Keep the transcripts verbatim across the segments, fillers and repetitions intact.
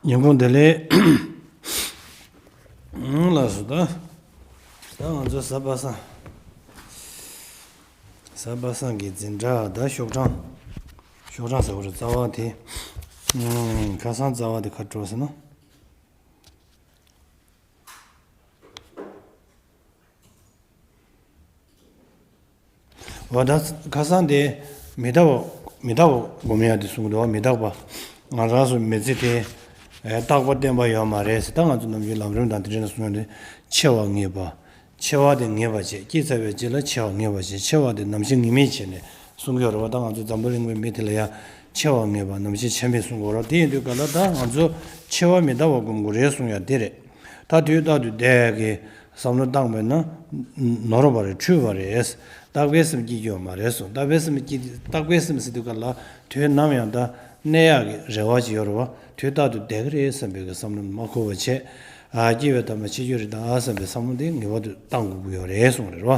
ཉིན་གུང་བདེ་ལེགས། ལགས་སོ། ད་ད་ང་ཚོ་གཟའ་པ་སངས། གཟའ་པ་སངས་ཀྱི་འཛིན་གྲྭ། ད་ཤོག་གྲངས། ཤོག་གྲངས་ཟེར་བ་རེད། རྩ་བ་དེ། ཨུམ། ཁ་སང་རྩ་བ་དེ་ག་འགྲོ་ཟེར་ན། འོ་ད་ཁ་སང་དེ་མི་རྟག་པ། མི་རྟག་པ་སྒོམ་ཡ་དེ་གསུངས་འདུག་མི་རྟག་པ། ང་རང་ཚོ་མི་ཚེ་དེ་རྟག་པ་བརྟན་པ་ཡོད་མ་རེད་ཟེར། ད་ང་ཚོ་ནམ་རྒྱུན་ལམ་རིམ་དང་དེ་འདྲ་ནས་གསུངས་ཡོད་དེ། འཆི་བ་ངེས་པ། འཆི་བ་དེ་ངེས་པ་བྱེད། སྐྱེས་ཚར་བའི་རྗེས་ལ་འཆི་བ་ངེས་པ་བྱེད། འཆི་བ་དེ་ནམ་འཆི་ངེས་མེད་བྱས་ནས་གསུང་གི་ཡོད་རེད་བ། ད་ང་ཚོ་འཛམ་བུ་གླིང་པའི་མི་དེ་ལ་ཡང་འཆི་བ་ངེས་པ། ནམ་འཆི་ཆ་མེད་གསུང་གི་ཡོད་རེད། དེ་ཡིན་དུས་ག་ལ་ད་ང་ཚོ་འཆི་བ་མི་རྟག་པ་སྒོམ་དགོས་རེད་གསུང་ཡ་དེ་རེད། ད་དུས་རྟག་ཏུ་བསྡད་ཀྱི་བསམ་བློ་བཏང་བས་ན་ནོར་བ་རེད། འཁྲུལ་བ་རེད། རྟག་པའི་སེམས་སྐྱེ་རྒྱུ་ཡོད་མ་རེད་གསུངས། རྟག་པའི་སེམས་སྐྱེ། རྟག་པའི་སེམས་ཟེར་དུས་ག་ལ་དུས་ནམ་ཡང་ད་གནས་ཡག་གི་རེ་བ་ཅིག་ཡོད་རེད་བ། དུས་རྟག་ཏུ་བསྡད་ཀྱི་རེད་བསམ་པའི་གི་བསམ་བློ་མ་འཁོར་བ་བྱས། ཨ། སྐྱེ་བའི་དམ་པ་འཆི་རྒྱུ་རེད་ད་བསམ་པའི་བསམ་བློ་དེ་ངེས་པར་དུ་བཏང་དགོས་ཀྱི་ཡོད་རེད་གསུངས་རེད་བ།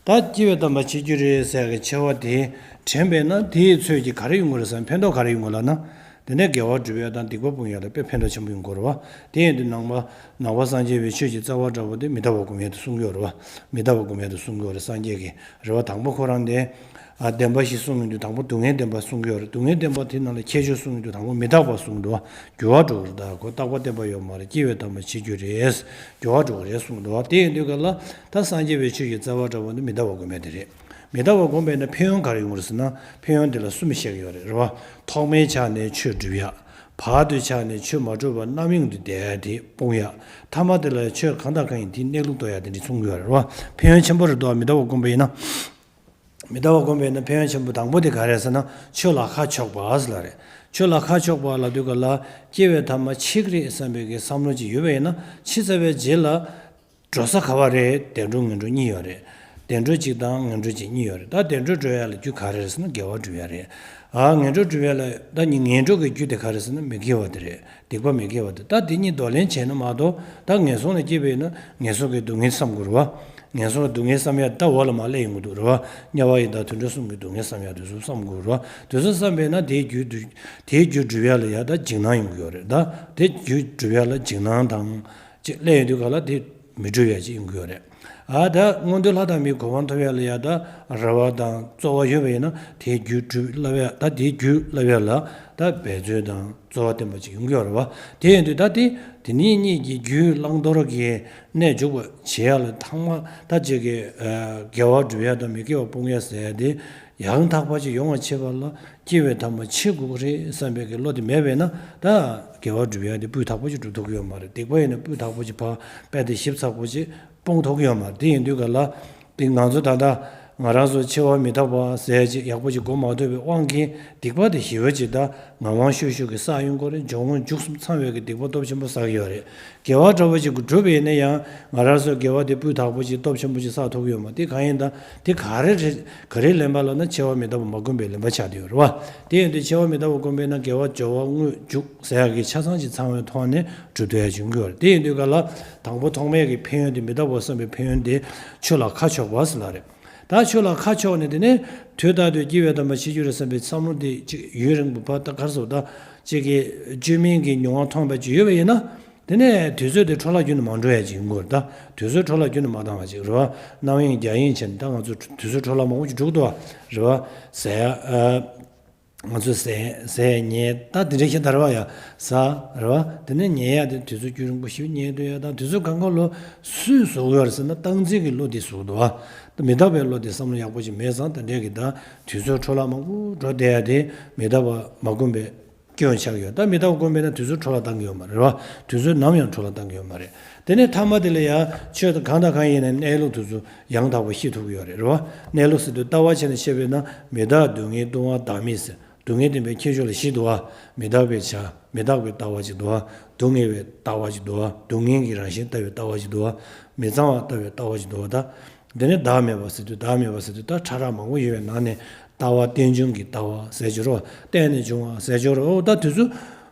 ད་སྐྱེ་བའི་དམ་པ་འཆི་རྒྱུ་རེད་ཟེར་གི་འཆི་བ་དེ་དྲན་པས་ན་དེའི་ཚོད་ཀྱིས་ག་རེ་ཡོང་གི་རེད་ཟེར་ན། ཕན་ཐོགས་ག་རེ་ཡོང་གི་ལབ་ན། དེ་ནས་དགེ་བ་སྒྲུབ་ཡ་དང་སྡིག་པ་སྤོང་ཡ་ལ་དཔེ་ཕན་ཐོགས་ཆེན་པོ་ཡོང་གི་རེད་བ། དེ་ཡིན་དུས་ནང་པ། ནང་པ་སངས་རྒྱས་པའི་ཆོས་ཀྱི་རྩ་བ་འདྲ་པོ་དེ་མི་རྟག་པ་སྒོམ་ཡ་དེ་གསུང་གི་ཡོད་རེད་བ། མི་རྟག་པ་སྒོམ་ཡ་དེ་གསུང་གི་ཡོད་རེད། སངས་རྒྱས་ཀྱིས་རེད་བ། དང་པོ་ཁོ་རང་དེ། ཨ། བདེན་པ་བཞི་གསུང་གི་འདུག་དང་པོ་སྡུག་བསྔལ་བདེན་པ་གསུང་གི་ཡོད་རེད། སྡུག་བསྔལ་བདེན་པ་དེ་ནང་ལ་ཁྱད་ཆོས་གསུང་གི་འདུག་དང་པོ་མི་རྟག་པ་གསུང་གི་འདུག་འགྱུར་བ་འགྲོ་གི་རེད། ད་ཁོ་རྟག་པ་བརྟན་པ་ཡོད་མ་རེད། སྐྱེ་བའི་དམ་པ་འཆི་རྒྱུ་རེད། འགྱུར་བ་འགྲོ་གི་རེད་གསུང་གི་འདུག་དེ་ཡིན་དུས་ག་ལ་ད་སངས་རྒྱས་པའི་ཆོས་ཀྱི་རྩ་བ་འདྲ་པོ་འདི་མི་རྟག་པ་སྒོམ་ཡ་དེ་རེད། མི་རྟག་པ་སྒོམ་པས་ན་ཕན་ཡོན་ག་རེ་ཡོང་གི་རེད་ཟེར་ན། ཕན་ཡོན་དེ་ལ་གསུམ་བཤད་ཀྱི་ཡོད་རེད། རེད་བ། ཐོག་མའི་ཆ་ནས་ཆོས་སྒྲུབ་ཡ། བར་དུ་ཆགས་ནས་ཆོས་མ་གྲུབ་པར་རྣམ་གཡེང་དུ་བསྡད་ཡ་དེ་སྤོང་ཡ། ཐ་མ་དེ་ལ་ཆོས་གང་དང་གང་ཡིན་དེའི་གནས་ལུགས་རྟོགས་ཡ་དེ་འདྲ་གསུང་གི་ཡོད་རེད་བ། ཕན་ཡོན་ཆེན་པོ་རེད་དོ། མི་རྟག་པ་སྒོམ་པ་ཡིན་ན། མི་རྟག་པ་སྒོམ་པ་ཡིན་ན་ཕན་ཡོན་ཆེན་པོ་དང་པོ་དེ་ག་རེ་རེད་ཟེར་ན། ཆོས་ལ་ཁ་ཕྱོགས་པ་ཟེར་ལབ་རེད། ཆོས་ལ་ཁ་ཕྱོགས་པ་ལབ་དུས་ག་ལ་སྐྱེ་བའི་ཐ་མ་འཆི་གི་རེད་བསམ་པའི་གི་བསམ་བློ་ཅིག་ཡོད་པ་ཡིན་ན། འཆི་ཚར་བའི་རྗེས་ལ་འགྲོ་ས་ག་བ་རེད། བདེ་འགྲོ་ངན་འགྲོ་གཉིས་ཡོད་རེད། བདེ་འགྲོ་གཅིག་དང་ངན་འགྲོ་གཅིག་གཉིས་ཡོད་རེད། ད་བདེ་འགྲོ་འགྲོ་ཡ་ལ་རྒྱུ་ག་རེ་རེད་ཟེར་ན་དགེ་བ་སྒྲུབ་ཡ་རེད། ཨ། ངན་འགྲོ་སྒྲུབ་ཡ་ལ་ད་ངན་འགྲོ་གི་རྒྱུ་དེ་ག་རེ་ཟེར་ན་མི་དགེ་བ་དེ་རེད། སྡིག་པ་མི་དགེ་བ་དེ། ད་དེ་གཉིས་འདོར་ལེན་བྱས་ན་མ་གཏོགས། ད་ངན་སོང་ལ་སྐྱེས་པ་ཡིན་ན་ངན་སོང་གི་སྡུག་བསྔལ་བསམ་དགོས་རེད་བ། ངན་སོང་གི་སྡུག་བསྔལ་བསམ་ཡ་ད་འོག་ལ་མར་སླེབས་ཡོང་གི་འདུག་རེད་བ། དམྱལ་བ་ཡི་དྭགས་དུད་འགྲོ་གསུམ་གྱི་སྡུག་བསྔལ་བསམ་ཡ་དེ་ཚོ་བསམ་དགོས་རེད་བ། དེ་ཚོ་བསམ་པས་ན་དེའི་རྒྱུ་སྒྲུབ། དེའི་རྒྱུ་སྒྲུབ་ཡ་ལ་ཡ་ད་འཇིགས་སྣང་ཡོང་གི་ཡོད་རེད། ད་དེ་རྒྱུ་སྒྲུབ་ཡ་ལ་འཇིགས་སྣང་དང་ཅིག་སླེབས་ཡོང་དུས་ག་ལ་དེ་མི་འགྲུབ་ཡ་ཅིག་ཡོང་གི་ཡོད་རེད། ཨ། ད་མངོན་མཐོ་ལྷ་དང་མིའི་གོ་འཕང་ཐོབ་ཡ་ལ་ཡ་ད་རེ་བ་དང་རྩོལ་བ་ཡོད་པ་ཡིན་ན། དེའི་རྒྱུ་སྒྲུབ་བསླབ་ཡ། ད་དེའི་རྒྱུ་བསླབ་ཡ་ལ་ད་འབད་རྩོལ་དང་རྩོལ་བ་བརྟན་པོ་ཅིག་ཡོང་གི་ཡོད་རེད་བ། དེ་ཡིན་དུས་ད་དེ་དེ་ཉིད་གཉིས་ཀྱི་རྒྱུ་བླང་དོར་གྱི་གནས་འཇུག་པ་བྱེད་ཡ་ལ་ཐ་མ་ད་ཅིག་གི། ཨ། དགེ་བ་སྒྲུབ་ཡ་དང་མི་དགེ་བ་སྤོང་ཡ་ཟེར་ཡ་དེ་ཡང་དག་པ་ཅིག་ཡོང་བ་བྱེད་པ་ལ། སྐྱེ་བའི་ཐ་མ་འཆི་དགོས་ཀྱི་རེད་བསམ་པའི་གི་བློ་དེ་མེད་པས་ན། ད་དགེ་བ་སྒྲུབ་ཡ་དེ་སྤུས་དག་པོ་ཅིག་སྒྲུབ་ཐུབ་ཀྱི་ཡོད་མ་རེད། སྡིག་པ་ཡིན་ན་སྤུས་དག་པོ་ཅིག་ཕར་རྦད་དེ་ཞིབ་ཚགས་པོ་ཅིག་སྤོང་ཐུབ་ཀྱི་ཡོད་མ་རེད། དེ་ཡིན་དུས་ག་ལ་དེ་ང་ཚོ་ད་ལྟ་ང་རང་ཚོ་འཆི་བ་མི་རྟག་པ་ཟེར་ཅིག་ཡག་པོ་ཅིག་གོ་མ་ཐུབ་པའི་དབང་གིས། སྡིག་པ་དེ་ཞི་བ་ཅིག་ད་ངང་དབང་ཤུགས་ཤུགས་ཀྱིས་བསགས་ཡོང་གི་རེད། འབྱུང་རྔུབ་མཇུག་གསུམ་ཚང་བའི་གི་སྡིག་པ་སྟོབས་ཆེན་པོ་བསགས་ཀྱི་ཡོད་རེད། དགེ་བ་འདྲ་པོ་ཅིག་སྒྲུབ་པ་ཡིན་ན་ཡང་ང་རང་ཚོ་དགེ་བ་དེ་སྤུས་དག་པོ་ཅིག་སྟོབས་ཆེན་པོ་ཅིག་བསགས་ཐུབ་ཀྱི་ཡོད་མ་རེད། དེ་གང་ཡིན་ད། དེ་ག་རེ་རེད། ག་རེའི་ལེན་པ་ལབ་ན། འཆི་བ་མི་རྟག་པ་མ་བསྒོམས་པའི་ལེན་པ་ཆགས་བསྡད་ཡོད་རེད་བ། དེ་ཡིན་དུས་འཆི་བ་མི་རྟག་པ་བསྒོམས་པས་ན་དགེ་བ་སྦྱོར་བ་དངོས་འཇུག་ཟེར་ཡག་གི་ཆ་ཚང་ཅིག་ཚང་བའི་ཐོག་ནས་སྒྲུབ་ཐུབ་ཡག་ཅིག་ཡོང་གི་ཡོད་རེད། དེ་ཡིན་དུས་ག་ལ་དང་པོ་ཐོག་མའི་གི་ཕན་ཡོན་དེ། མི་རྟག་པ་བསམ་པའི་ཕན་ཡོན་དེ་ཆོས་ལ་ཁ་ཕྱོགས་པ་ཟེར་ལབ་རེད། ད་ཆོས་ལ་ཁ་ཕྱོགས་ནས་དེ་ནས་དུས་རྟག་ཏུ་སྐྱེ་བའི་དམ་པ་འཆི་རྒྱུ་རེད་བསམ་པའི་བསམ་བློ་དེ་ཅིག་ཡུན་རིང་པོ་བར་ད་གར་སོང་ད་ཅིག་གི་བཅོས་མིན་གྱི་མྱོང་བ་ཐོན་པ་ཅིག་ཡོད་པ་ཡིན་ན། དེ་ནས་དུས་ཚོད་དེ་འཕྲོ་བརླག་ཁྱོན་ནས་མ་འགྲོ་ཡ་ཅིག་ཡོང་གི་རེད། ད་དུས་ཚོད་འཕྲོ་བརླག་ཁྱོན་ནས་མ་བཏང་བ་ཅིག་རེད་བ། རྣམ་གཡེང་རྒྱ་གཡེང་བྱས་ནས་ད་ང་ཚོ་དུས་ཚོད་འཕྲོ་བརླག་མང་པོ་ཅིག་འགྲོ་གི་འདུག་བ། རེད་བ། ཟས། ཨ། ང་ཚོ་ཟས་ཟས་ཉལ་ད་དེ་འདྲ་ཞིག་ད་རེད་བ། ཡ་ཟ་རེད་བ། དེ་ནས་ཉལ་ཡ་དེ་དུས་ཚོད་རྒྱུན་རིང་པོ་ཞིག་ཉལ་སྡོད་ཡ་དང་། དུས་ཚོད་གང་ག་ལོ་སུས་བཟོ་གི་ཡོད་རེད་ཟེར་ན། སྟངས་འཛིན་གྱི་བློ་དེ་བཟོ་གི་འདུག་བ། ད་མི་རྟག་པའི་བློ་དེ་བསམ་བློ་ཡག་པོ་ཅིག་མེད་ཙང་། དེ་འདྲས་ཀྱི་ད་དུས་ཚོད་འཕྲོ་བརླག་མང་པོ་འགྲོ་བསྡད་ཡ་དེ་མི་རྟག་པ་མ་བསྒོམས་པའི་སྐྱོན་ཆགས་ཡོད། ད་མི་རྟག་པ་བསྒོམས་པས་ན་དུས་ཚོད་འཕྲོ་བརླག་བཏང་གི་ཡོད་མ་རེད་བ། དུས་ཚོད་ནམ་ཡང་འཕྲོ་བརླག་བཏང་གི་ཡོད་མ་རེད། དེ་ནས་ཐ་མ་དེ་ལ་ཡང་ཆོས་གང་དང་གང་ཡིན་ན་གནས་ལུགས་དེ་ཚོ་ཡང་དག་པ་ཤེས་ཐུབ་ཀྱི་ཡོད་རེད། རེད་བ། གནས་ལུགས་ཟེར་དུས་ལྟ་བ་བྱས་ནས་བཤད་པས་ན། མི་རྟག་སྡུག་བསྔལ་ལྟུང་བ་བདག་མེད་ཟེར། སྡུག་བསྔལ་བདེན་པའི་ཁྱད་ཆོས་ལ་བཞི་འདུག་བ། མི་རྟག་པའི་ཆ། མི་རྟག་པའི་ལྟ་བ་ཅིག་འདུག་བ། སྡུག་བསྔལ་བའི་ལྟ་བ་ཅིག་འདུག་བ། སྡུག་བསྔལ་གྱི་རང་བཞིན་ལྟ་བའི་ལྟ་བ་ཅིག་འདུག་བ། མི་གཙང་བ་ལྟ་བའི་ལྟ་བ་ཅིག་འདུག་བ། ད། འདི་ནི་བདག་མེད་པ་ཟེར་དུས། བདག་མེད་པ་ཟེར་དུས་ད་ཕྲ་རགས་མང་པོ་ཡོད་པའི་ནང་ནས་ལྟ་བ་རྟེན་འབྱུང་གི་ལྟ་བ་ཟེར་གྱི་རེད། རྟེན་ནས་བྱུང་བ་ཟེར་གྱི་རེད། འོ་ད་དེ་ཚོ་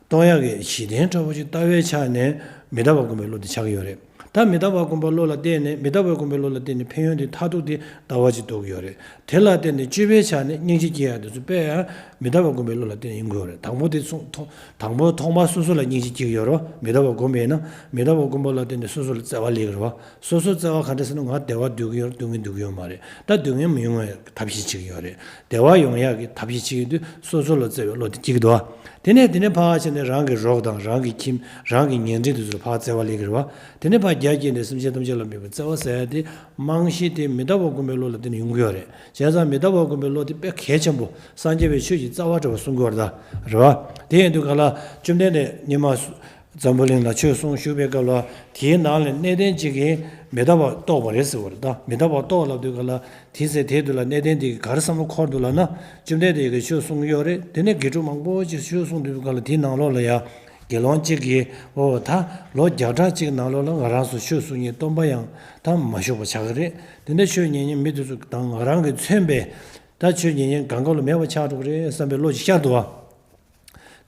སྟོང་ཡག་གི་གཞི་རྟེན་འདྲ་པོ་ཅིག་ལྟ་བའི་ཆ་ནས་མི་རྟག་པ་སྒོམ་པའི་བློ་དེ་ཆགས་ཀྱི་ཡོད་རེད། ད་ ད་མི་རྟག་པ་སྒོམ་པའི་བློ་ལ་བརྟེན་ནས་མི་རྟག་པའི་སྒོམ་པའི་བློ་ལ་བརྟེན་ནས་ཕན་ཡོན་དེ་མཐར་ཐུག་དེ་ལྟ་བ་གཅིག་རྟོགས་ཀྱི་ཡོད་རེད། དེ་ལ་བརྟེན་ནས་སྤྱོད་པའི་ཆ་ནས་སྙིང་རྗེ་སྐྱེ་ཡག་དེ་ཚོ་དཔེ་ཡང་མི་རྟག་པའི་སྒོམ་པའི་བློ་ལ་བརྟེན་ནས་ཡོང་གི་ཡོད་རེད། དང་པོ་དེ་ཚོ་ཐོག་དང་པོ་ཐོག་མར་སོ་སོ་ལ་སྙིང་རྗེ་སྐྱེ་གི་ཡོད་རེད་བ། མི་རྟག་པ་སྒོམ་པ་ཡིན་ན་མི་རྟག་པ་སྒོམ་པ་ལ་བརྟེན་ནས་སོ་སོ་ལ་བརྩེ་བ་སླེབས་ཀྱི་རེད་བ། སོ་སོ་བརྩེ་བ་ག་འདྲ་ཟེར་ན། ང་བདེ་བ་འདོད་ཀྱི་ཡོད་རེད། སྡུག་བསྔལ་འདོད་ཀྱི་ཡོད་མ་རེད། ད་སྡུག་བསྔལ་མི་ཡོང་བའི་ཐབས་ཤེས་བྱེད་ཀྱི་ཡོད་རེད། བདེ་བ་ཡོང་ཡག་གི་ཐབས་ཤེས་བྱེད་ཀྱི་དུས་སོ་སོ་ལ་བརྩེ་བའི་བློ་དེ་སྐྱེ་གི་འདུག་བ། དེ་ནས་དེ་ནས་ཕར་ཕྱིན་ནས་རང་གི་རོགས་དང་རང་གི་ཁྱིམ་རང་གི་ཉེ་འབྲེལ་དེ་ཚོར་ཕར་བརྩེ་བ་སླེབས་ཀྱི་རེད་བ། དེ་ནས་ཕར་རྒྱ་བསྐྱེད་ནས་སེམས་ཅན་ཐམས་ཅད་ལ་དམིགས་པའི་བརྩེ་བ་ཟེར་ཡ་དེ་རྨང་གཞི་དེ་མི་རྟག་པ་སྒོམ་པའི་བློ་ལ་བརྟེན་ནས་ཡོང་གི་ཡོད་རེད། བྱས་ཙང་མི་རྟག་པ་སྒོམ་པའི་བློ་དེ་དཔེ་གལ་ཆེན་པོ། སངས་རྒྱས་པའི་ཆོས་ཀྱི་རྩ་བ་འདྲ་བོ་གསུང་གི་ཡོད་རེད་ད། རེད་བ། དེ་ཡིན་དུས་ག་ལ་བཅོམ་ལྡན་འདས་ཉི་མ་འཛམ་བུ་གླིང་ལ་ཆོས་གསུང་བཞུགས་པའི་སྐབས་ལ་དེའི་ནང་ལ་གནས་བརྟན་གཅིག་གིས་མི་རྟག་པ་རྟོགས་པ་རེད་ཟེར་བ་རེད་ད། མི་རྟག་པ་རྟོགས་ལབ་དུས་ག་ལ་དེ་ཚེ་དེའི་དུས་ལ་གནས་བརྟན་དེ་གིས་ག་རེ་བསམ་བློ་འཁོར་འདུག་ལབ་ན། བཅོམ་ལྡན་འདས་ཀྱིས་ཆོས་གསུང་གི་ཡོད་རེད། དེ་ནས་དགེ་ཕྲུག་མང་པོ་ཅིག་ཆོས་གསུང་དུས་ག་ལ་དེའི་ནང་ལོགས་ལ་ཡ། དགེ་སློང་གཅིག་གིས་ཨོ་ད་ལོ་བརྒྱ་ཕྲག་གཅིག་ནང་ལོགས་ལ་ང་རང་ཚོ་ཆོས་གསུང་མཁན་སྟོན་པ་ཡང་ད་མ་བཞུགས་པ་ཆགས་ཀྱི་རེད། དེ་འདྲ་ཆོས་ཉན་མཁན་མི་དེ་ཚོ་དང་ང་རང་གིས་མཚོན་པའི་ད་ཆོས་ཉན་མཁན་གང་ག་ལ་མེད་པ་ཆགས་འགྲོ་གི་རེད་བསམ་པའི་བློ་ཅིག་ཤར་འདུག་བ།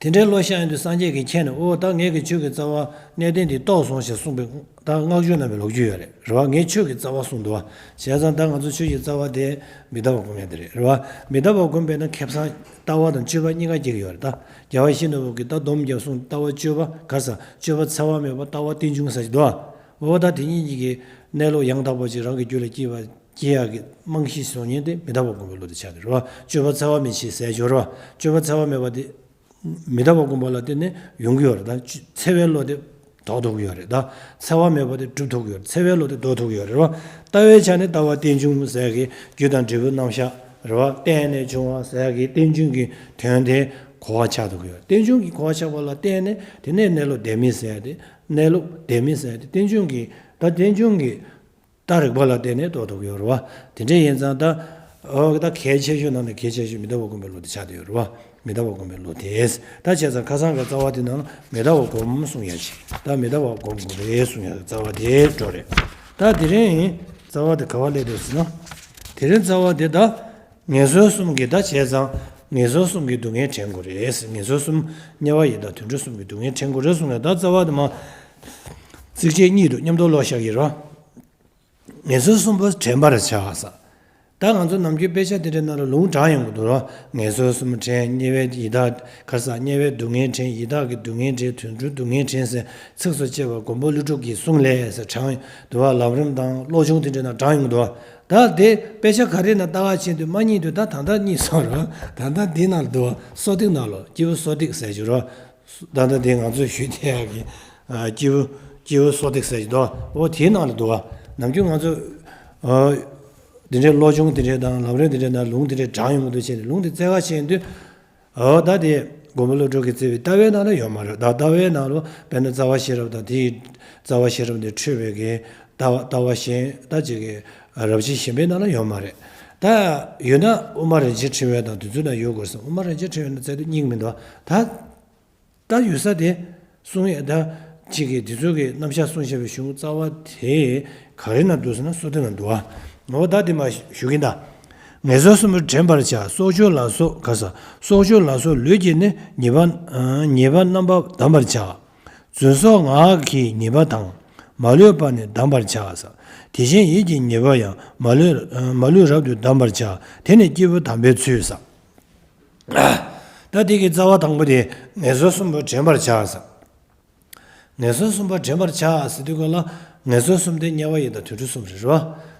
དེ་འདྲའི་བློ་ཤར་ཡོང་དུས་སངས་རྒྱས་ཀྱིས་མཁྱེན་ནས་ཨོ་ད་ངེད་ཀྱི་ཆོས་ཀྱི་རྩ་བ་གནས་བརྟན་འདི་རྟོགས་སོང་ཞེས་གསུངས་པའི་ད་སྔགས་ཆོས་རྣམ་པའི་ལོ་རྒྱུས་ཡོད་རེད། རེད་བ། ངས་ཆོས་ཀྱི་རྩ་བ་གསུངས་འདུག་བ། བྱས་ཙང་ད་ང་ཚོ་ཆོས་ཀྱི་རྩ་བ་དེ་མི་རྟག་པ་སྒོམ་ཡ་དེ་རེད། རེད་བ། མི་རྟག་པ་སྒོམ་པས་ན་ཁེ་བཟང་ལྟ་བ་དང་སྤྱོད་པ་གཉིས་ཀ་སྐྱེ་གི་ཡོད་རེད་ད། རྒྱལ་བ་ཡིད་བཞིན་ནོར་བུ་གིས་ད་སྡོམ་བརྒྱབ་གསུངས། ལྟ་བ་སྤྱོད་པ་ག་རེ་ཟ། སྤྱོད་པ་འཚེ་བ་མེད་པ་ལྟ་བ་རྟེན་འབྱུང་ཟེར་གྱི་འདུག་བ། འོ་ད་དེ་གཉིས་ཀྱི་གནས་ལུགས་ཡང་དག་པ་ཅིག་རང་གི་རྒྱུད་ལ་སྐྱེ་བ་སྐྱེ་ཡག་གི་རྨང་གཞི་བཟོ་མཁན་དེ་མི་རྟག་པ་སྒོམ་པའི་བློ་དེ་ཆགས་ཀྱི་རེད་བ། སྤྱོད་པ་འཚེ་བ་མེད་ཅེས་ཟེར་གྱི་ཡོད་རེད་བ། སྤྱོད་པ་འཚེ་བ་མེད་པ་དེ། མི་རྟག་པ་སྒོམ་པ་ལ་བརྟེན་ནས་ཡོང་གི་ཡོད་རེད་ད། འཚེ་བའི་བློ་དེ་ལྡོག་ཐུབ་ཀྱི་ཡོད་རེད་ད། འཚེ་བ་མེད་པ་དེ་སྒྲུབ་ཐུབ་ཀྱི་ཡོད་རེད། འཚེ་བའི་བློ་དེ་ལྡོག་ཐུབ་ཀྱི་ཡོད་རེད་བ། ལྟ་བའི་ཆ་ནས་ལྟ་བ་རྟེན་འབྱུང་ཟེར་གྱི་རྒྱུ་དང་འབྲས་བུ་རྣམ་གཞག་རེད་བ། བརྟེན་ནས་བྱུང་བ་ཟེར་གྱི་རྟེན་འབྱུང་གི་དོན་དེ་གོ་བ་ཆགས་ཐུབ་ཀྱི་ཡོད་རེད། རྟེན་འབྱུང་གི་གོ་བ་ཆགས་པ་ལ་བརྟེན་ནས་དེ་ནས་གནས་ལུགས་བདེན་མེད་ཟེར་ཏེ་གནས་ལུགས་བདེན་མེད་ཟེར་ཏེ་རྟེན་འབྱུང་གི་ད་རྟེན་འབྱུང་གི་ད་རིགས་པ་ལ་བརྟེན་ནས་རྟོགས་ཐུབ་ཀྱི་ཡོད་རེད་བ། དེ་འདྲ་ཡིན་ཙང་ད། འོ་ད་གལ་ཆེ་ཤོས་ནང་ནས་གལ་ཆེ་ཤོས་མི་རྟག་པ་སྒོམ་པའི་བློ་དེ་ཆགས་བསྡད་ཡོད་རེད་བ། མི་རྟག་པ་སྒོམ་པའི་བློ་དེ། ད་བྱས་ཙང་ཁ་སང་གི་རྩ་བ་དེ་ནང་ལ་མི་རྟག་པ་སྒོམ་གསུང་ཡ་ཅིག་ད་མི་རྟག་པ་སྒོམ་དགོས་རེད་གསུང་ཡ་རྩ་བ་དེ་འགྲོ་རེད། ད་དེ་རིང་རྩ་བ་དེ་ག་བ་སླེབས་འདུག་ཟེར་ན། དེ་རིང་རྩ་བ་དེ་ད་ངན་སོང་གསུམ་གྱི་ད་བྱས་ཙང་ངན་སོང་གསུམ་གྱི་སྡུག་བསྔལ་དྲན་དགོས་རེད། ངན་སོང་གསུམ་དམྱལ་བ་ཡི་དྭགས་དུད་འགྲོ་གསུམ་གྱི་སྡུག་བསྔལ་དྲན་དགོས་རེད་གསུང་ཡ། ད་རྩ་བ་དེ་མ་ཚིགས་བཅད་གཉིས་འདུག་མཉམ་དུ་ཀློག་བཞག་གི་རེད་བ། ངན་སོང་གསུམ་པོ་དྲན་པར་བྱ་ཟེར། ད་ང་ཚོ་ནམ་རྒྱུན་དཔེ་ཆ་དེ་འདྲའི་ནང་ལ་ལུང་དྲངས་ཡོང་གི་འདུག་ར། ངན་སོང་གསུམ་དྲན། དམྱལ་བའི་ཡི་དྭགས་ག་རེ་ཟ། དམྱལ་བའི་སྡུག་བསྔལ་དྲན། ཡི་དྭགས་ཀྱི་སྡུག་བསྔལ་དྲན། དུད་འགྲོའི་སྡུག་བསྔལ་དྲན་ཟེར་ཚིགས་སུ་བཅད་པ་མགོན་པོ་ཀླུ་སྒྲུབ་ཀྱི་གསུང་ལས་ཟེར་དྲངས་འདུག་བ། ལམ་རིམ་དང་བློ་སྦྱོང་དེ་འདྲའི་ནང་དྲངས་ཡོང་གི་འདུག་བ། ད་དེ་དཔེ་ཆ་ག་རེ་ནང་ལྟ་ག་ཕྱིན་དུས་མ་རྙེད་དུས་ད་ད་ལྟ་རྙེད་སོང་ར། ད་ལྟ་འདི་ནང་ལ་འདུག་བ། གསོ་སྟེགས་ནང་ལ་སྐྱེས་བུ་གསོ་སྟེགས་ཟེར་གྱི་ར། ད་ལྟ་དེ་ང་ཚོས་ཞུས་བསྡད་ཡག་གི་ཨ་སྐྱེས་བུ་སྐྱེས་བུ་གསོ་སྟེགས་ཟེར་གྱི་འདུག་འོ་དེའི་ནང་ལ་འདུག་བ། ནམ་རྒྱུན་ང་ཚོ་ཨ་འདི་འདྲའི་བློ་སྦྱོང་འདི་འདྲའི་དང་ལམ་རིམ་འདི་འདྲའི་ནང་ལུང་འདི་འདྲའི་དྲངས་ཡོང་གི་འདུག་བྱས་ནས་ལུང་འདི་བཙལ་ག་ཕྱིན་དུས་ཨོ་ད་དེ་མགོན་པོ་ཀླུ་སྒྲུབ་ཀྱིས་བརྩམས་པའི་ལྟ་བའི་ནང་ལ་ཡོད་མ་རེད། ད་ལྟ་བའི་ནང་ལ་དཔེར་ན་རྩ་བ་ཤེས་རབ་དང་དེའི་རྩ་བ་ཤེས་རབ་འདི་འཕྲོས་པའི་གི་ལྟ་བ་ལྟ་བ་གཞན་ད་ཅིག་གི་རབ་བྱེད་གཞན་པའི་ནང་ལ་ཡོད་མ་རེད། ད་ཡོད་ན་དབུ་མ་རིན་ཆེན་ཕྲེང་བའི་དང་དེ་ཚོའི་ནང་ཡོད་དགོས་སམ། དབུ་མ་རིན་ཆེན་ཕྲེང་བའི་ནང་བཙལ་དུས་རྙེད་མི་འདུག་ད། ད་ཡོད་ས་དེ་གསུང་ཡས་ད་གཅིག་གིས་དེ་ཚོ་གི་རྣམ་གཞག་གསུངས་བཞག་པའི་གཞུང་རྩ་བ་དེ་ག་རེ་ན་འདུག་ཟེར་ན་གསོ་སྟེགས་ན་འདུག་ཨ། འོ་ད་དེ་མ་ཞུ་གིན་ད། ངན་སོང་གསུམ་དྲན་པར་བྱ། སྲོག་གཅོད་ལ་སོགས་ག་ས། སྲོག་གཅོད་ལ་སོགས་ལུས་ཀྱིས་ནི། ཉེས་པ་ཉེས་པ་རྣམ་པར་བསྡམ་པར་བྱ། རྫུན་སོགས་ངག་གི་ཉེས་པ་དང་། མ་ལུས་པ་ནི་བསྡམ་པར་བྱ་ས། དེ་བཞིན་ཡིད་ཀྱི་ཉེས་པ་ཡང་། མ་ལུས་མ་ལུས་རབ་ཏུ་བསྡམ་པར་བྱ། དེ་ནི་སྐྱེས་བུ་དམ་པའི་ཚུལ་ས། ད་དེ་གི་རྩ་བ་དང་པོ་དེ་ངན་སོང་གསུམ་པོ་དྲན་པར་བྱ་ཟེར། ངན་སོང་གསུམ་པོ་དྲན་པར་བྱ་ཟེར་དུས་སྐབས་ལ་ངན་སོང་གསུམ་དེ་དམྱལ་བ་ཡི་དྭགས་དུད་འགྲོ་གསུམ་རེད་རོ།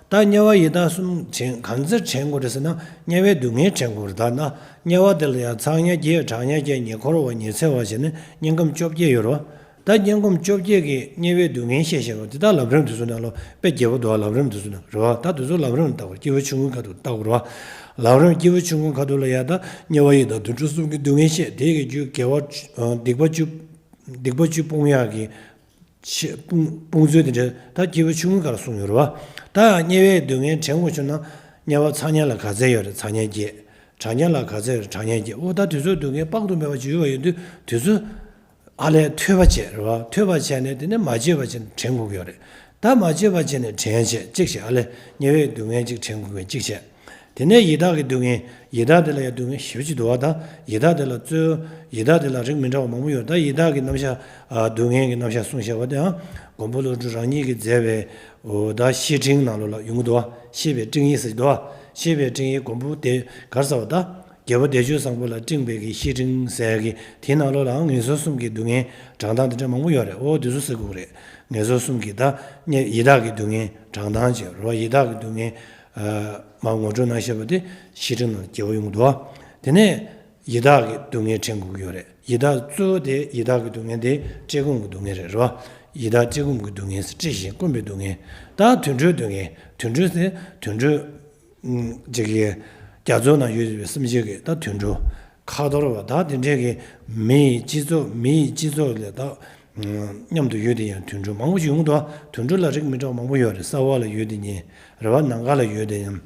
ད་དམྱལ་བ་ཡི་དྭགས་གསུམ་དྲན་གང་ཚེ་དྲན་དགོས་རེད་ཟེར་ན་དམྱལ་བའི་སྡུག་བསྔལ་དྲན་དགོས་རེད། ད་ན་དམྱལ་བ་དེ་ལ་ཡང་ཚ་དམྱལ་བརྒྱད་གྲང་དམྱལ་བརྒྱད་ཉེ་འཁོར་བ་ཉི་ཚེ་བ་བྱས་ནས་དམྱལ་ཁམས་བཅོ་བརྒྱད་ཡོད་རོ། ད་དམྱལ་ཁམས་བཅོ་བརྒྱད་ཀྱི་དམྱལ་བའི་སྡུག་བསྔལ་བཤད་བཞག་རོ། དེ་དག་ལམ་རིམ་དེ་ཚོ་ནང་ལོ་དཔེ་རྒྱས་པོ་འདུག་ལམ་རིམ་དེ་ཚོ་ནང་རོ། ད་དེ་ཚོ་ལམ་རིམ་ལ་བལྟ་དགོས། སྐྱེས་བུ་ཆུང་ངུའི་ཁ་ཐུག་ལ་བལྟ་དགོས་རོ། ལམ་རིམ་སྐྱེས་བུ་ཆུང་ངུའི་ཁ་ཐུག་ལ་ཡ་ད་དམྱལ་བ་ཡི་དྭགས་དུད་འགྲོ་གསུམ་གྱི་སྡུག་བསྔལ་བཤད། དེ་གི་རྒྱུ་དགེ་བ་སྡིག་པ་བཅུ། སྡིག་པ་བཅུ་སྤོང་ཡག་གི་ཆེད་སྤོང་སྤོང་ཚུལ་དེ་འདྲ་ད་སྐྱེས་བུ་ཆུང་ངུའི་སྐབས་ལ་གསུངས་ཡོད་རེད་བ། ད་དམྱལ་བའི་སྡུག་བསྔལ་དྲན་དགོས་བྱུང་ན་དམྱལ་བ་ཚ་དམྱལ་ལ་ག་ཚད་ཡོད་རེད། ཚ་དམྱལ་བརྒྱད། གྲང་དམྱལ་ལ་ག་ཚད་ཡོད་རེད། གྲང་དམྱལ་བརྒྱད། འོ་ད་དུས་ཚོད་སྡུག་བསྔལ་དཔག་ཏུ་མེད་པ་ཅིག་ཡོད་པ་ཡིན་དུས་དུས་ཚོད་ཨ་ལས་ཐོས་པ་བྱས་རེད་བ། ཐོས་པ་བྱས་ནས་དེ་ནས་མ་བརྗེད་པ་བྱས་ནས་དྲན་དགོས་ཀྱི་ཡོད་རེད། ད་མ་བརྗེད་པ་བྱས་ནས་དྲན་བྱས་གཅིག་བྱས། ཨ་ལས་དམྱལ་བའི་སྡུག་བསྔལ་གཅིག་དྲན་དགོས་ཀྱི་གཅིག་བྱས། དེ་ནས་ཡི་དྭགས་ཀྱི་སྡུག་བསྔལ། ཡི་དྭགས་དེ་ལ་ཡང་སྡུག་བསྔལ་ཞེ་པོ་ཅིག་འདུག་བ། ད་ཡི་དྭགས་དེ་ལ་གཙོས། ཡི་དྭགས་དེ་ལ་རིགས་མི་འདྲ་བ་མང་པོ་ཡོད། ད་ཡི་དྭགས་ཀྱི་རྣམ་གཞག་ཨ་སྡུག་བསྔལ་གྱི་རྣམ་གཞག་གསུངས་བཞག་པ་དེའང་མགོན་པོ་ཀླུ་སྒྲུབ་རང་ཉིད་ཀྱིས་མཛད་པའི་འོ་ད་བཤེས་སྤྲིང་ནང་ལོགས་ལ་ཡོང་གི་འདུག་བ། བཤེས་པའི་སྤྲིང་ཡིག་ཟེར་གྱི་འདུག་བ། བཤེས་པའི་སྤྲིང་ཡིག་མགོན་པོ་དེ་ག་རེ་ཟེར་བ། ད་རྒྱལ་པོ་བདེ་སྤྱོད་བཟང་པོ་ལ་སྤྲིངས་པའི་གི་བཤེས་སྤྲིང་ཟེར་གི་དེའི་ནང་ལོགས་ལའང་ངན་སོང་གསུམ་གྱི་སྡུག་བསྔལ་བགྲང་སྟངས་དེ་འདྲ་མང་པོ་ཡོད་རེད། འོ་དེ་ཚོ་ཟེར་དགོས་རེད། ངན་སོང་གསུམ་གྱི་ད་ཡི་དྭགས་ཀྱི་སྡུག་བསྔལ་བགྲང་སྟངས་བྱས་རོ། ཡི་དྭགས་ཀྱི་སྡུག་བསྔལ་མར་ངོ་སྤྲོད་གནང་བཞག་པ་དེ་བཤེས་སྤྲིང་ནང་རྒྱལ་པོ་ཡོང་གི་འདུག་བ། དེ་ནས་ཡི་དྭགས་ཀྱི་སྡུག་བསྔལ་དྲན་དགོས་ཀྱི་ཡོད་རེད། ཡི་དྭགས་གཙོ་བོ་དེ་ཡི་དྭགས་ཀྱི་སྡུག་བསྔལ་དེ་བཀྲེས་སྐོམ་གྱི་སྡུག་བསྔལ་རེད་རོ། ཡི་དྭགས་བཀྲེས་སྐོམ་གྱི་སྡུག་བསྔལ། བཀྲེས་ཤིང་སྐོམ་པའི་སྡུག་བསྔལ། ད་དུད་འགྲོའི་སྡུག་བསྔལ། དུད་འགྲོ་དེ་དུད་འགྲོ་ཅིག་གི་རྒྱ་མཚོ་ནང་ཡོད་པའི་སེམས་ཅན་གྱི་ད་དུད་འགྲོ། ཁ་འཐོར་བ་ད་དེ་འདྲས་ཀྱི་མི་ཡི་སྤྱི་ཚོགས། མི་ཡི་སྤྱི་ཚོགས་ལ་ད་མཉམ་དུ་ཡོད་དེ་ཡང་དུད་འགྲོ་མང་པོ་ཞིག་ཡོང་འདུག་དུད་འགྲོ་ལ་རིགས་མི་འདྲ་བ་མང་པོ་ཡོད་རེད། ས་འོག་ལ་ཡོད་དེ་ཡིན་རེད་བ། ནམ་མཁའ་ལ་ཡོད་དེ་ཡིན།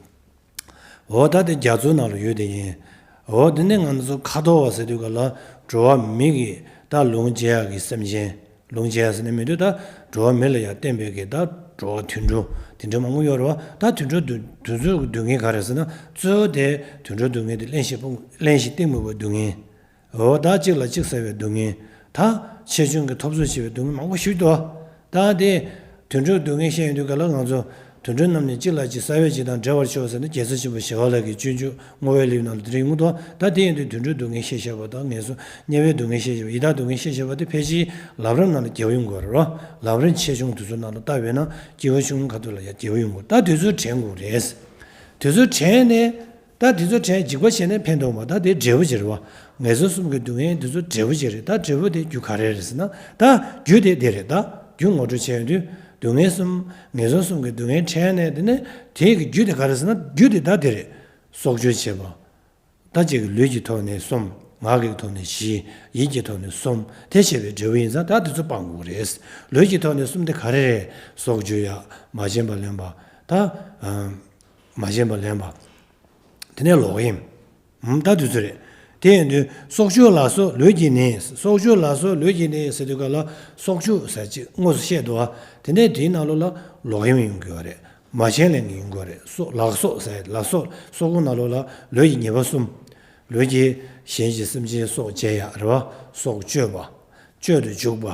འོ་ད་དེ་རྒྱ་མཚོའི་ནང་ལ་ཡོད་དེ་ཡིན། འོ་དེ་ནས་ང་ཚོ་ཁ་འཐོར་བ་ཟེར་དུས་ག་ལ་འགྲོ་བ་མི་གི་ད་ལོངས་སྤྱད་ཡག་གི་སེམས་ཅན། ལོངས་སྤྱད་ཟེར་ནས་མི་འདུག་ད་འགྲོ་བ་མི་ལ་ཡང་བརྟེན་པའི་གི་ད་འགྲོ་བ་དུད་འགྲོ་དེ་འདྲ་མང་པོ་ཡོད་རེད་བ། ད་དུད་འགྲོ་དུད་དུད་འགྲོའི་སྡུག་བསྔལ་ག་རེ་ཟེར་ན། གཙོ་བོ་དེ་དུད་འགྲོའི་སྡུག་བསྔལ་དེ་གླེན་ཞིང་སྤོང་། གླེན་ཞིང་གཏི་མུག་པའི་སྡུག་བསྔལ། འོ་ད་གཅིག་ལ་གཅིག་ཟ་བའི་སྡུག་བསྔལ། ད་ཆེ་ཆུང་གི་ཐོབ་ཚོད་བྱེད་པའི་སྡུག་བསྔལ་མང་པོ་ཞིག་འདུག་ད་དེ་དུད་འགྲོའི་སྡུག་བསྔལ་བཤད་ཡོང་དུས་ག་ལ་ང་ཚོ་དུད་འགྲོ་རྣམས་ནི་གཅིག་ལ་གཅིག་ཟ་བའི་ཕྱིར་དང་འབྲལ་བར་ཤོག་ཟེར་ནས་རྒྱལ་སྲས་ཆེན་པོ་ཞི་བ་ལྷ་གི་སྤྱོད་འཇུག་བསྔོ་བའི་ལེའུ་ནང་ལ་དེ་འདྲ་ཡོང་གི་འདུག་ད་དེ་ཡིན་དུས་དུད་འགྲོའི་སྡུག་བསྔལ་བཤད་བཞག་པ་དང་ངན་སོང་དམྱལ་བའི་སྡུག་བསྔལ་བཤད་བཞག་པ། ཡི་དྭགས་སྡུག་བསྔལ་བཤད་བཞག་པ་དེ་ཕལ་ཆེར་ལམ་རིམ་ནང་ལ་རྒྱལ་པོ་ཡོང་དགོས་རེད་རོ། ལམ་རིམ་ཆེ་ཆུང་དེ་ཚོ་ནང་ལ་བལྟ་བས་ན་སྐྱེས་བུ་ཆུང་ངུ་ཁ་ཐུག་ལ་ཡང་རྒྱལ་པོ་ཡོང་དགོས། ད་དེ་ཚོ་དྲན་དགོས་རེད། དེ་ཚོ་དྲན་ནས། ད་དེ་ཚོ་དྲན་འཇིགས་པ་བྱས་ནས་ཕན་ཐོགས་མ། ད་དེ་འབྲས་བུ་ཅིག་རེད་བ། ངན་སོང་གསུམ་གྱི་སྡུག་བསྔལ་དེ་ཚོ་འབྲས་བུ་ཅིག་རེད། ད་འབྲས་བུ་དེ་རྒྱུ་ག་རེ་རེད་ཟེར་ན། ད་རྒྱུ་དེ་དེ་རེད། ད་རྒྱུ་ངོ་སྤྲོད་བྱས་ཡོང་དུས་སྡུག་བསྔལ་གསུམ། ངན་སོང་གསུམ་གྱི་སྡུག་བསྔལ་དྲན་ནས་དེ་ནས་དེ་གི་རྒྱུ་དེ་ག་རེ་ཟེར་ན། རྒྱུ་དེ་ད་དེ་རེད། སྲོག་གཅོད་བྱེད་པ། ད་ཅིག་གི་ལུས་ཀྱི་ཐོག་ནས་གསུམ། ངག་གི་ཐོག་ནས་བཞི། ཡིད་ཀྱི་ཐོག་ནས་གསུམ། དེ་བྱས་པའི་འབྲས་བུ་ཡིན་ཙང་ད་དེ་ཚོ་སྤང་དགོས་རེད། ལུས་ཀྱི་ཐོག་ནས་གསུམ་དེ་ག་རེ་རེད། སྲོག་གཅོད་ཡ། མ་བྱིན་པ་ལེན་པ། ད་མ་བྱིན་པ་ལེན་པ། དེ་ནས་ལོག་གཡེམ། ཧུམ། ད་དུས་ཚོད་རེད། དེ་ཡིན་དུས་སྲོག་གཅོད་ལ་སོགས་ལུས་ཀྱི་ནད། སྲོག་གཅོད་ལ་སོགས་ལུས་ཀྱི་ནད་ཟེར་དུས་ག་ལ་སྲོག་གཅོད་ཟེར་ཅིག་དངོས་སུ་བཤད་འདུག་བ། དེ་ནས་དེའི་ནང་ལོགས་ལ་ལོག་གཡེམ་ཡོང་གི་ཡོད་རེད། མ་བྱན་ལེན་གྱི་ཡོང་གི་ཡོད་རེད། སྲོག་ལག་སོགས་ཟེར། ལག་སོགས། སྲོག་ཁོང་ནང་ལོགས་ལ་ལུས་ཀྱི་ཉེས་པ་གསུམ། ལུས་ཀྱི་གཞན་གྱི་སེམས་ཅན་སྲོག་བཅད་ཡ་རེད་བ། སྲོག་གཅོད་པ། གཅོད་དུ་འཇུག་པ།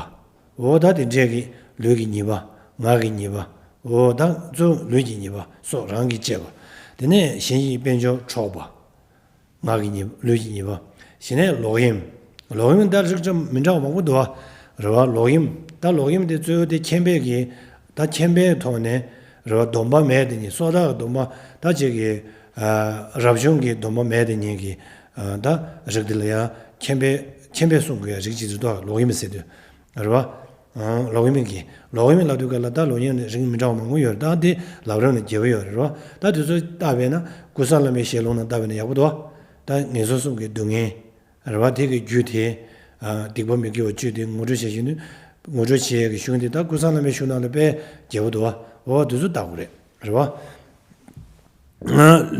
འོ་ད་དེ་འདྲས་ཀྱི་ལུས་ཀྱི་ཉེས་པ། ངག་གི་ཉེས་པ། འོ་ད་གཙོ་བོ་ལུས་ཀྱི་ཉེས་པ། སྲོག་རང་གིས་བཅད་པ། དེ་ནས་གཞན་གྱི་དཔལ་འབྱོར་འཕྲོག་པ། ངག་གི་ཉེས། ལུས་ཀྱི་ཉེས་པ། གཞི་ནས་ལོག་གཡེམ། ལོག་གཡེམ་ད་རིགས་ཀྱང་མི་འདྲ་བ་མང་པོ་འདུག་བ། རེད་བ། ལོག་གཡེམ། ད་ལོག་གཡེམ་དེ་གཙོ་བོ་དེ་མཁྱེན་པས་ཀྱི། ད་མཁྱེན་པའི་ཐོག་ནས་རེད་བ། སྡོམ་པ་མེད་དེ་ཉིད། སོ་ཐར་གྱི་སྡོམ་པ། ད་ཅིག་གི་རབ་བྱུང་གི་སྡོམ་པ་མེད་དེ་ཉིད་ཀྱི། ད་རིགས་དེ་ལ་ཡང་མཁྱེན་པས། མཁྱེན་པས་གསུང་དགོས་ཡ་རིགས་ཅིག་རེད་དོ། ལོག་གཡེམ་ཟེར་དུས། རེད་བ། ལོག་གཡེམ་གྱི། ལོག་གཡེམ་ལབ་དུས་ག་ལ་ད་ལོག་གཡེམ་ནི་རིགས་མི་འདྲ་བ་མང་པོ་ཡོད་རེད། ད་འདི་ལམ་རིམ་ནས་རྒྱས་པ་ཡོད་རེད་བ། ད་དེ་ཚོ་བལྟ་བས་ན་ཀུན་བཟང་བླ་མའི་ཞལ་ལུང་ནང་བལྟ་བས་ན་ཡག་པོ་འདུག་ད་ངན་སོང་གསུམ་གྱི་སྡུག་བསྔལ་རེད་བ། དེ་གི་རྒྱུ་དེ། སྡིག་པ་མི་དགེ་བ་བཅུ་དེ་ངོ་སྤྲོད་བྱེད་བཞིན་དུ། ངོ་སྤྲོད་བྱེད་ཡས་ཀྱི་གཞུང་དེ་ད་ཀུན་བཟང་བླ་མའི་གཞུང་ནང་ལ་དཔེ་རྒྱས་པོ་འདུག་བ། འོ་དེ་ཚོ་བལྟ་དགོས་རེད། རེད་བ།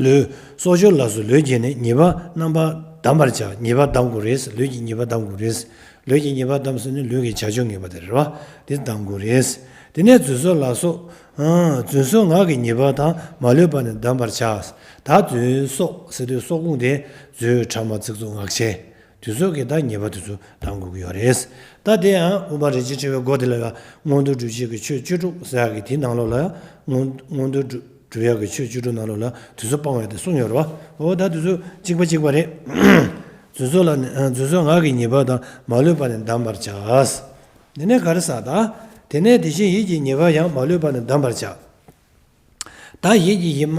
ལུས། སྲོག་གཅོད་ལ་སོགས་ལུས་ཀྱི་ནད། ཉེས་པ་རྣམ་པ་བསྡམ་པར་བྱ། ཉེས་པ་བསྡམ་དགོས་རེད། ལུས་ཀྱི་ཉེས་པ་བསྡམ་དགོས་རེད། ལུས་ཀྱི་ཉེས་པ་བསྡམ་ཟེར་ནས་ལུས་ཀྱི་བྱ་སྤྱོད་ངན་པ་དེ་རེད་བ། དེ་བསྡམ་དགོས་རེད། དེ་ནས་རྫུན་སོགས་ལ་སོགས། རྫུན་སོགས་ངག་གི་ཉེས་པ་དང་མ་ལུས་པ་ནི་བསྡམ་པར་བྱ། ད་རྫུན་སོགས་ཟེར་དུས་སོགས་ཁོངས་དེ་རྫུན། ཕྲ་མ། ཚིག་རྩུབ། ངག་འཁྱལ། དེ་ཚོ་གི་ད་ཉེས་པ་དེ་ཚོ་བསྡམ་དགོས་ཀྱི་ཡོད་རེད། ད་དེ་ཡང་དབུ་མ་རིན་ཆེན་ཕྲེང་བའི་སྒོ་དེ་ལ་ཡང་མངོན་མཐོ་སྒྲུབ་བྱེད་ཀྱི་ཆོས་བཅུ་དྲུག་ཟེར་ཡག་གི་དེའི་ནང་ལོགས་ལ་ཡང་མངོན་མངོན་མཐོ་སྒྲུབ་སྒྲུབ་ཡག་གི་ཆོས་བཅུ་དྲུག་ནང་ལོགས་ལ་དེ་ཚོ་སྤང་བའི་དེ་གསུངས་ཡོད་རེད་བ། འོ་ད་དེ་ཚོ་གཅིག་པ་གཅིག་པ་རེད། རྫུན་སོགས་ལ་ནི། རྫུན་སོགས་ངག་གི་ཉེས་པ་དང་མ་ལུས་པ་ནི་བསྡམ་པར་བྱ། དེ་ནས་ག་རེ་ཟེར་ད། དེ་ནས་དེ་བཞིན་ཡིད་ཀྱི་ཉེས་པ་ཡང་མ་ལུས་པ་ནི་བསྡམ་པར་བྱ། ད་ཡིད་ཀྱི་ཉེས་པ།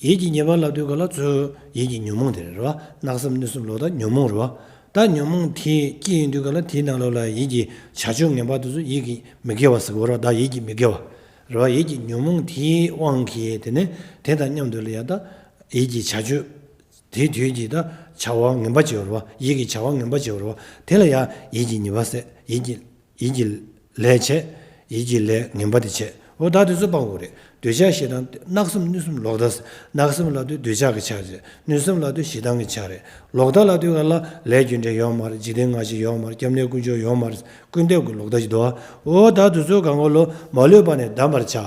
ཡིད་ཀྱི་ཉེས་པ་ལབ་དུས་ག་ལ་གཙོ་བོ་ཡིད་ཀྱི་ཉོན་མོངས་དེ་རེད་བ། གནག་སེམས་གནོད་སེམས་ལོག་ལྟ་ཉོན་མོངས་རེད་བ། ད་ཉོན་མོངས་དེ་སྐྱེ་ཡོང་དུས་ག་ལ་དེའི་ནང་ལོགས་ལ་ཡིད་ཀྱི་བྱ་སྤྱོད་ངན་པ་དེ་ཚོ་ཡིད་ཀྱི་མི་དགེ་བ་ཟེར་གོ་ར། ད་ཡིད་ཀྱི་མི་དགེ་བ་རེད་བ། ཡིད་ཀྱི་ཉོན་མོངས་དེའི་དབང་གིས་དེ་ནས་དེ་དང་མཉམ་དུ་ལ་ཡ་ད་ཡིད་ཀྱི་བྱ་སྤྱོད་དེའི་དུས་ཀྱི་ད་བྱ་བ་ངན་པ་བྱེད་པ་རེད་བ། ཡིད་ཀྱི་བྱ་བ་ངན་པ་བྱེད་པ་རེད་བ། དེ་ལ་ཡ་ཡིད་ཀྱི་ཉེས་པ་ཟེར། ཡིད་ཀྱི་ཡིད་ཀྱི་ལས་བྱེད། ཡིད་ཀྱི་ལས་ངན་པ་དེ་བྱེད། འོ་ད་དེ་ཚོ་སྤང་དགོས་རེད། འདོད་ཆགས་ཞེ་སྡང་གནག་སེམས་གནོད་སེམས་ལོག་ལྟ། གནག་སེམས་ལབ་དུས་འདོད་ཆགས་ཀྱི་ཆ་རེད། གནོད་སེམས་ལབ་དུས་ཞེ་སྡང་གི་ཆ་རེད། ལོག་ལྟ་ལབ་དུས་ག་ལ་ལས་རྒྱུ་འབྲས་ཡོད་མ་རེད། འཇིག་རྟེན་སྔ་ཕྱི་ཡོད་མ་རེད། སྐྱབས་གནས་དཀོན་མཆོག་ཡོད་མ་རེད། ཀུན་འདེབས་ཀྱི་ལོག་ལྟ་ཞིག་འདུག་འོ་ད་དེ་ཚོ་གང་ག་ལོ་མ་ལུས་པ་ནི་བསྡམ་པར་བྱ།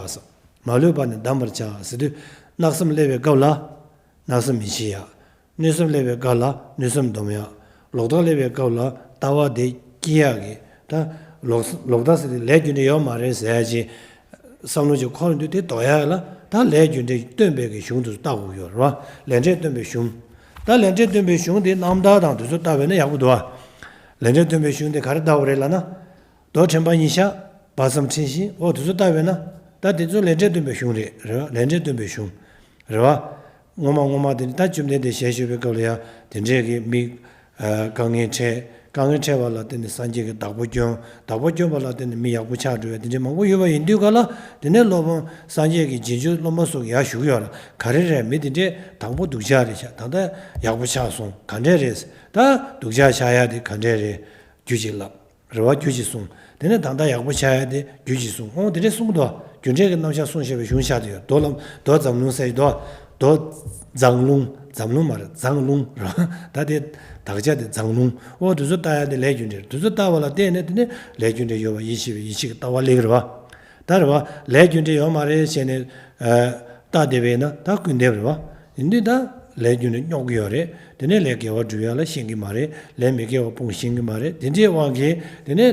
མ་ལུས་པ་ནི་བསྡམ་པར་བྱ་ཟེར་དུས་གནག་སེམས་སླེབས་པའི་སྐབས་ལ། མནར་སེམས་མི་བྱེད་ཡག། གནོད་སེམས་སླེབས་པའི་སྐབས་ལ་གནོད་སེམས་སྡོམ་ཡག། ལོག་ལྟ་སླེབས་པའི་སྐབས་ལ་ལྟ་བ་དེ་སྐྱེ་ཡག་གི། ད་ལོག་ལོག་ལྟ་ཟེར་དེ་ལས་རྒྱུ་འབྲས་ཡོད་མ་རེད་ཟེར་ཡག་ཅིག་བསམ་བློ་ཅིག་འཁོར་དུས། དེ་ལྡོག་ཡག་ལ་ད་ལས་རྒྱུ་འབྲས་སྟོན་པའི་གི་གཞུང་དེ་ཚོ་ལྟ་དགོས་ཡོད་རེད་བ། ལས་འབྲས་སྟོན་པའི་གཞུང་། ད་ལས་འབྲས་སྟོན་པའི་གཞུང་དེ་རྣམ་ཐར་དང་དེ་ཚོ་ལྟ་བས་ན་ཡག་པོ་འདུག་བ། ལས་འབྲས་སྟོན་པའི་གཞུང་དེ་ག་རེ་ལྟ་དགོས་རེད་ལབ་ན། མདོ་དྲན་པ་ཉིད་བཤད། དཔག་བསམ་འཁྲི་ཤིང་། འོ་དེ་ཚོ་ལྟ་བས་ན། ད་དེ་ཚོ་ལས་འབྲས་སྟོན་པའི་གཞུང་རེད། རེད་བ། ལས་འབྲས་སྟོན་པའི་གཞུང་། རེད་བ། སྔོན་མ་སྔོན་མ་དེ་ནི་ད་བཅོམ་ལྡན་འདས་ཞལ་བཞུགས་པའི་སྐབས་ལ་ཡང་དེ་འདྲས་ཀྱི་མི། ཨ། དཀའ་ངལ་འཕྲད། དཀའ་ངལ་འཕྲད་པ་ལ་བརྟེན་ནས་སངས་རྒྱས་ཀྱི་བདག་པོ་བསྐྱོན། བདག་པོ་བསྐྱོན་པ་ལ་བརྟེན་ནས་མི་ཡག་པོ་ཆགས་འགྲོ་བའི་དེ་འདྲས་མང་པོ་ཡོད་པ་ཡིན་དུས་ག་ལ། དེ་ནས་སློབ་དཔོན་སངས་རྒྱས་ཀྱི་རྗེས་འཇུག་སློབ་མ་སོགས་ཀྱིས་ཡར་ཞུ་གི་ཡོད་ལ། ག་རེ་རེད། མི་དེ་འདྲས་དང་པོ་སྡུག་ཅག་རེད་ཤག། ད་ལྟ་ཡག་པོ་ཆགས་སོང་། ག་འདྲས་རེད། ད་སྡུག་ཅག་ཆགས་ཡག་དེ་ག་འདྲས་རེད། རྒྱུ་གཅིག་ལབ། རེ་བ་རྒྱུ་གཅིག་གསུངས། དེ་ནས་ད་ལྟ་ཡག་པོ་ཆགས་ཡ་དེ་རྒྱུ་གཅིག་གསུངས། ཨོ་དེ་འདྲས་གསུངས་འདུག། རྒྱུ་འབྲས་ཀྱི་རྣམ་གཞག་གསུངས་བཞག་པའི་གཞུང་ཆགས་བསྡད་ཡོད། མདོ་ལམ། མདོ་མཛངས་ལུང་ཟེར་གྱི་འདུག། མདོ་མཛངས་ལུང་། འཛམ་ལུང་མ་རེད། མཛངས་ལུང་རེད་བ། ད་དེ་དག་ཆ་དེ་མཛངས་ལུང་། ཨོ་དེ་ཚོ་ལྟ་ཡ་དེ་ལས་རྒྱུ་འབྲས་རེད། དེ་ཚོ་ལྟ་བ་ལ་བརྟེན་ནས་དེ་ནས་ལས་རྒྱུ་འབྲས་ཡོད་པ་ཡིད་ཆེས་པའི་ཡིད་ཆེས་ཀྱི་ལྟ་བ་སླེབས་ཀྱི་རེད་བ། ད་རེད་བ། ལས་རྒྱུ་འབྲས་ཡོད་མ་རེད་བྱས་ནས། ཨ། ལྟ་བསྡད་པས་ན་ད་སྐུར་འདེབས་རེད་བ། ཡིན་དུས་ད་ལས་རྒྱུ་འབྲས་རྙོག་གི་ཡོད་རེད། དེ་ནས་ལས་དགེ་བ་སྒྲུབ་ཡ་ལ་ཤེས་ཀྱི་མ་རེད། ལས་མི་དགེ་བ་སྤོང་ཤེས་ཀྱི་མ་རེད། དེ་འདྲའི་དབང་གིས་དེ་ནས་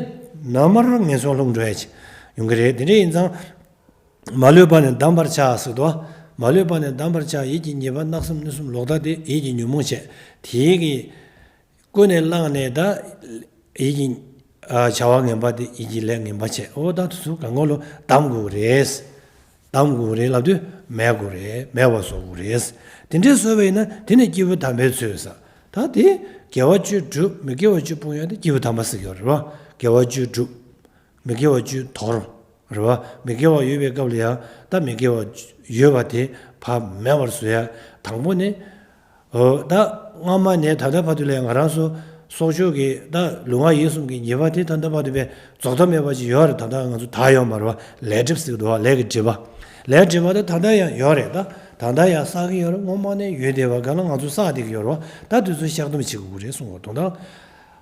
ནམ་མར་ངན་སོང་ལྷུང་འགྲོ་ཡ་ཅིག་ཡོང་གི་རེད། དེ་འདྲ་ཡིན་ཙང་། མ་ལུས་པ་ནི་བསྡམས་པར་བྱ་ཟེར་དོ། མ་ལུས་པ་ནི་བསྡམས་པར་བྱ། ཡིད་ཀྱི་ཉེས་པ་བརྣབ་སེམས་གནོད་སེམས་ལོག་ལྟ་དེ། ཡིད་ཀྱི་ཉོན་མོངས་བྱས། དེའི་གི་ཀུན་ནས་བསླངས་ནས་ད་ཡིད་ཀྱི། ཨ། བྱ་བ་ངན་པ་དེ། ཡིད་ཀྱི་ལས་ངན་པ་བྱས། འོ་ད་དེ་ཚོ་གང་ག་ལོ་བསྡམ་དགོས་རེད། བསྡམ་དགོས་རེད་ལབ་དུས་མེད་དགོས་རེད། མེད་པ་བཟོ་དགོས་རེད། དེ་འདྲས་བཟོས་པ་ཡིན་ན་དེ་ནི་སྐྱེས་བུ་དམ་པའི་ཚུལ་ཟེར། ད་དེ་དགེ་བ་བཅུ་སྒྲུབ། མི་དགེ་བ་བཅུ་སྤོང་ཡ་དེ་སྐྱེས་བུ་དམ་པ་ཟེར་གྱི་ཡོད་རེད་བ། དགེ་བ་བཅུ་སྒྲུབ། མི་དགེ་བ་བཅུ་དོར། རེད་བ། མི་དགེ་བ་ཡོད་པའི་སྐབས་ལ་ཡང་ད་མི་དགེ་བ་ཡོད་པ་དེ་ཕར་མེད་པར་བཟོ་ཡ། དང་པོ་ནི། ཨོ། ད་སྔ་མ་ནས་ད་ལྟ་བར་དུ་ལ་ང་རང་ཚོ་སྲོག་ཆགས་ཀྱི་ད་ལུས་ངག་ཡིད་གསུམ་གྱི་ཉེས་པ་དེ་ད་ལྟ་བར་དུ་བས་རྫོགས་མཐའ་མེད་པ་ཅིག་ཡོད་རེད། ད་ལྟ་ང་ཚོ་དག་ཡོད་མ་རེད་བ། ལས་སྒྲིབ་ཟེར་གྱི་འདུག་བ། ལས་ཀྱི་སྒྲིབ་པ། ལས་སྒྲིབ་པ་དེ་ད་ལྟ་ཡང་ཡོད་རེད། ད་ད་ལྟ་ཡང་བསགས་ཀྱི་ཡོད་རེད། སྔོན་མ་ནས་ཡོད་བསྡད་པ་ག་ལ་ང་ཚོ་བསགས་བསྡད་ཀྱི་ཡོད་རེད་བ། ད་དེ་ཚོ་བཤགས་སྡོམ་བྱེད་དགོས་ཀྱི་རེད་གསུངས་པ་དང་། ད་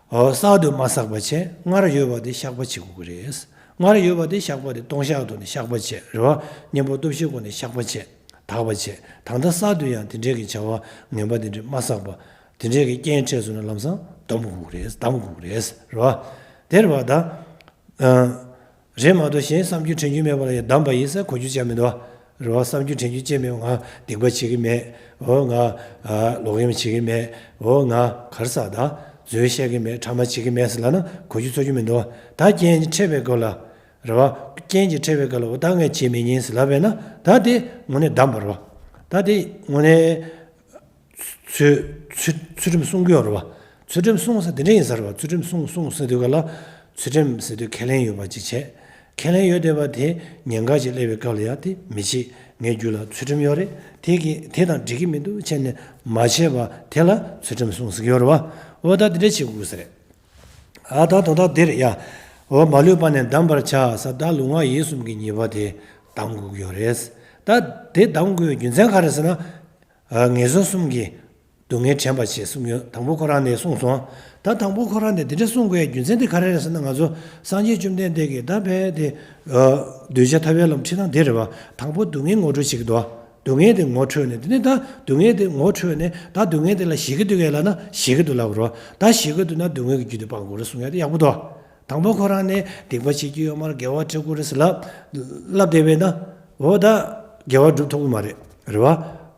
ཨོ། བསགས་དུས་མ་བསགས་པ་བྱས། སྔར་ཡོད་པ་དེ་བཤགས་པ་བྱེད་དགོས་ཀྱི་རེད། སྔར་ཡོད་པ་དེ་བཤགས་པ་དེ་ལྟུང་བཤགས་ཐོག་ནས་བཤགས་པ་བྱས། རེད་བ། གཉེན་པོ་སྟོབས་བཞིའི་སྒོ་ནས་བཤགས་པ་བྱས། དག་པ་བྱས། ད་ལྟ་བསགས་དུས་ཡང་དེ་འདྲའི་གི་བྱ་བ་ངན་པ་དེ་འདྲ་མ་བསགས་པ། དེ་འདྲའི་གི་རྐྱེན་འཕྲད་སོང་ན་ལམ་སང་སྡོམ་དགོས་ཀྱི་རེད། བསྡམ་དགོས་ཀྱི་རེད། རེད་བ། དེ་རེད་བ་ད། ཨ། རེད་མ་གཏོགས་གཞན་བསམ་རྒྱུ་དྲན་རྒྱུ་མེད་པ་ལ་ཡང་བསྡམས་པ་ཡིན་ཟེར་གོ་རྒྱུ་ཅང་མི་འདུག་བ། རེད་བ། བསམ་རྒྱུ་དྲན་རྒྱུ་ཅི་མེད། ང་སྡིག་པ་བྱེད་ཀྱི་མེད། འོ་ང་། ཨ། ལོག་གཡེམ་བྱེད་ཀྱི་མེད། འོ་ང་ག་རེ་ཟ་ད། རྫུན་བཤད་ཀྱི་མེད། ཕྲ་མ་བྱེད་ཀྱི་མེད་ཟེར་ལབ་ན་གོ་རྒྱུ་ཚོར་རྒྱུ་མི་འདུག་བ། ད་རྐྱེན་འཕྲད་པའི་སྐབས་ལ། རེད་བ། རྐྱེན་གྱིས་འཕྲད་པའི་སྐབས་ལ་འོ་ད་ངས་བྱེད་མི་ཉན་ཟེར་ལབ་པས་ན་ད་དེ་དངོས་གནས་བསྡམས་པ་རེད་བ། ད་དེ་དངོས་གནས། ཚུལ་ཚུལ་ཚུལ་ཁྲིམས་སྲུང་གི་ཡོད་རེད་བ། ཚུལ་ཁྲིམས་སྲུང་ཟེར་དེ་འདྲ་ཡིན་ས་རེད་བ། ཚུལ་ཁྲིམས་སྲུང་སྲུང་ཟེར་དུས་ག་ལ། ཚུལ་ཁྲིམས་ཟེར་དུས་ཁས་ལེན་ཡོད་པ་ཅིག་བྱས། ཁས་ལེན་ཡོད་བསྡད་པ་དེ་ཉེན་ཁ་ཅིག་སླེབས་པའི་སྐབས་ལ་ཡང་དེ་མི་བྱེད། ངའི་རྒྱུད་ལ་ཚུལ་ཁྲིམས་ཡོད་རེད། དེ་གི་དེ་དང་འགྲིག་གི་མི་འདུག་བྱས་ནས་མ་བྱས་པ་དེ་ལ་ཚུལ་ཁྲིམས་སྲུང་ཟེར་གྱི་ཡོད་རེད་བ། འོ་ད་དེ་འདྲ་བྱེད་དགོས་ས་རེད། ཨ་ད་དོན་དག་འདིར་ཡ། འོ་མ་ལུས་པ་ནི་བསྡམ་པར་བྱ་ཟེར། ད་ལུས་ངག་ཡིད་གསུམ་གྱི་ཉེས་པ་དེ་བསྡམ་དགོས་ཀྱི་ཡོད་རེད། ད་དེ་བསྡམ་དགོས་པའི་རྒྱུ་མཚན་ག་རེ་ཟེར་ན། ཨ། ངན་སོང་གསུམ་གྱི་སྡུག་བསྔལ་དྲན་པར་བྱེད་གསུངས་ཡོད། དང་པོ་ཁོ་རང་ནས་གསུངས་སོང་། ད་དང་པོ་ཁོ་རང་ནས་དེ་འདྲ་གསུང་དགོས་ཡ་རྒྱུ་མཚན་དེ་ག་རེ་རེད་ཟེར་ན། ང་ཚོ་སངས་རྒྱས་བཅོམ་ལྡན་འདས་ཀྱིས་ད་བས་དེ། ཨ། གདུལ་བྱ་ཐར་པའི་ལམ་ཁྲིད་སྟངས་དེ་རེད་བ། དང་པོ་སྡུག་བསྔལ་ངོ་སྤྲོད་བྱེད་ཀྱི་འདུག་བ། སྡུག་བསྔལ་དེ་ངོ་འཕྲོད་ནས། དེ་ནས་ད་སྡུག་བསྔལ་དེ་ངོ་འཕྲོད་ནས། ད་སྡུག་བསྔལ་དེ་ལ་ཞེད་ཀྱི་འདུག་གས་ལབ་ན་ཞེད་ཀྱི་འདུག་ལབ་དགོས་རེད་བ། ད་ཞེད་ཀྱི་འདུག་ན་སྡུག་བསྔལ་གྱི་རྒྱུ་དེ་སྤང་དགོས་རེད་གསུང་ཡ་དེ་ཡག་པོ་འདུག། དང་པོ་ཁོ་རང་ནས་སྡིག་པ་བྱེད་རྒྱུ་ཡོད་མ་རེད། དགེ་བ་སྒྲུབ་དགོས་རེད་ཟེར་ལབ་ལབ་བསྡད་པས་ན། འོ་ད་དགེ་བ་སྒྲུབ་ཐུབ་ཀྱི་མ་རེད། རེད་བ།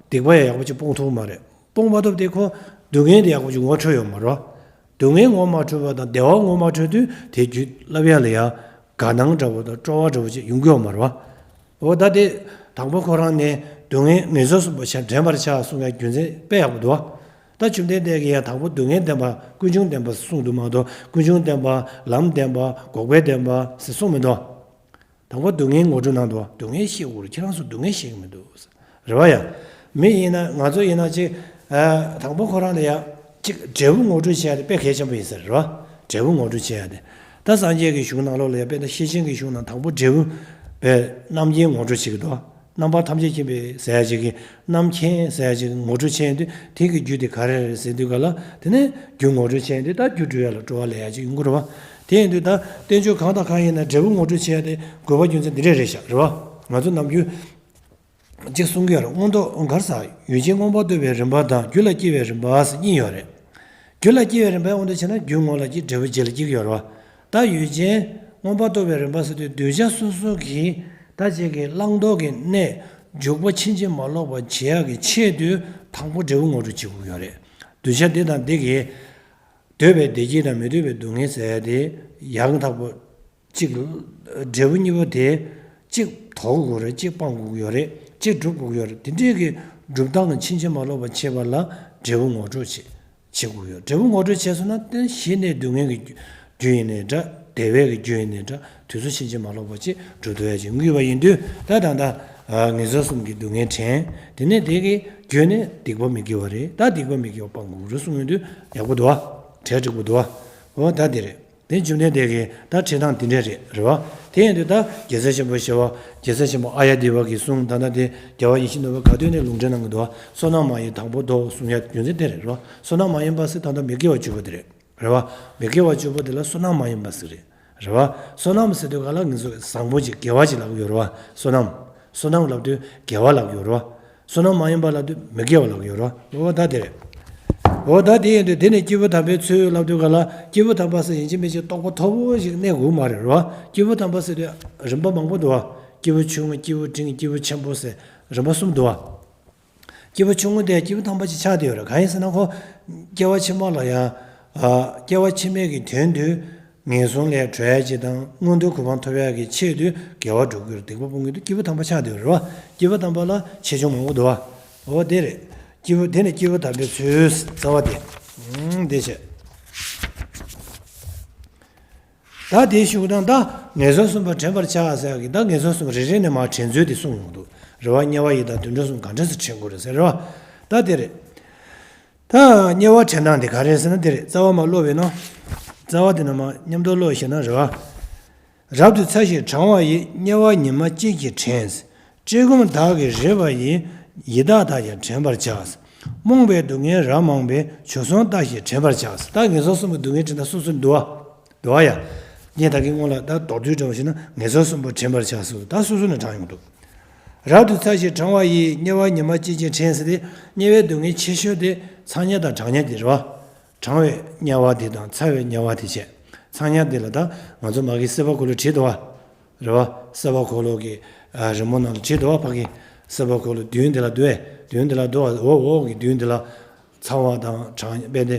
སྡིག་པ་ཡང་ཡག་པོ་ཅིག་སྤོང་ཐུབ་ཀྱི་མ་རེད། སྤོང་མ་ཐུབ་དེ་ཁོ་སྡུག་བསྔལ་དེ་ཡག་པོ་ཅིག་ངོ་འཕྲོད་ཡོད་མ་རེད་བ། སྡུག་བསྔལ་ངོ་མ་འཕྲོད་པ་དང་བདེ་བ་ངོ་མ་འཕྲོད་དུས་དེ་རྒྱུད་བསླབ་ཡ་ལ་ཡང་དགའ་སྣང་འདྲ་བོ་དང་སྤྲོ་བ་འདྲ་བོ་ཅིག་ཡོང་གི་ཡོད་མ་རེད་བ། འོ་ད་དེ་དང་པོ་ཁོ་རང་ནས་སྡུག་བསྔལ་ངན་སོང་གསུམ་པོ་བྱ་དྲན་པར་བྱ་གསུང་ཡ་རྒྱུ་མཚན་དཔེ་ཡག་པོ་འདུག་བ། ད་བཅོམ་ལྡན་འདས་ཀྱིས་ཡང་དང་པོ་སྡུག་བསྔལ་བདེན་པ་ཀུན་འབྱུང་བདེན་པ་གསུངས་འདུག་མ་གཏོགས་ཀུན་འབྱུང་བདེན་པ། ལམ་བདེན་པ། འགོག་པའི་བདེན་པ་ཟེར་གསུངས་མི་འདུག། དང་པོ་སྡུག་བསྔལ་ངོ་སྤྲོད་གནང་འདུག། སྡུག་བསྔལ་ཤེས་དགོས་རེད། ཁྱེད་རང་ཚོ་སྡུག་བསྔལ་ཤེས་ཀྱི་མི་འདུག། རེད་བ་ཡ། མི་ཡིན་ན་ང་ཚོ་ཡིན་ན་ཅིག། ཨ། དང་པོ་ཁོ་རང་ལ་ཡ་ཅིག་འབྲས་བུ་ངོ་སྤྲོད་བྱེད་ཡ་དེ་དཔེ་གལ་ཆེན་པོ་ཡིན་ས་རེད་བ། འབྲས་བུ་ངོ་སྤྲོད་བྱེད་ཡ་དེ། ད་སངས་རྒྱས་ཀྱི་གཞུང་ནང་ལོགས་ལ་ཡ་དཔེར་ན་ཤེར་ཕྱིན་གྱི་གཞུང་ནང་དང་པོ་འབྲས་བུ་པའི་རྣམ་མཁྱེན་ངོ་སྤྲོད་བྱེད་ཀྱི་འདུག། རྣམ་པ་ཐམས་ཅད་མཁྱེན་པའི་ཟེར་ཡ་ཅིག་གི་རྣམ་མཁྱེན་ཟེར་ཡ་ཅིག་ངོ་སྤྲོད་བྱེད་ཡ་དུས་དེ་གི་རྒྱུ་དེ་ག་རེ་རེད་ཟེར་དུས་ག་ལ། དེ་ནས་རྒྱུ་ངོ་སྤྲོད་བྱེད་ཡ་དུས་ད་རྒྱུ་འགྲུབ་ཡ་ལ་སྤྲོ་བ་ལས་ཡ་ཅིག་ཡོང་གི་རེད་བ། དེ་ཡིན་དུས་ད་བསྟན་བཅོས་གང་དང་གང་ཡིན་ན་འབྲས་བུ་ངོ་སྤྲོད་བྱེད་ཡ་དེ་དགོས་པ་རྒྱུ་མཚན་འདི་འདྲས་རེད་ཤག། རེད་བ། ང་ཚོ་ནམ་རྒྱུན་ གཅིག་གསུང་གི་ཡོད་རེད། མངོན་རྟོགས་ག་རེ་ཟེར། ཡུལ་ཅན་མངོན་པར་རྟོགས་པའི་རིམ་པ་དང་རྒྱུད་ལ་སྐྱེ་བའི་རིམ་པ་ཟེར་གཉིས་ཡོད་རེད། རྒྱུད་ལ་སྐྱེ་བའི་རིམ་པའི་དབང་དུ་བྱས་ན་རྒྱུད་ངོ་ལ་སྐྱེ། འབྲས་བུ་རྗེས་ལ་སྐྱེ་གི་ཡོད་རེད་བ། ད་ཡུལ་ཅན་མངོན་པར་རྟོགས་པའི་རིམ་པ་ཟེར་དུས་གདུལ་བྱ་སོ་སོ་གི་ད་ཅིག་གི་བླང་དོར་གྱི་གནས་འཇུག་པ་ཕྱིན་ཅི་མ་ལོག་པ་བྱེད་ཡག་གི་ཆེད་དུ་དང་པོ་འབྲས་བུ་ངོ་སྤྲོད་བྱེད་དགོས་ཀྱི་ཡོད་རེད། གདུལ་བྱ་འདི་དང་འདི་གིས་འདོད་པའི་བདེ་སྐྱིད་དང་མི་འདོད་པའི་སྡུག་བསྔལ་ཟེར་ཡ་དེ་ཡང་དག་པོ་གཅིག་འབྲས་བུ་གཉིས་པོ་དེ་གཅིག་དོར་དགོས་རེད། གཅིག་སྤང་དགོས་ཀྱི་ཡོད་རེད། གཅིག་སྒྲུབ་དགོས་ཀྱི་ཡོད་རེད། དེ་འདྲས་ཀྱི་སྒྲུབ་སྟངས་ཀྱི་ཕྱིན་ཅི་མ་ལོག་པ་བྱེད་པ་ལ་འབྲས་བུ་ངོ་སྤྲོད་བྱེད་བྱེད་དགོས་ཀྱི་ཡོད། འབྲས་བུ་ངོ་སྤྲོད་བྱས་སོང་ན་དེ་གཞི་ནས་སྡུག་བསྔལ་གྱི་རྒྱུ་ཡིན་ནའི་འདྲ། བདེ་བའི་གི་རྒྱུ་ཡིན་ནའི་འདྲ། དུས་ཚོད་ཕྱིན་ཅི་མ་ལོག་པ་ཅིག་སྒྲུབ་ཐུབ་ཡ་ཅིག་དངོས་པ་ཡིན་དུས་ད་ད་ད་ངེས་ཚོལ་གསུམ་གྱི་སྡུག་བསྔལ་དྲན། དེ་ནས་དེ་གི་རྒྱུ་ནི་སྡིག་པ་མི་དགེ་བ་རེད། ད་སྡིག་པ་མི་དགེ་བ་སྤང་དགོས་ཀྱི་རེད་གསུངས་ཡོང་དུས་ཡག་པོ་འདུག་བ། གྲ་འགྲིག་པོ་འདུག་བ། འོ་ད་དེ་རེད། དེ་བཅོམ་ལྡན་འདས་ཀྱིས་ད་ཁྲིད་སྟངས་འདི་འདྲས་རེད། རེད་བ། དེ་ཡིན་དུས་ད་རྒྱལ་སྲས་ཆེན་པོ་ཞི་བ། རྒྱལ་སྲས་ཆེན་པོ་ཨཱརྱ་དེ་བ་གིས་གསུངས། ད་ལྟ་དེ་རྒྱལ་བ་ཡིད་བཞིན་ནོར་བུའི་ག་དུས་ནས་ལུང་འདྲེན་གནང་གི་འདུག་བ། བསོད་ནམས་མ་ཡིན་དང་པོ་ལྡོག་གསུང་ཡ་རྒྱུ་མཚན་དེ་རེད། རེད་བ། བསོད་ནམས་མ་ཡིན་པ་ཟེར་ད་ལྟ་མི་དགེ་བ་བཅུ་པོ་དེ་རེད། རེད་བ། མི་དགེ་བ་བཅུ་པོ་དེ་ལ་བསོད་ནམས་མ་ཡིན་པ་ཟེར་རེད། རེད་བ། བསོད་ནམས་ཟེར་དུས་ག་ལ་ངེས་སོ་བཟང་པོ་ཅིག་དགེ་བ་ཅིག་ལབ་ཀྱི་ཡོད་རེད་བ། བསོད་ནམས། བསོད་ནམས་ལབ་དུས་དགེ་བ་ལབ་ཀྱི་ཡོད་རེད་བ། བསོད་ནམས་མ་ཡིན་པ་ལབ་དུས་མི་དགེ་བ་ལབ་ཀྱི་ཡོད་རེད་བ། འོ་ད་དེ་རེད། འོ་ད་དེ་ཡིན་དུས་དེ་ནས་སྐྱེས་བུ་དམ་པའི་ཚུལ་ལབ་དུས་ག་ལ་སྐྱེས་བུ་དམ་པ་ཟེར་ཡིན་གཅིག་མིན་གཅིག་རྟོགས་པ་མཐོ་པོ་ཞིག་གནས་དགོས་མ་རེད། རེད་བ། སྐྱེས་བུ་དམ་པ་ཟེར་དུས་རིམ་པ་མང་པོ་འདུག་བ། སྐྱེས་བུ་ཆུང་ངུ། སྐྱེས་བུ་འབྲིང་། སྐྱེས་བུ་ཆེན་པོ་ཟེར་རིམ་པ་གསུམ་འདུག་བ། སྐྱེས་བུ་ཆུང་ངུ་དེ་སྐྱེས་བུ་དམ་པ་ཅིག་ཆགས་བསྡད་ཡོད་རེད། གང་ཡིན་ཟེར་ན་ཁོ་སྐྱེ་བ་ཕྱི་མ་ལ་ཡང་། ཨ། སྐྱེ་བ་ཕྱི་མའི་གི་དོན་དུ་ངན་སོང་ལས་གྲོལ་ཡ་ཅིག་དང་མངོན་མཐོའི་གོ་འཕང་ཐོབ་ཡ་གི་ཆེད་དུ་དགེ་བ་སྒྲུབ་དགོས་རེད། སྡིག་པ་སྤོང་གི་འདུག་སྐྱེས་བུ་དམ་པ་ཆགས་བསྡད་ཡོད་རེད་བ། སྐྱེས་བུ་དམ་པ་ལ་ཆེ་ཆུང་མང་པོ་འདུག་བ། འོ་དེ་རེད། སྐྱེས་བུ་དེ་ནི་སྐྱེས་བུ་དམ་པའི་ཚུལ་རྩ་བ་དེ། ཨང་། དེ་བྱས། ད་དེའི་ཤུགས་དང་ད་ངེས་སོ་གསུམ་པོ་དྲན་པར་བྱ་ཟེར་ཡག་གི་ད་ངེས་སོ་གསུམ་རེ་རེ་ནས་མར་དྲན་ཚུལ་དེ་གསུངས་ཡོང་གི་འདུག་རེད་བ། དམྱལ་བ་ཡི་དྭགས་དུད་འགྲོ་གསུམ་ག་འདྲ་སེ་དྲན་དགོས་རེད་ཟེར། རེད་བ། ད་དེ་རེད། ད་དམྱལ་བ་དྲན་སྟངས་དེ་ག་རེ་རེད་ཟེར་ན་དེ་རེད། རྩ་བ་མར་ཀློག་པས་ན། རྩ་བ་དེ་ནས་མར་མཉམ་དུ་ཀློག་ཤེས་ན། རེད་བ། རབ་ཏུ་ཚ་ཞིང་གྲང་བ་ཡི། དམྱལ་བ་ཉི་མ་གཅིག་གིས་དྲན། བཀྲེས་སྐོམ་དག་གིས་རེག་པ་ཡི། ཡི་དྭགས་དག་ཀྱང་དྲན་པར་བྱ། རྨོངས་པའི་སྡུག་བསྔལ་རབ་མང་པོའི། བྱོལ་སོང་ལྟ་ཞིང་དྲན་པར་བྱ། ད་ངེས་སོ་གསུམ་པོ་སྡུག་བསྔལ་དྲན་སྟངས་སོ་སོར་འདུག་བ། འདུག་བ་ཡ། ངས་ད་གིན་སྔོན་ལ་ད་མདོར་བསྡུས་འདྲ་བོ་བྱས་ན་ངེས་སོ་གསུམ་པོ་དྲན་པར་བྱ་ཟེར། ད་སོ་སོ་ནས་དྲངས་ཡོང་འདུག་རབ་ཏུ་ཚ་ཞིང་གྲང་བ་ཡི། དམྱལ་བ་ཉི་མ་གཅིག་གིས་དྲན་ཟེར་ཏེ། དམྱལ་བའི་སྡུག་བསྔལ་ཆེ་ཤོས་དེ་ཚ་དམྱལ་དང་གྲང་དམྱལ་དེ་རེད་བ། གྲང་བའི་དམྱལ་བ་དེ་དང་ཚ་བའི་དམྱལ་བ་དེ་བྱས། ཚ་དམྱལ་དེ་ལ་ད་ང་ཚོ་མ་གི་སྲིད་པ་འཁོར་ལོ་བྲིས་འདུག་བ། རེད་བ། སྲིད་པ་འཁོར་ལོ་གི་ཨ་རི་མོ་ནང་ལ་བྲིས་འདུག་བ། ཕ་གི་སྲིད་པ་འཁོར་ལོ་མདུན་དེ་ལ་འདུག་བས། མདུན་དེ་ལ་འདུག་བ། འོག་འོག་གི་མདུན་དེ་ལ་ཚ་བ་དང་གྲང་དཔེ་དེ་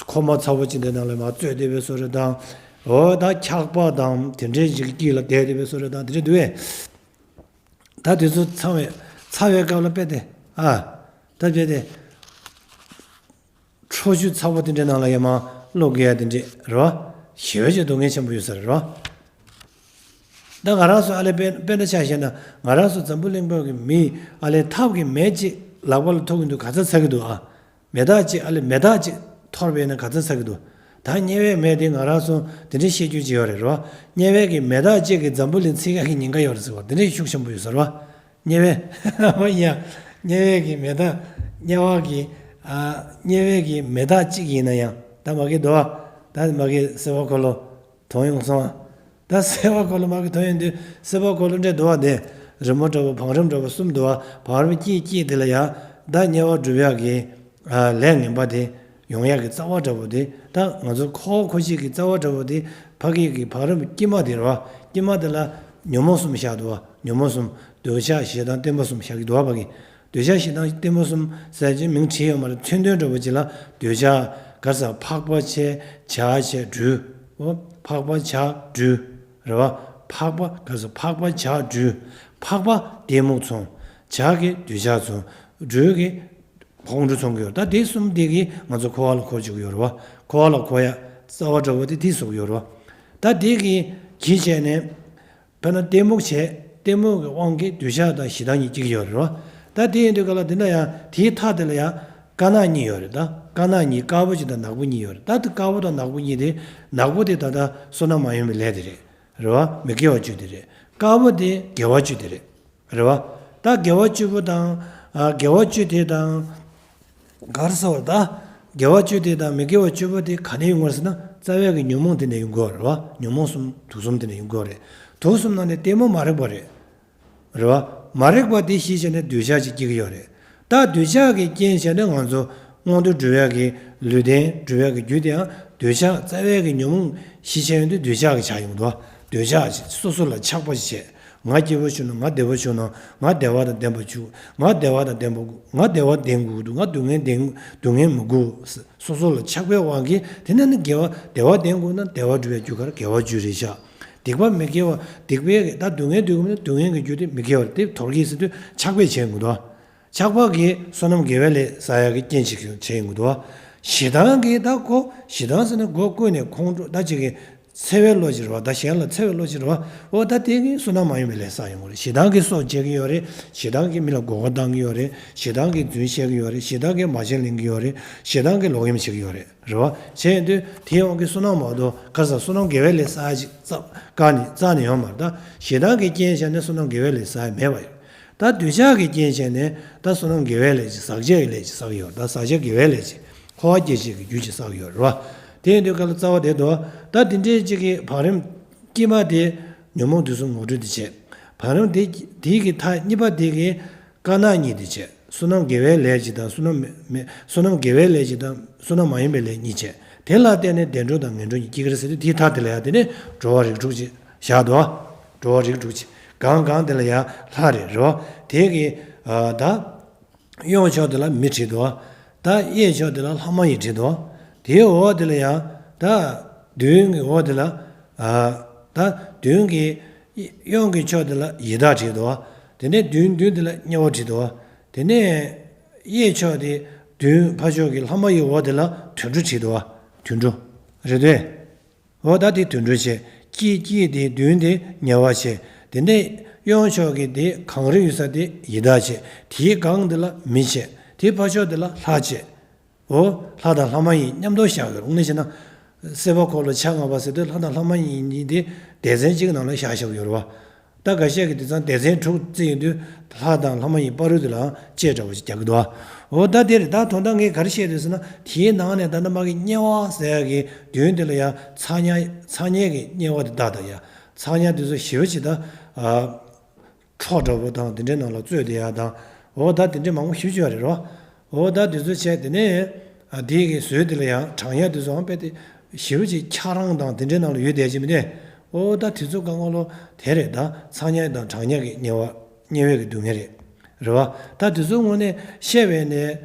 ཁོག་མ་ཚ་པོ་ཅིག་དེ་ནང་ལ་མར་རྩོད་བསྡད་པའི་བཟོ་འདྲ་དང་། འོ་ད་འཁྱག་པ་དང་དེ་འདྲའི་ཞིག་གི་དཀྱིལ་ལ་བསྡད་བསྡད་པའི་བཟོ་འདྲ་དང་དེ་འདྲ་འདུག་བས། ད་དེ་ཚོ་ཚ་བའི་ཚ་བའི་སྐབས་ལ་དཔེ་དེ། ཨ། ད་དཔེ་དེ། ཁྲོ་ཆུ་ཚ་པོ་དེ་འདྲའི་ནང་ལ་ཡར་མར་ཀློག་དགོས་ཡ་དེ་འདྲས་རེད་བ། ཞེ་པོ་ཅིག་སྡུག་བསྔལ་ཆེན་པོ་ཡོད་ས་རེད་བ། ད་ང་རང་ཚོ་ཨ་ལས་དཔེ་དཔེ་འདྲ་ཆ་བཞག་ན་ང་རང་ཚོ་འཛམ་བུ་གླིང་པ་གི་མི་ཨ་ལས་ཐབ་ཀྱི་མེ་གཅིག་ལག་པ་ལ་ཐུག་གི་འདུག་ག་ཚོད་ཚ་གི་འདུག་ཨ། མེ་སྟག་གཅིག་ཨ་ལས་མེ་སྟག་གཅིག་འཐོར་བས་ན་ག་ཚོད་ཚ་གི་འདུག་ད་དམྱལ་བའི་མེ་དེ་ང་རང་ཚོ་དེ་འདྲའི་ཤེས་རྒྱུ་ཅིག་ཡོད་རེད་རེད་བ། དམྱལ་བའི་གི་མེ་སྟག་གཅིག་གིས་འཛམ་བུ་གླིང་འཚིག་ཡག་གི་ཉེན་ཁ་ཡོད་རེད་ཟེར་བ་དེ་འདྲའི་ཤུགས་ཆེན་པོ་ཡོད་ས་རེད་བ། དམྱལ་བའི་ཡ། དམྱལ་བའི་གི་མེ་སྟག་དམྱལ་བ་གི་ཨ། དམྱལ་བའི་གི་མེ་སྟག་གཅིག་ཡིན་ན་ཡང་ད་མ་གི་འདུག་ཨ། ད་མ་གི་སྲིད་པ་འཁོར་ལོ་དོན་ཡོང་སོང་ཨ། ད་སྲིད་པ་འཁོར་ལོ་མ་གི་དོན་ཡོང་དུས་སྲིད་པ་འཁོར་ལོ་འདྲ་འདུག་ཨ། དེ་རི་མོ་འདྲ་བོ་བང་རིམ་འདྲ་བོ་གསུམ་འདུག་ཨ། བང་རིམ་གཅིག་གཅིག་དེ་ལ་ཡང་ད་དམྱལ་བ་སྒྲུབ་ཡག་གི་ཨ། ལས་ངན་པ་དེ་ཡོང་ཡག་གི་རྩ་བ་འདྲ་བོ་དེ་ད་ང་ཚོ་ཁོ་བོ་ཁོ་ཤེས་ཀྱི་རྩ་བ་འདྲ་བོ་དེ་ཕ་གི་གི་བང་རིམ་དཀྱིལ་མ་དེ་རེད་བ། དཀྱིལ་མ་དེ་ལ་ཉོན་མོངས་གསུམ་བཞག་འདུག་བ། ཉོན་མོངས་གསུམ། འདོད་ཆགས་ཞེ་སྡང་གཏི་མུག་གསུམ་བཞག་གི་འདུག་བ་ཕ་གི། འདོད་ཆགས་ཞེ་སྡང་གཏི་མུག་གསུམ་ཟེར་གྱི་མིང་བྲིས་ཡོད་མ་རེད། མཚོན་དོན་འདྲ་བོ་ཅིག་ལ་འདོད་ཆགས་ག་རེ་ཟེར་འཕགས་པ་བྱས་བྱ་བྱས་སྦྲུལ། འོ་འཕགས་པ་བྱ་སྦྲུལ་རེད་བ། འཕགས་པ་ག་རེ་ཟེར་འཕགས་པ་བྱ་སྦྲུལ། འཕགས་པ་གཏི་མུག་མཚོན། བྱ་གི་འདོད་ཆགས་མཚོན། སྦྲུལ་གི་ཁོང་ཁྲོ་མཚོན་གྱི་ཡོད། ད་དེ་གསུམ་དེ་གིས་ང་ཚོ་འཁོར་བ་ལ་འཁོར་བཅུག་གི་ཡོད་རེད་བ། འཁོར་བ་ལ་འཁོར་ཡ་རྩ་བ་འདྲ་བོ་དེ་དེ་བཟོ་གི་ཡོད་རེད་བ། ད་དེ་གིས་གིས་བྱས་ནས་དཔེར་ན་གཏི་མུག་བྱས། གཏི་མུག་གི་དབང་གིས་འདོད་ཆགས་དང་ཞེ་སྡང་གཉིས་སྐྱེ་གི་ཡོད་རེད་བ། ད་དེ་ཡིན་དུས་ག་ལ་དེ་འདྲ་ཡང་དེའི་མཐའ་དེ་ལ་ཡང་དཀར་ནག་གཉིས་ཡོད་རེད། ད་དཀར་ནག་གཉིས་དཀར་པོ་གཅིག་དང་ནག་པོ་གཉིས་ཡོད་རེད། ད་དེ་དཀར་པོ་དང་ནག་པོ་གཉིས་དེ་ནག་པོ་དེ་ད་ལྟ་བསོད་ནམས་མ་ཡིན་པའི་ལས་དེ་རེད། རེད་བ། མི་དགེ་བ་བཅུ་དེ་རེད། དཀར་པོ་དེ་དགེ་བ་བཅུ་དེ་རེད། རེད་བ། ད་དགེ་བ་བཅུ་པོ་དང་། ཨ། དགེ་བ་བཅུ་དེ་དང་། ག་རེ་ཟེར་བ་ད། དགེ་བ་བཅུ་དེ་དང་མི་དགེ་བ་བཅུ་པོ་དེ་ག་ནས་ཡོང་གི་རེད་ཟེར་ན་རྩ་བའི་གི་ཉོན་མོངས་དེ་ནས་ཡོང་གི་ཡོད་རེད་བ། ཉོན་མོངས་གསུམ་དུག་གསུམ་དེ་ནས་ཡོང་གི་ཡོད་རེད། དུག་གསུམ་ནང་ནས་གཏི་མུག་མ་རིག་པ་རེད། རེད་བ། མ་རིག་པ་དེ་ཞི་བྱས་ནས་འདོད་ཆགས་ཅིག་སྐྱེ་གི་ཡོད་རེད། ད་འདོད་ཆགས་ཀྱི་རྐྱེན་བྱས་ནས་ང་ཚོ་མངོན་མཐོ་སྒྲུབ་ཡག་གི་ལུས་རྟེན་སྒྲུབ་ཡག་གི་རྒྱུ་དེའང་འདོད་ཆགས་རྩ་བའི་གི་ཉོན་མོངས་ཞི་བྱས་ཡོང་དུས་འདོད་ཆགས་ཀྱི་ཆགས་ཡོང་གི་འདུག་འདོད་ཆགས་ཀྱི་སོ་སོ་ལ་ཆགས་པ་ཞིག་བྱས། ང་སྐྱིད་པོ་བྱུང་ན། ང་བདེ་པོ་བྱུང་ན། ང་བདེ་བ་དང་ལྡན་པ་བྱུང་། ང་བདེ་བ་དང་ལྡན་པ་དགོས། ང་བདེ་བ་ལྡན་དགོས་འདུག་ང་སྡུག་བསྔལ་ལྡན། སྡུག་བསྔལ་མི་དགོས། སོ་སོ་ལ་ཆགས་པའི་དབང་གིས། དེ་ནས་ནི་དགེ་བ། བདེ་བ་ལྡན་དགོས་ན་བདེ་བ་སྒྲུབ་པའི་རྒྱུ་ག་རེ། དགེ་བ་རྒྱུ་རེད་ཤག་སྡིག་པ་མི་དགེ་བ། སྡིག་པའི་གི་ད་སྡུག་བསྔལ་སྡུག་བསྔལ་སྡུག་བསྔལ་གྱི་རྒྱུ་དེ་མི་དགེ་བ་རེད། དེ་དོར་གྱིས་ཟེར་དུས་ཆགས་པས་བྱས་ཡོང་གི་འདུག་ཆགས་པ་གིས་བསོད་ནམས་དགེ་བའི་ལས་བསགས་ཡག་གི་རྐྱེན་ཅིག་བྱས་ཡོང་གི་འདུག་ཞེ་སྡང་གིས་ད་ཁོ། ཞེ་སྡང་ཟེར་ན་སྒོ་ཀུན་ནས་ཁོང་ཁྲོ། ད་ཅིག་གི་འཚེ་བའི་བློ་ཅིག་རེད་བ། ད་གཞན་ལ་འཚེ་བའི་བློ་ཅིག་རེད་བ། འོ་ད་དེ་གིས་བསོད་ནམས་མ་ཡིན་པའི་ལས་བསགས་ཡོང་གི་རེད། ཞེ་སྡང་གིས་སྲོག་བཅད་ཀྱི་ཡོད་རེད། ཞེ་སྡང་གིས་མི་ལ་མགོ་སྐོར་བཏང་གི་ཡོད་རེད། ཞེ་སྡང་གིས་རྫུན་བཤད་ཀྱི་ཡོད་རེད། ཞེ་སྡང་གིས་མ་བྱན་ལེན་གྱི་ཡོད་རེད། ཞེ་སྡང་གིས་ལོག་གཡེམ་བྱེད་ཀྱི་ཡོད་རེད། རེད་བ། བྱས་ཡོང་དུས་དེའི་དབང་གིས་བསོད་ནམས་མ་གཏོགས་ག་ས་བསོད་ནམས་དགེ་བའི་ལས་བསགས་ཅིག་རྩ་བ་ནས་རྩ་ནས་ཡོང་མ་རེད། ད་ཞེ་སྡང་གི་རྐྱེན་བྱས་ནས་བསོད་ནམས་དགེ་བའི་ལས་བསགས་ཡ་མེད་པ་ཡོད། ད་འདོད་ཆགས་ཀྱི་རྐྱེན་བྱས་ནས་ད་བསོད་ནམས་དགེ་བའི་ལས་ཅིག་ཟག་བཅས་ཀྱི་ལས་ཅིག་བསགས་ཡོད། ད་ཟག་བཅས་དགེ་བའི་ལས་ཅིག་འཁོར་བ་སྐྱེ་བྱེད་ཀྱི་རྒྱུ་ཅིག་བསགས་ཡོད་རེད་བ། དེ་ཡིན་དུས་ག་ལ་རྩ་བ་དེ་འདུག་ད་དེ་འདྲའི་ཅིག་གི་བང་རིམ་དཀྱིལ་མ་དེ་ཉོན་མོངས་དུག་གསུམ་ངོ་སྤྲོད་དེ་བྱས། བང་རིམ་དེ་དེའི་གི་མཐའ་གཉིས་པ་དེ་གི་དཀར་ནག་གཉིས་དེ་བྱས། བསོད་ནམས་དགེ་བའི་ལས་ཅིག་དང་། བསོད་ནམས་མེད། བསོད་ནམས་དགེ་བའི་ལས་ཅིག་དང་བསོད་ནམས་མ་ཡིན་པའི་ལས་གཉིས་བྱས། དེ་ལ་བརྟེན་ནས་བདེ་འགྲོ་དང་ངན་འགྲོ་གཉིས་སྐྱེ་གི་རེད་ཟེར་དུས། དེའི་མཐའ་དེ་ལ་ཡང་དེ་ནས་འགྲོ་བ་རིགས་དྲུག་ཅིག་བཞག་འདུག་འགྲོ་བ་རིགས་དྲུག་ཅིག་སྒང་སྒང་དེ་ལ་ཡང་ལྷ་རེད། རེད་བ། དེ་གི་ཨ་ད་གཡོན་ཕྱོགས་དེ་ལ་མི་བྲིས་འདུག་ད་གཡས་ཕྱོགས་དེ་ལ་ལྷ་མ་ཡིན་བྲིས་འདུག་དེའི་འོག་དེ་ལ་ཡང་། ད་མདུན་གྱི་འོག་དེ་ལ་ཨ་ད་མདུན་གྱི་གཡོན་གྱི་ཕྱོགས་དེ་ལ་ཡི་དྭགས་བྲིས་འདུག་དེ་ནས་མདུན་མདུན་དེ་ལ་དམྱལ་བ་བྲིས་འདུག་དེ་ནས་གཡས་ཕྱོགས་དེ། མདུན་ཕ་ཕྱོགས་ཀྱི་ལྷ་མ་ཡི་འོག་དེ་ལ་དུད་འགྲོ་བྲིས་འདུག་དུད་འགྲོ་རེད་དེ། འོ་ད་དེ་དུད་འགྲོ་བྱས། དཀྱིལ་དཀྱིལ་དེ་མདུན་དེ་དམྱལ་བ་བྱས། དེ་ནས་གཡོན་ཕྱོགས་ཀྱི་དེ་གངས་རི་ཡོད་ས་དེ་ཡི་དྭགས་བྱས། དེའི་སྒང་དེ་ལ་མི་བྱས། དེའི་ཕ་ཕྱོགས་དེ་ལ་ལྷ་བྱས། འོ། ལྷ་དང་ལྷ་མ་ཡིན་མཉམ་དུ་བཞག་ཡོད། དངོས་གནས་བྱས་ན། སྲིད་པ་འཁོར་ལོ་ཆ་ལྔ་པ་ཟེར་དུས་ལྷ་དང་ལྷ་མ་ཡིན་གཉིས་དེ་སྡེ་ཚན་གཅིག་ནང་ལ་བཞག་བཞག་ཡོད་རེད་བ། ད་འགའ་ཤས་ཀྱིས་དེང་སང་སྡེ་ཚན་དྲུག་བརྩིས་ཡོང་དུས། ལྷ་དང་ལྷ་མ་ཡིན་བར་དུ་དེ་ལའང་བཅད་འདྲ་བོ་ཞིག་རྒྱག་གི་འདུག་འོ་ད་དེ་རེད། ད་དོན་དག་ངས་ག་རེ་བཤད་འདོད་ཟེར་ན། དེའི་ནང་ནས་ད་ནི་མ་གི་དམྱལ་བ་ཟེར་ཡག་གི་མདུན་དེ་ལ་ཡང་ཚ་དམྱལ། ཚ་དམྱལ་གྱི་དམྱལ་བ་དེ་དག་དང་ཡང་། ཚ་དམྱལ་དེ་ཚོ་ཞེ་པོ་ཅིག་ད་ཨ་ཁྲོ་འདྲ་བོ་དང་དེ་འདྲའི་ནང་ལ་བཙོས་བསྡད་ཡག་དང་། འོ་ད་དེ་འདྲའི་མང་པོ་ཞེ་པོ་ཅིག་ཡོད་རེད་རོ། འོ་ད་དེ་ཚོ་བྱས། དེ་ནས་ཨ་དེ་གི་ཟུར་དེ་ལ་ཡང་གྲང་དམྱལ་དེ་ཚོའང་དཔེ་དེ་ཞེ་པོ་ཅིག་འཁྱགས་རོམ་དང་དེ་འདྲའི་ནང་ལ་ཡོད་བསྡད་ཀྱི་མི་འདུག་འོ་ད་དེ་ཚོ་གང་ག་ལོ་དེ་རེད། ད་ཚ་དམྱལ་དང་གྲང་དམྱལ་གྱི་དམྱལ་བ། དམྱལ་བའི་གི་སྡུག་བསྔལ་རེད། རེད་བ། ད་དེ་ཚོ་དངོས་གནས་བཤད་པས་ནས།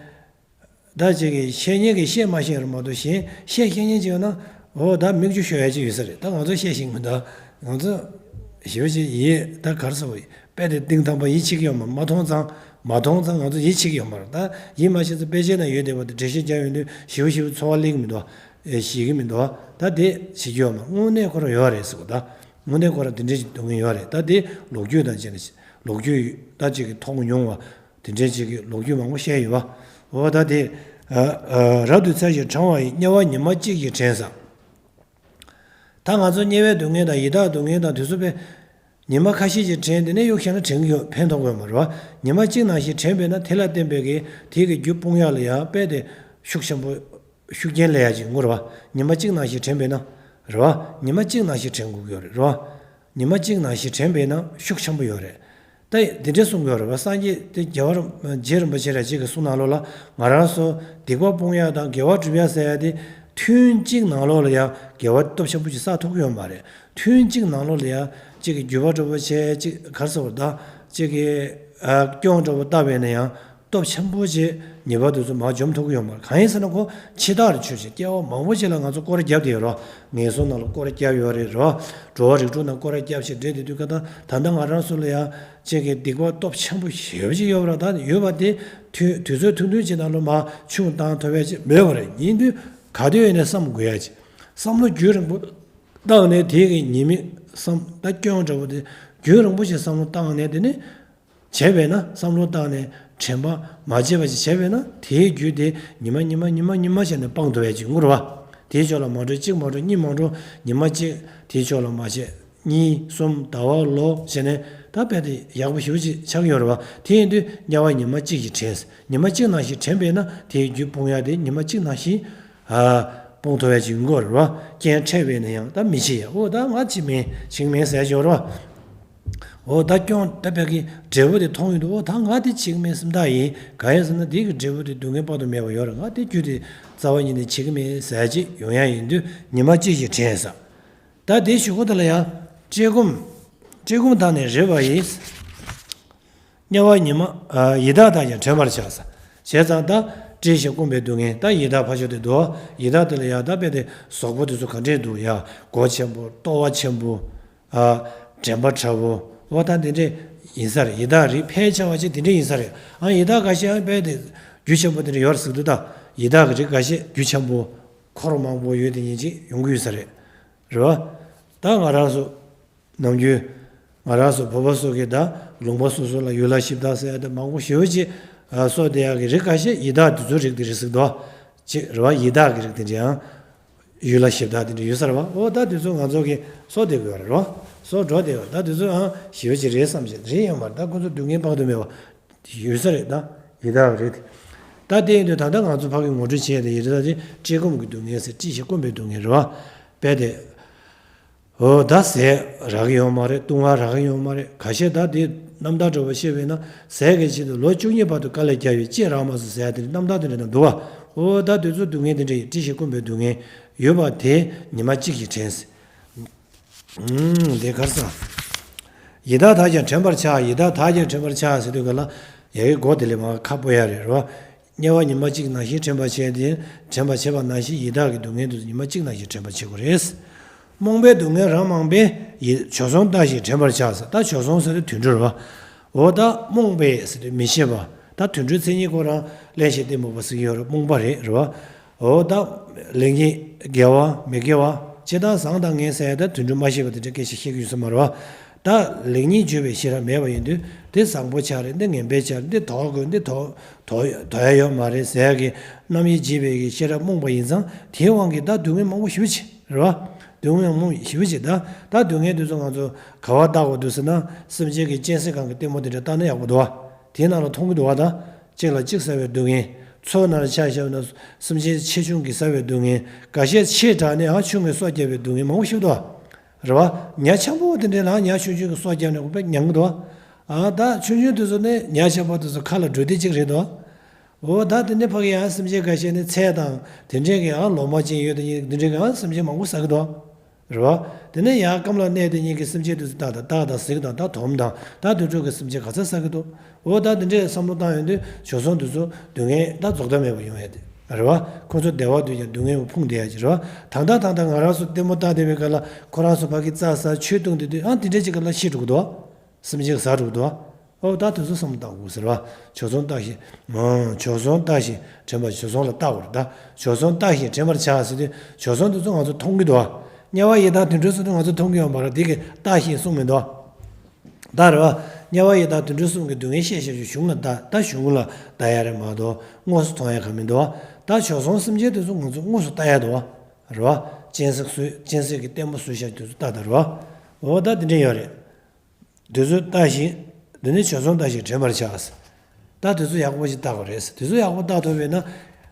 ད་ཅིག་གིས་བཤད་མཁན་གྱིས་བཤད་མ་ཤེས་རེད་མ་གཏོགས། གཞན་བཤད་ཤེས་མཁན་ཅིག་ཡོད་ན། འོ་ད་མིག་ཆུ་ཤོར་ཡ་ཅིག་ཡོད་ས་རེད། ད་ང་ཚོ་བཤད་ཤེས་མི་འདུག་ང་ཚོ་ཞེ་པོ་ཅིག་ཡིད་ད་ག་རེ་ཟེར་བ། དཔེ་དེ་གཏིང་ཐང་པ་ཡིད་ཆེས་ཀྱི་ཡོད་མ། མ་མཐོང་ཙང་། མ་མཐོང་ཙང་ང་ཚོ་ཡིད་ཆེས་ཀྱི་ཡོད་མ་རེད། ད་ཡིད་མ་ཆེས་ཙང་དཔེ་ཆའི་ནང་ཡོད་བསྡད་པ་དེ་འགྲེལ་བཤད་རྒྱག་ཡོང་དུས་ཞེ་པོ་ཞེ་པོ་ཚོར་བ་སླེབས་ཀྱི་མི་འདུག་ཨེ། ཤེས་ཀྱི་མི་འདུག་ད་དེ་བྱེད་ཀྱི་ཡོད་མ། དངོས་གནས་ཁོ་རང་ཡོད་རེད་ཟེར་བ། ད་དངོས་གནས་ཁོ་རང་དེ་འདྲའི་སྡུག་བསྔལ་ཡོད་རེད། ད་དེ་ལོ་རྒྱུས་དང་བཅས་ནས། ལོ་རྒྱུས་ད་ཅིག་གིས་མཐོང་མྱོང་བ། དེ་འདྲའི་ཅིག་གི་ལོ་རྒྱུས་མང་པོ་བཤད་ཡོད་པ། འོ་ད་དེ་ཨ་ཨ་རབ་ཏུ་ཚ་ཞིང་གྲང་བ་ཡི། དམྱལ་བ་ཉི་མ་གཅིག་ཀྱིས་དྲན་ཟེར། ད་ང་ཚོ་དམྱལ་བའི་སྡུག་བསྔལ་དང་ཡི་དྭགས་སྡུག་བསྔལ་དང་དེ་ཚོ་དཔེ་ཉི་མ་ཁ་ཤས་ཀྱིས་དྲན། དེ་ནས་གཡུག་བཞག་ན་དྲན་གྱི་ཡོད། ཕན་ཐོགས་ཀྱི་ཡོད་མ་རེད་བ། ཉི་མ་གཅིག་ནང་བཞིན་དྲན་པས་ན་དེ་ལ་བརྟེན་པའི་གི་དེ་གི་རྒྱུ་སྤོང་ཡག་ལ་ཡང་དཔེ་དེ་ཤུགས་ཆེན་པོ། ཤུགས་རྐྱེན་སླེབས་ཡག་ཅིག་ཡོང་གི་རེད་བ། ཉི་མ་གཅིག་ནང་བཞིན་དྲན་པས་ན། རེད་བ། ཉི་མ་གཅིག་ནང་བཞིན་དྲན་དགོས་ཀྱི་ཡོད་རེད། རེད་བ། ཉི་མ་གཅིག་ནང་བཞིན་དྲན་པས་ན་ཤུགས་ཆེན་པོ་ཡོད་རེད། ད་འདི་འདྲ་གསུང་གི་ཡོད་རེད་བ། སངས་རྒྱས་དེ་རྒྱལ་བ་རིན་རྗེ་རིན་པོ་ཆེ་ར་ཅིག་གི་གསུང་ནང་ལོགས་ལ། ང་རང་ཚོ་སྡིག་པ་སྤོང་ཡག་དང་དགེ་བ་སྒྲུབ་ཡག་ཟེར་ཡག་དེ་ཐུན་གཅིག་ནང་ལོགས་ལ་ཡང་དགེ་བ་སྟོབས་ཆེན་པོ་ཅིག་བསགས་ཐུབ་ཀྱི་ཡོད་མ་རེད། ཐུན་གཅིག་ནང་ལོགས་ལ་ཡང་གཅིག་གི་རྒྱུ་བ་འདྲ་བོ་བྱས། གཅིག་ག་རེ་ཟེར་བ། ད་གཅིག་གི་ཨ་སྐྱོན་འདྲ་བོ་བཏབ་པས་ན་ཡང་། སྟོབས་ཆེན་པོ་ཅིག་ཉེས་པ་དེ་ཚོ་མར་འཇོམས་ཐུབ་ཀྱི་ཡོད་མ་རེད། གང་ཡིན་ཟེར་ན་ཁོ་འཆི་བདག་རེད། ཆོས་ཅན། སྐྱེ་བ་མང་པོ་ཅིག་ལ་ང་ཚོ་སྐོར་ར་བརྒྱབ་བསྡད་ཡོད་རེད། ངན་སོང་ནང་ལ་སྐོར་ར་བརྒྱབ་ཡོད་རེད། རེད་བ། འགྲོ་བ་རིགས་དྲུག་ནང་སྐོར་ར་བརྒྱབ་བྱས་བསྡད་དུས་ཀ། ད་ད་ལྟ་ང་རང་ཚོ་ལ་ཡང་གཅིག་གི་སྡིག་པ་སྟོབས་ཆེན་པོ་ཞེ་པོ་ཅིག་ཡོད་པ་རེད། ད་ཡོད་པ་དེ་དུས་དུས་ཚོད་ཐུང་ཐུང་ཅིག་ནང་ལ་མར་ཆུང་བཏང་ཐུབ་ཡག་ཅིག་མེད་པ་རེད། ཡིན་དུས་ག་དུས་ཡིན་ནའི་བསམ་དགོས་ཡག་ཅིག་བསམ་བློ་རྒྱུན་རིང་པོ་བཏང་ནས། དེ་གི་ཉེས་དམིགས་བསམ། ད་སྐྱོན་འདྲ་བོ་དེ་རྒྱུན་རིང་པོ་ཞིག་བསམ་བློ་བཏང་ནས། དེ་ནས་བྱས་པས་ན། བསམ་བློ་བཏང་ནས་དྲན་པ་མ་བརྗེད་པ་ཞིག་བྱས་པས་ན། དེའི་རྒྱུ་དེ་ཉི་མ་ཉི་མ་ཉི་མ་ཉི་མ་བྱས་ནས་སྤང་ཐུབ་ཡག་ཅིག་ཡོང་གི་རེད་བ། དེའི་ཕྱོགས་ལ་མ་འགྲོ། གཅིག་མ་འགྲོ། གཉིས་མ་འགྲོ། ཉི་མ་གཅིག་དེའི་ཕྱོགས་ལ་མ་བྱས། གཉིས་གསུམ། ཟླ་བ་ལོ་བྱས་ནས། ད་དཔེ་དེ་ཡག་པོ་ཞེ་པོ་ཅིག་ཆགས་ཀྱི་ཡོད་རེད་བ། དེ་ཡིན་དུས་དམྱལ་བ་ཉི་མ་གཅིག་གིས་དྲན། ཉི་མ་གཅིག་ནང་བཞིན་དྲན་པས་ན། དེའི་རྒྱུ་སྤོང་ཡག་དེ་ཉི་མ་གཅིག་ནང་བཞིན། ཨ། སྤོང་ཐུབ་ཡག་ཅིག་ཡོང་གི་རེད་བ། རྐྱེན་འཕྲད་པས་ན་ཡང་ད་མི་འཆི་ཡག་འོ་ད་ང་འཆི་མེད་ཞིང་མེད་ཟེར་ཡག་ཅིག་ཡོད་རེད་བ། འོ་ད་སྐྱོན་ད་བད་ཀའི་འབྲས་བུ་དེ་མཐོང་ཡོང་དུས། འོ་ད་ང་དེ་བྱེད་ཀྱི་མེད་སེམས་ཐག་ཡིན། གང་ཡིན་ཟེར་ན་དེ་གི་འབྲས་བུ་དེ་སྡུག་བསྔལ་དཔག་ཏུ་མེད་པ་ཡོད་རེད། ང་དེ་རྒྱུ་དེ་རྩ་བ་ཉིད་ནས་བྱེད་ཀྱི་མེད་ཟེར་ཅིག་ཡོང་ཡ་ཡིན་དུས་ཉི་མ་གཅིག་ཞིག་དྲན་ས། ད་དེ་གཞུག་གུ་དེ་ལ་ཡང་བཀྲེས་སྐོམ། བཀྲེས་སྐོམ་དག་ནི་རེ་བ་ཡིས། དམྱལ་བ་ཉི་མ། ཨ། ཡི་དྭགས་དག་ཀྱང་དྲན་པར་བྱ་ས། བྱས་ཙང་ད་བཀྲེས་ཤིང་སྐོམ་པའི་སྡུག་བསྔལ། ད་ཡི་དྭགས་ཕ་ཤོ་དེ་འདུག་ཡི་དྭགས་དེ་ལ་ཡང་ད་དཔེ་དེ་གཟུགས་པོ་དེ་ཚོ་ག་འདྲས་འདུག་ཡ། མགོ་ཆེན་པོ། ལྟོ་བ་ཆེན་པོ། ཨ། དྲན་པ་ཕྲ་བོ། འོ་ད་དེ་འདྲས་ཡིན་ས་རེད། ཡི་དྭགས་རིགས་ཕལ་ཆེ་བ་ཅིག་དེ་འདྲས་ཡིན་ས་རེད། ཨ། ཡི་དྭགས་འགའ་ཤས་ཨ་དཔེ་དེ་རྒྱུ་ཆེན་པོ་དེ་འདྲས་ཡོད་རེད་ཟེར་གྱི་འདུག་ད་ཡི་དྭགས་ཀྱི་རིགས་འགའ་ཤས་རྒྱུ་ཆེན་པོ། འཁོར་མང་པོ་ཡོད་དེ་ཡིན་ཅིག་ཡོང་གི་ཡོད་ས་རེད། རེད་བ། ད་ང་རང་ཚོ་ནམ་རྒྱུན་ང་རང་ཚོ་བོད་པ་ཚོ་གིས་ད་ལུང་པ་སོ་སོ་ལ་ཡུལ་ལྷ་གཞི་བདག་ཟེར་ཡ་དེ་མང་པོ་ཞེ་པོ་ཅིག་ཨ། གསོལ་བསྡད་ཡག་གི་རིགས་ཁ་ཤས་ཡི་དྭགས་དེ་ཚོའི་རིགས་དེ་རེད་ཟེར་གྱི་འདུག་ཅེས་རེད་བ། ཡི་དྭགས་ཀྱི་རིགས་དེ་འདྲའང་ཡུལ་ལྷ་གཞི་བདག་དེ་འདྲ་ཡོད་ས་རེད་བ། འོ་ད་དེ་ཚོ་ང་ཚོ་གིས་གསོལ་བསྡད་དགོས་པ་རེད་བ། གསོལ་འགྲོ་བསྡད་པ། ད་དེ་ཚོའང་ཞེ་པོ་ཅིག་རེད་བསམ་བྱས། རེད་ཡོད་མ་རེད། ད་ཁོ་ཚོ་སྡུག་བསྔལ་དཔག་ཏུ་མེད་པ་ཡོད་ས་རེད། ད་ཡི་དྭགས་རེད། ད་དེ་ཡིན་དུས་ད་ལྟ་ང་ཚོ་ཕ་གི་ངོ་སྤྲོད་བྱས་ཏེ་ཡི་དྭགས་དེ་བཀྲེས་སྐོམ་གྱི་སྡུག་བསྔལ་ཟེར། བཀྲེས་ཤིང་སྐོམ་པའི་སྡུག་བསྔལ་རེད་བ། དཔེ་དེ། འོ་ད་ཟས་རག་གི་ཡོད་མ་རེད། བཏུང་བ་རག་གི་ཡོད་མ་རེད། ཁ་ཤས་ད་དེ་རྣམ་ཐར་འདྲ་བོ་བཤད་པས་ན། ཟས་ཀྱི་ཆེད་དུ་ལོ་བཅུ་གཉིས་བར་དུ་དཀའ་ལས་བརྒྱབ་ཡོད། ཅི་རག་མ་སོང་ཟེར་ཡ་དེ་རྣམ་ཐར་དེ་འདྲ་ན་འདུག་བ། འོ་ད་དེ་ཚོ་སྡུག་བསྔལ་དེ་འདྲ་ཡི་བཀྲེས་ཤིང་སྐོམ་པའི་སྡུག་བསྔལ་ཡོད་པ་དེ་ཉི་མ་གཅིག་ཞིག་དྲན་ཟེར། ཨུམ། དེ་གར་ས། ཡི་དྭགས་དག་ཀྱང་དྲན་པར་བྱ། ཡི་དྭགས་དག་ཀྱང་དྲན་པར་བྱ་ཟེར་དུས་ག་ལ་ཡ་གི་སྒོ་དེ་ལས་མ་ཁ་སྤོ་ཡ་རེད་རོ། དམྱལ་བ་ཉི་མ་གཅིག་ནང་བཞིན་དྲན་པར་བྱས་ཏེ། དྲན་པར་བྱེད་པ་ནང་བཞིན་ཡི་དྭགས་ཀྱི་སྡུག་བསྔལ་དུ་ཉི་མ་གཅིག་ནང་བཞིན་དྲན་པར་བྱེད་དགོས་རེད། རྨོངས་པའི་སྡུག་བསྔལ་རང་མང་པས། ཡི། བྱོལ་སོང་ལྟ་ཞིང་དྲན་པར་བྱ་ཟེར། ད་བྱོལ་སོང་ཟེར་དུས་དུད་འགྲོ་རེད་བ། འོ་ད་རྨོངས་པས་ཟེར་དུས་མི་ཤེས་པ། ད་དུད་འགྲོའི་མཚན་ཉིད་ཁོ་རང་གླེན་ཞིང་ལྟད་མོ་བ་ཟེར་གྱི་ཡོད་རེད། རྨོངས་པ་རེད། རེད་བ། འོ་ད་ལེགས་ཉེས་དགེ་བ་མི་དགེ་བ་ཇི་ལྟར་བཟང་དང་ངན་ཟེར་ཡ་ད་དུད་འགྲོ་མ་ཤེས་པ་དེ་འདྲ་སྐད་ཆ་བཤད་ཀྱི་ཡོད་ས་མ་རེད་བ། ད་ལེགས་ཉེས་བརྗོད་པའི་ཤེས་རབ་མེད་པ་ཡིན་དུས། འདི་བཟང་པོ་ཆགས་རེད། འདི་ངན་པའི་ཆགས་རེད། འདི་དོར་དགོས། འདི་དོར་དོར་དོར་ཡ་ཡོད་མ་རེད་ཟེར་ཡ་གི་རྣམ་དབྱེ་འབྱེད་པའི་གི་ཤེས་རབ་རྨོངས་པ་ཡིན་ཙང་། དེའི་དབང་གིས་ད་སྡུག་བསྔལ་མང་པོ་ཞེ་པོ་ཅིག་རེད་བ། སྡུག་བསྔལ་མང་པོ་ཞེ་པོ་ཅིག་ད་ད་སྡུག་བསྔལ་དེ་ཚོ་ང་ཚོ་ག་པར་བལྟ་དགོས་འདུག་ཟེར་ན། སེམས་ཅན་གྱི་སྤྱན་གཟིགས་སྒང་གི་ལྟད་མོ་དེ་འདྲ་བལྟ་ན་ཡག་པོ་འདུག་བ། དེའི་ནང་ལ་མཐོང་གི་འདུག་བ། ད་གཅིག་ལ་གཅིག་ཟ་བའི་སྡུག་བསྔལ། མཚོ་ནང་ལ་ཆ་བཞག་ན་སེམས་ཅན་ཆེ་ཆུང་གིས་ཟ་བའི་སྡུག་བསྔལ། འགའ་ཤས་ཆེ་དྲགས་ནས་ཨ་ཆུང་ངུས་སོ་བརྒྱབ་པའི་སྡུག་བསྔལ་མང་པོ་ཞིག་འདུག་བ། རེད་བ། ཉ་ཆེན་པོ་དེ་འདྲས་ལ་ཉ་ཆུང་ཆུང་གིས་སོ་བརྒྱབ་ནས་དཔེ་མྱང་གི་འདུག་བ། ཨ་ད་ཆུང་ཆུང་དེ་ཚོ་ནི་ཉ་ཆེན་པོ་དེ་ཚོ་ཁ་ལ་འགྲོ་དུས་གཅིག་རེད་དོ། འོ་ད་དེ་ནས་ཕ་གི་ཡང་སེམས་ཅན་འགའ་ཤས་ནི་ཚལ་དང་དེ་འདྲས་ཀྱི་ཨ་ལོ་མ་ཅན་ཡོད་དེ་དེ་འདྲས་ཀྱི་ཨ་སེམས་ཅན་མང་པོ་ཟ་གི་འདུག་རེད་བ། དེ་ནས་ཡང་སྐམ་ལ་གནས་དེ་གཉིས་ཀྱི་སེམས་ཅན་དེ་ཚོ་སྟག་དང་སྟག་དང་གཟིག་དང་ད་དོམ་དང་ད་དུད་འགྲོ་གི་སེམས་ཅན་ག་ཚོད་ཟ་གི་འདུག་འོ་ད་དེ་འདྲས་བསམ་བློ་བཏང་ཡོང་དུས་བྱོལ་སོང་དེ་ཚོ་སྡུག་བསྔལ་ད་རྫོགས་མཐའ་མེད་པ་ཡོང་ཡ་དེ་རེད་བ། ཁོ་ཚོ་བདེ་བ་འདོད་ཀྱང་སྡུག་བསྔལ་བ་ཕུང་བསྡད་ཡ་ཅིག་རེད་བ། ད་ལྟ་ད་ལྟ་ང་རང་ཚོ་ལྟད་མོ་བལྟ་བསྡད་པའི་སྐབས་ལ་ཁོ་རང་ཚོ་ཕ་གི་རྩྭ་ཟ་ཆུ་བཏུང་བསྡད་དུས་ཨ་དེ་འདྲས་ཅིག་ག་ལ་ཤི་འགྲོ་གི་འདུག་སེམས་ཅན་གྱིས་ཟ་འགྲོ་གི་འདུག་བ། ཨོ་ད་དེ་ཚོ་བསམ་བློ་བཏང་དགོས་ཟེར་བ། བྱོལ་སོང་ལྟ་ཞིང་། ཨོ། བྱོལ་སོང་ལྟ་ཞིང་དྲན་པར། བྱོལ་སོང་ལ་བལྟ་དགོས་རེད་ད། བྱོལ་སོང་ལྟ་ཞིང་དྲན་པར་བྱ་ཟེར་དུས་བྱོལ་སོང་དེ་ཚོ་ང་ཚོ་མཐོང་གི་འདུག་བ། དམྱལ་བ་ཡི་དྭགས་དུད་འགྲོ་ཚོ་དེ་ང་ཚོ་མཐོང་གི་ཡོད་མ་རེད། དེ་གི་ལྟ་ཞིང་གསུངས་མི་འདུག་བ། ད་རེད་བ། དམྱལ་བ་ཡི་དྭགས་དུད་འགྲོ་གསུམ་གྱི་སྡུག་བསྔལ་བཤད་བཤད་ཞུ་གཞུང་ལ་ལྟ། ད་གཞུང་ལ་ལྟ་ཡ་རེད་མ་གཏོགས་དངོས་སུ་མཐོང་ཡ་གང་མི་འདུག་བ། ད་བྱོལ་སོང་སེམས་ཅན་དེ་ཚོ་ང་ཚོ་དངོས་སུ་ལྟ་ཡ་འདུག་བ། རེད་བ། སྤྱན་གཟིགས་སུ། སྤྱན་གཟིགས་ཀྱི་ལྟད་མོ་བཟོས་བཞག་དེ་ཚོ་ལྟ་ད་རེད་བ། འོ་ད་དེ་འདྲ་ཡོད་རེད། དེ་ཚོ་ལྟ་ཞིང་། དེ་ནས་བྱོལ་སོང་ལྟ་ཞིང་དྲན་པར་བྱ། ད་དེ་ཚོ་ཡག་པོ་ཞིག་བལྟ་དགོས་རེད། དེ་ཚོ་ཡག་པོ་བལྟ་ཐུབ་པས་ན།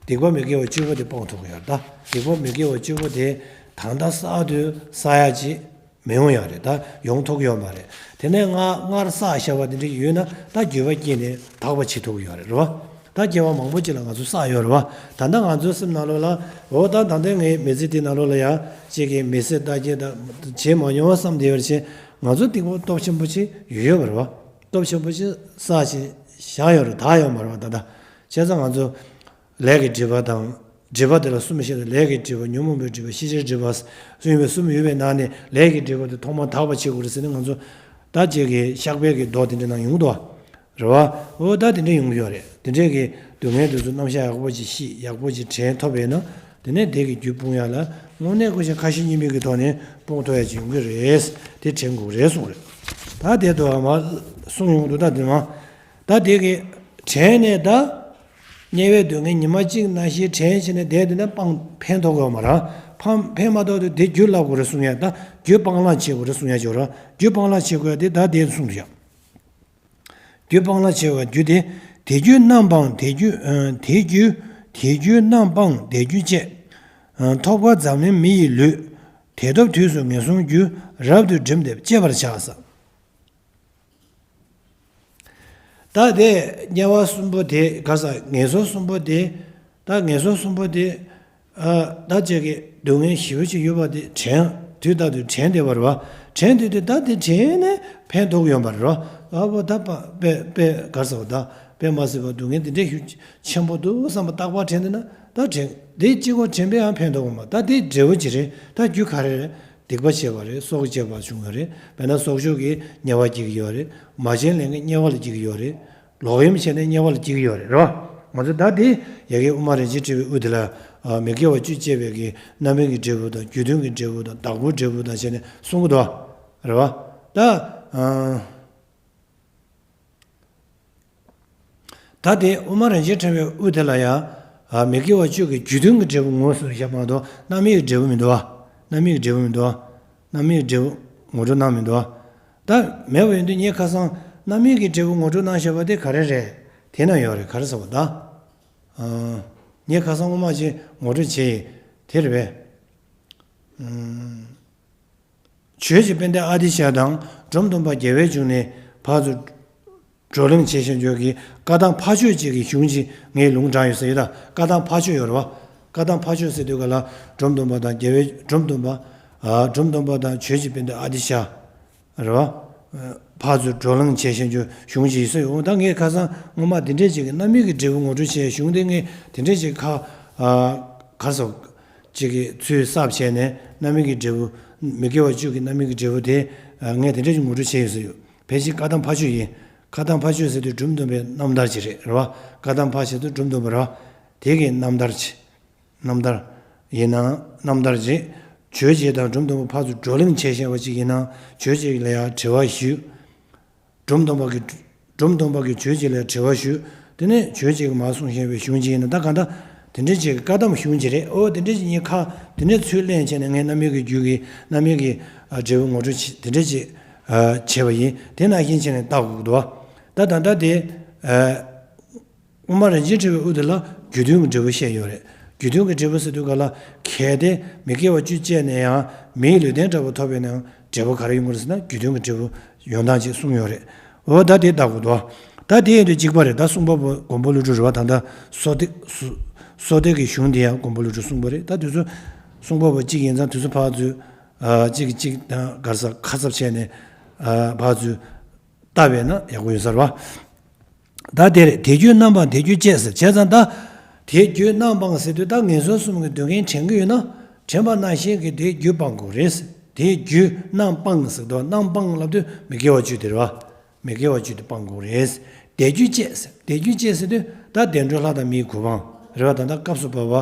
སྡིག་པ་མི་དགེ་བ་བཅུ་པོ་དེ་སྤོང་ཐུབ་ཀྱི་ཡོད་རེད་ད། སྡིག་པ་མི་དགེ་བ་བཅུ་པོ་དེ་ད་ལྟ་བསགས་དུས་བསགས་ཡ་ཅིག་མི་ཡོང་ཡ་རེད་ད། ཡོང་ཐུབ་ཀྱི་ཡོད་མ་རེད། དེ་ནས་སྔ་སྔར་བསགས་བཞག་པ་དེ་འདྲ་ཡོད་ན་ད་འགྱོད་པ་སྐྱེས་ནས་དག་པ་བྱེད་ཐུབ་ཀྱི་ཡོད་རེད། རེད་བ། ད་སྐྱེ་བ་མང་པོ་ཅིག་ལ་ང་ཚོ་བསགས་ཡོད་རེད་བ། ད་ལྟ་ང་ཚོའི་སེམས་ནང་ལོགས་ལ། འོ་ད་ད་ལྟ་ངའི་མི་ཚེ་འདི་ནང་ལོགས་ལ་ཡ་གཅིག་གིས་མི་ཚེ་ལྟ་སྐྱེལ་ད་བྱེད་མ་མྱོང་བ་བསམ་བསྡད་པ་བྱས། ང་ཚོ་སྡིག་པ་སྟོབས་ཆེན་པོ་ཅིག་ཡོད་ཡོད་པ་རེད་བ། སྟོབས་ཆེན་པོ་ཅིག་བསགས་ཤིང་བཞག་ཡོད་རེད། དག་ཡོད་མ་རེད་བ། ད་ལྟ་བྱས་ཙང་ང་ཚོ་ལས་ཀྱི་སྒྲིབ་པ་དང་། སྒྲིབ་པ་དེ་ལ་གསུམ་བཤད་དེ། ལས་ཀྱི་སྒྲིབ་པ། ཉོན་མོངས་པའི་སྒྲིབ་པ། ཤེས་བྱའི་སྒྲིབ་པ་ཟེར་ཡོད་པའི་གསུམ་ཡོད་པའི་ནང་ནས་ལས་ཀྱི་སྒྲིབ་པ་དེ་ཐོག་མར་དག་པ་བྱེད་དགོས་རེད་ཟེར་ནས་ང་ཚོ་ད་ཅིག་གི་བཤགས་པའི་གི་མདོ་དེ་འདྲ་ནང་ཡོང་གི་འདུག་བ། རེད་བ། འོ་ད་དེ་འདྲ་ཡོང་གི་ཡོད་རེད། དེ་འདྲའི་གི་སྡུག་བསྔལ་དེ་ཚོ་རྣམ་གཞག་ཡག་པོ་ཅིག་ཤེས། ཡག་པོ་ཅིག་དྲན་ཐུབ་པས་ན། དེ་ནས་དེ་གི་རྒྱུ་སྤོང་ཡ་ལ་དངོས་གནས་ཁོ་ཞིག་ཁ་ཞེ་གཉིས་མེད་ཀྱི་ཐོག་ནས་སྤོང་ཐུབ་ཡ་ཅིག་ཡོང་གི་རེད། དེ་དྲན་དགོས་རེད་གསུངས་རེད། ད་དེ་དུ་མ་གསུངས་ཡོང་དུས་ད་དེ་མ། ད་དེ་གི་དྲན་ནས་ད། དམྱལ་བའི་སྡུག་བསྔལ་ཉི་མ་གཅིག་ནང་བཞིན་དྲན་བྱས་ནས་བསྡད་དེ་ན་སྤང་ཕན་ཐོགས་ཡོད་མ་རེད། ཕན་ཕན་མ་ཐོགས་དུས་དེ་རྒྱུ་བསླབ་དགོས་རེད་གསུང་ཡ། ད་རྒྱུ་སྤང་བླང་བྱེད་དགོས་རེད་གསུང་ཡ་ཅིག་ཡོད་རེད། རྒྱུ་སྤང་བླང་བྱེད་དགོས་ཡ་དེ་ད་དེ་གསུངས་ཡོད། རྒྱུ་སྤང་བླང་བྱེད་པའི་རྒྱུ་དེ། དེ་རྒྱུ་རྣམ་སྤངས་དེ་རྒྱུ། ཨ། དེ་རྒྱུ། དེ་རྒྱུ་རྣམ་སྤངས་དེ་རྒྱུ་བཅས། ཨ། ཐོབ་དཀའ་འཛམ་གླིང་མི་ཡི་ལུས། དེ་ཐོབ་དུས་སུ་ངན་སོང་རྒྱུ། རབ་ཏུ་བསྒྲིམས་ཏེ་སྤྱད་པར་བྱ་ས། ད་དེ་དམྱལ་བ་གསུམ་པོ་དེ་ག་ས་ངན་སོང་གསུམ་པོ་དེ། ད་ངན་སོང་གསུམ་པོ་དེ། ཨ་ད་ཅིག་གི་སྡུག་བསྔལ་ཞེ་པོ་ཅིག་ཡོད་པ་དེ་དྲན། དུས་རྟག་ཏུ་དྲན་བསྡད་པ་རེད་བ། དྲན་དུས་དེ་ད་དེ་དྲན་ནས་ཕན་ཐོགས་ཡོང་བ་རེད་བ། ཨ་བོ་ད་པ་དཔེ་དཔེ་ག་ས་བ་ད་དཔེ་མ་སྲིད་པ་སྡུག་བསྔལ་དེ་འདྲའི་ཤུགས་ཆེན་པོ་འདུག་བསམ་པ་རྟག་པར་དྲན་དེ་ན་ད་དྲན་དེ་གཅིག་པོ་དྲན་པས་ཡང་ཕན་ཐོགས་མ། ད་དེ་འབྲས་བུ་ཅི་རེད། ད་རྒྱུ་ག་རེ་རེད། སྡིག་པ་བྱས་པ་རེད། སྲོག་བཅད་པ་བྱུང་ཡོད་རེད། དཔེར་ན་སྲོག་གཅོད་ཀྱིས་དམྱལ་བ་སྐྱེ་གི་ཡོད་རེད། མ་བྱིན་ལེན་གྱིས་དམྱལ་བ་ལ་སྐྱེ་གི་ཡོད་རེད། ལོག་གཡེམ་བྱས་ནས་དམྱལ་བ་ལ་སྐྱེ་གི་ཡོད་རེད། རེད་བ། ང་ཚོ་ད་དེ་ཡ་གི་དབུ་མ་རིན་ཆེན་ཕྲེང་བའི་དབུ་དེ་ལ་ཨ་མི་དགེ་བ་བཅུ་བཅད་པའི་གི་རྣམ་སྨིན་གྱི་འབྲས་བུ་དང་རྒྱུ་མཐུན་གྱི་འབྲས་བུ་དང་བདག་པོའི་འབྲས་བུ་དང་བྱས་ནས་གསུང་གི་འདུག་བ། རེད་བ། ད་ཨ། ད་དེ་དབུ་མ་རིན་ཆེན་ཕྲེང་བའི་དབུ་དེ་ལ་ཡང་། ཨ་མི་དགེ་བ་བཅུ་གི་རྒྱུ་མཐུན་གྱི་འབྲས་བུ་ངོ་སོ་བཞག་པ་མ་གཏོགས་རྣམ་སྨིན་གྱི་འབྲས་བུ་མི་འདུག་བ། རྣམ་སྨིན་གྱི་འབྲས་བུ་མི་འདུག་བ། རྣམ་སྨིན་གྱི་འབྲས་བུ་ངོ་སྤྲོད་གནང་མི་འདུག་བ། ད་མེད་པ་ཡིན་དུས་ངས་ཁ་སང་རྣམ་སྨིན་གྱི་འབྲས་བུ་ངོ་སྤྲོད་གནང་བཞག་པ་དེ་ག་རེ་རེད། དེ་ན་ཡོད་རེད། ག་རེ་ཟེར་བ་ད། ཨ་ངས་ཁ་སང་སྔོན་མ་ཅིག་ངོ་སྤྲོད་བྱས་ཡིན། དེ་རེད་པས། ཨ། ཆོས་ཀྱི་དཔལ་ལྡན་ཨ་ཏི་ཤ་དང་འབྲོམ་སྟོན་པ་རྒྱལ་བའི་འབྱུང་གནས་ཕར་ཚུར་བགྲོ་གླེང་བྱེད་བཞིན་བརྗོད་ཀྱི་བཀའ་གདམས་ཕ་ཆོས་ཅིག་གི་གཞུང་ཅིག་ངས་ལུང་དྲངས་ཡོད་ཟེར་ཡོད་ད། བཀའ་གདམས་ཕ་ཆོས་ཡོད་རེད་བ། བཀའ་གདམས་ཕ་ཆོས་ཟེར་དུས་ག་ལ་འབྲོམ་སྟོན་པ་དང་རྒྱལ་བའི་འབྲོམ་སྟོན་པ། ཨ་འབྲོམ་སྟོན་པ་དང་ཆོས་ཀྱི་དཔལ་ལྡན་ཨ་ཏི་ཤ། རེད་བ། ཕར་ཚུར་བགྲོ་གླེང་བྱེད་བཞིན་བརྗོད་གཞུང་ཅིག་ཡོད་ཟེར་ཡོད། ད་ངས་ཁ་སང་སྔོན་མ་དེ་འདྲས་ཅིག་གི་རྣམ་སྨིན་གྱི་འབྲས་བུ་ངོ་སྤྲོད་བྱས་གཞུང་དེ་ངས་དེ་འདྲས་ཅིག་ཁ། ཨ་ག་རེ་ཟེར། ཅིག་གི་ཚུལ་གསར་བྱས་ནས་རྣམ་སྨིན་གྱི་འབྲས་བུ། མི་དགེ་བ་བཅུ་གི་རྣམ་སྨིན་གྱི་འབྲས་བུ་དེ། ཨ་ངས་དེ་འདྲ་ཞིག་ངོ་སྤྲོད་བྱས་ཡོད་ཟེར་ཡོད། ཕལ་ཆེར་བཀའ་གདམས་ཕ་ཆོས་ཡིན། བཀའ་གདམས་ཕ་ཆོས་ཟེར་དུས་འབྲོམ་སྟོན་པའི་རྣམ་ཐར་ཅིག་རེད། རེད་བ། བཀའ་གདམས་ཕ་ཆོས་ཟེར་དུས་འབྲོམ་སྟོན་པ་རེད་བ། དེ་གི་རྣམ་ཐར་ཅིག་རྣམ་ཐར་ཡིན་ན་རྣམ་ཐར་ཅིག་ཆོས་རྗེ་དང་འབྲོམ་སྟོན་པ་ཕར་ཚུར་བགྲོ་གླེང་བྱས་བཞིན་པ་ཅིག་ཡིན་ན་ཆོས་རྗེ་ལ་ཡང་དྲི་བ་ཞུས། འབྲོམ་སྟོན་པ་གིས། འབྲོམ་སྟོན་པ་གིས་ཆོས་རྗེ་ལ་དྲི་བ་ཞུས། དེ་ནས་ཆོས་རྗེ་གིས་མར་གསུངས་བཞིན་པའི་གཞུང་ཅིག་ཡིན་ན་ད་གང་ལྟར། དེ་འདྲ་ཅིག་གི་བཀའ་གདམས་གཞུང་ཅིག་རེད། ཨོ་དེ་འདྲ་ཅིག་ངས་ཁ་དེ་འདྲ་ཚུལ་ལེན་བྱས་ནས་ངས་རྣམ་སྨིན་གྱི་རྒྱུད་ཀྱི་རྣམ་སྨིན་གྱི་ཨ་འབྲས་བུ་ངོ་སྤྲོད་བྱེད་དེ་འདྲ་ཅིག་ཨ་བྱས་པ་ཡིན། དེ་ནང་བཞིན་བྱས་ནས་བལྟ་དགོས་ཀྱི་འདུག་བ། ད་ད་ལྟ་དེ་ཨ། དབུ་མ་རིན་ཆེན་ཕྲེང་བའི་དབུ་དེ་ལ་རྒྱུ་མཐུན་གྱི་འབྲས་བུ་བཤད་ཡོད་རེད། རྒྱུ་མཐུན་གྱི་འབྲས་བུ་ཟེར་དུས་ག་ལ་གལ་ཏེ་མི་དགེ་བ་བཅུ་སྤྱད་ནས་ཡང་མིའི་ལུས་རྟེན་འདྲ་པོ་ཐོབ་པས་ན་ཡང་འབྲས་བུ་ག་རེ་ཡོང་གི་རེད་ཟེར་ན་རྒྱུ་མཐུན་གྱི་འབྲས་བུ་ཡོང་སྟངས་ཅིག་གསུངས་ཡོད་རེད། འོ་ད་དེ་ལྟ་དགོས་འདུག་ད་དེ་ཡིན་དུས་གཅིག་པ་རེད། ད་གསུང་པ་པོ་མགོན་པོ་ཀླུ་སྒྲུབ་རེད་བ། ད་ལྟ་སོ་ཏེ་སོ་སོ་ཏེ་གི་གཞུང་དེ་ཡང་མགོན་པོ་ཀླུ་སྒྲུབ་གསུངས་པ་རེད། ད་དུས་ཚོད་གསུང་པ་པོ་གཅིག་ཡིན་ཙང་དུས་ཚོད་ཕར་ཚུར་ཨ་གཅིག་གིས་གཅིག་དང་ག་རེ་ཟེར་ཁ་གསབ་བྱས་ནས་ཨ་ཕར་ཚུར་ལྟ་བས་ན་ཡག་པོ་ཡོད་ས་རེད་བ། ད་དེ་རེད། དེ་རྒྱུ་རྣམ་སྤངས་དེ་རྒྱུ་བཅད་ཟེར་བྱས་ཙང་ད། དེ་རྒྱུ་རྣམ་སྤངས་ཟེར་དུས་ད་ངན་སོང་གསུམ་གྱི་སྡུག་བསྔལ་དྲན་གྱི་ཡོད་ན་དྲན་པ་ནང་བཞིན་གྱི་དེ་རྒྱུ་སྤང་དགོས་རེད། དེ་རྒྱུ་རྣམ་སྤངས་ཟེར་དུས་རྣམ་སྤངས་ལབ་དུས་མི་དགེ་བ་བཅུ་དེ་རེད་བ། མི་དགེ་བ་བཅུ་དེ་སྤང་དགོས་རེད། དེ་རྒྱུ་བཅད་ཟེར་དེ་རྒྱུ་བཅད་ཟེར་དུས་ད་བདེ་འགྲོའི་ལྷ་དང་མིའི་གོ་འཕང་རེད་བ། ད་ལྟ་སྐབས་སུ་བབ་པ་